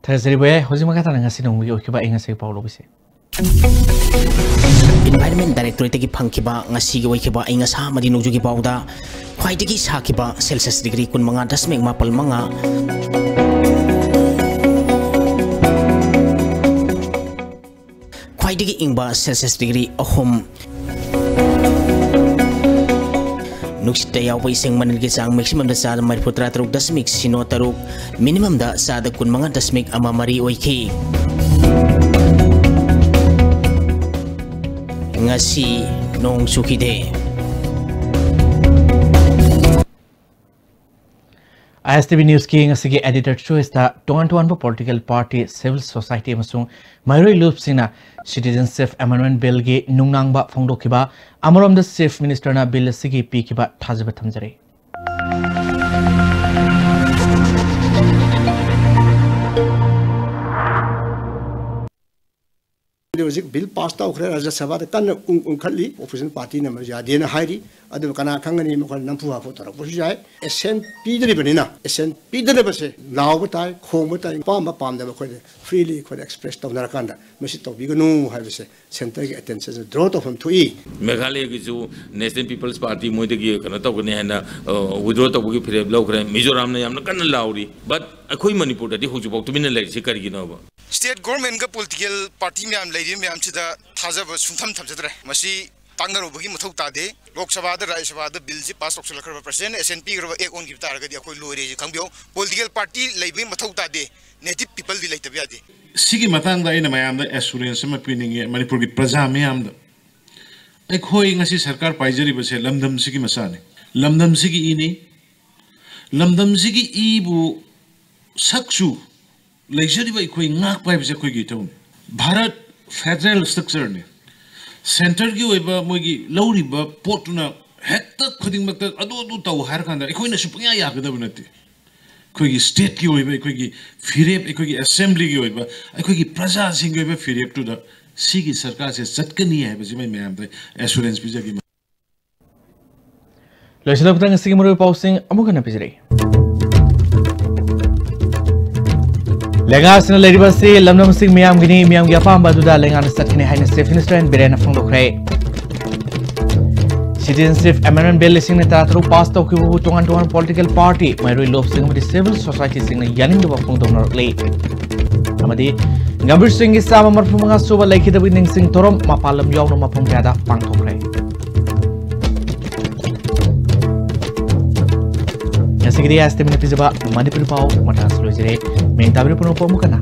ꯊꯥꯒꯠꯆꯔꯤ ꯚꯥꯏ꯫ ꯍꯧꯖꯤꯛ ꯃꯈꯥ ꯇꯥꯅ ꯉꯁꯤ ꯅꯣꯡꯃꯒꯤ ꯑꯣꯏꯈꯤꯕ ꯑꯏꯪ ꯑꯁꯥꯒꯤ ꯄꯥꯎ ꯂꯧꯕꯁꯦ꯫ Environment Directorateꯇꯒꯤ ꯐꯪꯈꯤꯕ ꯉꯁꯤꯒꯤ ꯑꯣꯏꯈꯤꯕ ꯑꯏꯪ ꯑꯁꯥ ꯑꯃꯗꯤ ꯅꯣꯡꯖꯨꯒꯤ ꯄꯥꯎꯗ ꯈ꯭ꯋꯥꯏꯗꯒꯤ ꯁꯥꯈꯤꯕ Celsius degree ꯀꯨꯟꯃꯉꯥ ꯗꯁꯃꯤꯛ ꯃꯥꯄꯜ ꯃꯉꯥ, ꯈ꯭ꯋꯥꯏꯗꯒꯤ ꯏꯪꯕ Celsius degree ꯑꯍꯨꯝ, ꯅꯨꯡꯁꯤꯠꯇ ꯌꯥꯎꯕ ꯏꯁꯤꯡ ꯃꯅꯤꯜꯒꯤ ꯆꯥꯡ maximum ꯗ ꯆꯥꯗ ꯃꯔꯤꯐꯨ ꯇꯔꯥ ꯇꯔꯨꯛ ꯗꯁꯃꯤꯛ ꯁꯤꯅꯣ ꯇꯔꯨꯛ, minimum ꯗ ꯆꯥꯗ ꯀꯨꯟ ꯃꯉꯥ ꯗꯁꯃꯤꯛ ꯑꯃ ꯃꯔꯤ ꯑꯣꯏꯈꯤ꯫ ꯉꯁꯤ ꯅꯣꯡ ꯆꯨꯈꯤꯗꯦ꯫ ꯑꯥꯏ ꯑꯦꯁ ꯇꯤ ꯚꯤ ꯅ꯭ꯌꯨꯁꯀꯤ ꯉꯁꯤꯒꯤ editor choiceꯇ ꯇꯣꯉꯥꯟ ꯇꯣꯉꯥꯟꯕ political party, civil society ꯑꯃꯁꯨꯡ ꯃꯍꯩꯔꯣꯏ ꯂꯨꯞꯁꯤꯡꯅ Citizenship Amendment Billꯒꯤ ꯅꯨꯡꯅꯥꯡꯕ ꯐꯣꯡꯗꯣꯛꯈꯤꯕ, ꯑꯃꯔꯣꯝꯗ Chief Ministerꯅ bill ꯑꯁꯤꯒꯤ ꯄꯤꯈꯤꯕ ꯊꯥꯖꯕ ꯊꯝꯖꯔꯤ꯫ ꯍꯧꯖꯤꯛ bill pass ꯇꯧꯈ꯭ꯔꯦ, ꯔꯥꯖ꯭ꯌ ꯁꯚꯥꯗ ꯀꯟꯅ ꯎꯪ-, ꯎꯪꯈꯠꯂꯤ꯫ Opposition partyꯅ ꯃꯗꯨ ꯌꯥꯗꯦꯅ ꯍꯥꯏꯔꯤ꯫ ꯑꯗꯨꯕꯨ ꯀꯅꯥ ꯈꯪꯒꯅꯤ, ꯃꯈꯣꯏꯅ ꯅꯝꯐꯨ ꯍꯥꯐꯨ ꯇꯧꯔꯛꯄꯁꯨ ꯌꯥꯏ꯫ Assent ꯄꯤꯗ꯭ꯔꯤꯕꯅꯤꯅ, assent ꯄꯤꯗꯅꯕꯁꯦ ꯂꯥꯎꯕ ꯇꯥꯏ, ꯈꯣꯡꯕ ꯇꯥꯏ꯫ ꯑꯄꯥꯝꯕ ꯄꯥꯝꯗꯕ ꯑꯩꯈꯣꯏꯅ freely ꯑꯩꯈꯣꯏꯅ express ꯇꯧꯅꯔꯀꯥꯟꯗ ꯃꯁꯤ ꯇꯧꯕꯤꯒꯅꯨ ꯍꯥꯏꯕꯁꯦ centreꯒꯤ attention draw ꯇꯧꯐꯝ ꯊꯣꯛꯏ꯫ ꯃꯦꯘꯥꯂꯌꯒꯤꯁꯨ National People's Party ꯃꯣꯏꯗꯒꯤ ꯀꯩꯅꯣ ꯇꯧꯒꯅꯤ ꯍꯥꯏꯅ, ꯑ, withdraw ꯇꯧꯕꯒꯤ ꯐꯤꯔꯦꯞ ꯂꯧꯈ꯭ꯔꯦ꯫ ꯃꯤꯖꯣꯔꯥꯝꯅ ꯌꯥꯝꯅ ꯀꯟꯅ ꯂꯥꯎꯔꯤ꯫ But ꯑꯩꯈꯣꯏ ꯃꯅꯤꯄꯨꯔꯗꯗꯤ ꯍꯧꯖꯤꯛꯐꯥꯎ ꯇꯨꯃꯤꯟꯅ ꯂꯩꯔꯤꯁꯤ ꯀꯔꯤꯒꯤꯅꯣꯕ? State governmentꯒ political party ꯃꯌꯥꯝ ꯂꯩꯔꯤꯕ ꯃꯌꯥꯝꯁꯤꯗ ꯊꯥꯖꯕ ꯁꯨꯡꯊꯝ ꯊꯝꯖꯗ꯭ꯔꯦ꯫ ꯃꯁꯤ ꯇꯥꯛꯅꯔꯨꯕꯒꯤ ꯃꯊꯧ ꯇꯥꯗꯦ꯫ ꯂꯣꯛ ꯁꯚꯥꯗ, ꯔꯥꯖ꯭ꯌ ꯁꯚꯥꯗ billꯁꯤ pass ꯇꯧꯁꯤꯜꯂꯛꯈ꯭ꯔꯕ, Presidentꯅ assent ꯄꯤꯈ꯭ꯔꯕ, act ꯑꯣꯟꯈꯤꯕ ꯇꯥꯔꯒꯗꯤ ꯑꯩꯈꯣꯏ ꯂꯣꯏꯔꯦꯁꯤ ꯈꯪꯕꯤꯌꯨ꯫ Political party ꯂꯩꯕꯒꯤ ꯃꯊꯧ ꯇꯥꯗꯦ, native peopleꯗꯤ ꯂꯩꯇꯕ ꯌꯥꯗꯦ꯫ ꯁꯤꯒꯤ ꯃꯇꯥꯡꯗ ꯑꯩꯅ ꯃꯌꯥꯝꯗ assurance ꯑꯃ ꯄꯤꯅꯤꯡꯉꯤ, ꯃꯅꯤꯄꯨꯔꯒꯤ ꯄ꯭ꯔꯖꯥ ꯃꯤꯌꯥꯝꯗ꯫ ꯑꯩꯈꯣꯏ ꯉꯁꯤ ꯁꯔꯀꯥꯔ ꯄꯥꯏꯖꯔꯤꯕꯁꯦ ꯂꯝꯗꯝꯁꯤꯒꯤ ꯃꯆꯥꯅꯤ, ꯂꯝꯗꯝꯁꯤꯒꯤ ꯏꯅꯤ꯫ ꯂꯝꯗꯝꯁꯤꯒꯤ ꯏꯕꯨ ꯁꯛꯆꯨ ꯂꯩꯖꯔꯤꯕ ꯑꯩꯈꯣꯏ ꯉꯥꯛꯄ ꯍꯥꯏꯕꯁꯦ ꯑꯩꯈꯣꯏꯒꯤ ꯏꯊꯧꯅꯤ꯫ ꯚꯥꯔꯠ federal structureꯅꯤ꯫ Centreꯒꯤ ꯑꯣꯏꯕ ꯃꯣꯏꯒꯤ ꯂꯧꯔꯤꯕ ꯄꯣꯠꯇꯨꯅ ꯍꯦꯛꯇ ꯈꯨꯗꯤꯡꯃꯛꯇ ꯑꯗꯨ ꯑꯗꯨ ꯇꯧ ꯍꯥꯏꯔꯀꯥꯟꯗ ꯑꯩꯈꯣꯏꯅꯁꯨ ꯄꯨꯡꯌꯥ ꯌꯥꯒꯗꯕ ꯅꯠꯇꯦ꯫ ꯑꯩꯈꯣꯏꯒꯤ stateꯀꯤ ꯑꯣꯏꯕ, ꯑꯩꯈꯣꯏꯒꯤ ꯐꯤꯔꯦꯞ, ꯑꯩꯈꯣꯏꯒꯤ assemblyꯒꯤ ꯑꯣꯏꯕ, ꯑꯩꯈꯣꯏꯒꯤ ꯄ꯭ꯔꯖꯥꯁꯤꯡꯒꯤ ꯑꯣꯏꯕ ꯐꯤꯔꯦꯞꯇꯨꯗ ꯁꯤꯒꯤ ꯁꯔꯀꯥꯔꯁꯦ ꯆꯠꯀꯅꯤ ꯍꯥꯏꯕꯁꯤꯃ ꯑꯩ ꯃꯌꯥꯝꯗ assurance ꯄꯤꯖꯒꯦ꯫ ꯂꯣꯏꯁꯤꯜꯂꯛꯄꯗ ꯉꯁꯤꯒꯤ ꯃꯔꯨꯑꯣꯏꯕ ꯄꯥꯎꯁꯤꯡ ꯑꯃꯨꯛ ꯍꯟꯅ ꯄꯤꯖꯔꯤ꯫ ꯂꯩꯉꯥꯛ ꯑꯁꯤꯅ ꯂꯩꯔꯤꯕ ꯑꯁꯤ ꯂꯝꯗꯝꯁꯤꯡ ꯃꯤꯌꯥꯝꯒꯤꯅꯤ, ꯃꯤꯌꯥꯝꯒꯤ ꯑꯄꯥꯝꯕ ꯑꯗꯨꯗ ꯂꯩꯉꯥꯛꯅ ꯆꯠꯀꯅꯤ ꯍꯥꯏꯅ Chief Minister ꯑꯦꯟ ꯕꯤꯔꯦꯟꯅ ꯐꯣꯡꯗꯣꯛꯈ꯭ꯔꯦ꯫ Citizenship Amendment Bill ꯂꯤꯁꯤꯡ ꯑꯅꯤ ꯇꯔꯥꯇꯔꯨꯛ pass ꯇꯧꯈꯤꯕꯕꯨ ꯇꯣꯉꯥꯟ ꯇꯣꯉꯥꯟꯕ political party, ꯃꯍꯩꯔꯣꯏ ꯂꯣꯞꯁꯤꯡ ꯑꯃꯗꯤ civil societyꯁꯤꯡꯅ ꯌꯥꯅꯤꯡꯗꯕ ꯐꯣꯡꯗꯣꯛꯅꯔꯛꯂꯤ꯫ ꯑꯃꯗꯤ ꯒꯝꯚꯤꯔ ꯁꯤꯡꯒꯤ ꯆꯥꯝꯃ ꯃꯔꯤꯐꯨ ꯃꯉꯥ ꯁꯨꯕ ꯂꯩꯈꯤꯗꯕꯒꯤ ꯅꯤꯡꯁꯤꯡ ꯊꯧꯔꯝ ꯃꯄꯥꯟ ꯂꯝ ꯌꯥꯎꯅ ꯃꯐꯝ ꯀꯌꯥꯗ ꯄꯥꯡꯊꯣꯛꯈ꯭ꯔꯦ꯫ ꯑꯗꯒꯤꯗꯤ ꯑꯦꯁ ꯇꯤ ꯚꯤꯅ ꯄꯤꯖꯕ ꯃꯅꯤꯄꯨꯔꯤ ꯄꯥꯎ ꯃꯇꯥꯡꯁꯨ ꯂꯣꯏꯖꯔꯦ꯫ ꯃꯤꯌꯥꯝ ꯇꯥꯕꯤꯔꯤꯕ ꯄꯨꯝꯅꯃꯛꯄꯨ ꯑꯃꯨꯛ ꯍꯟꯅ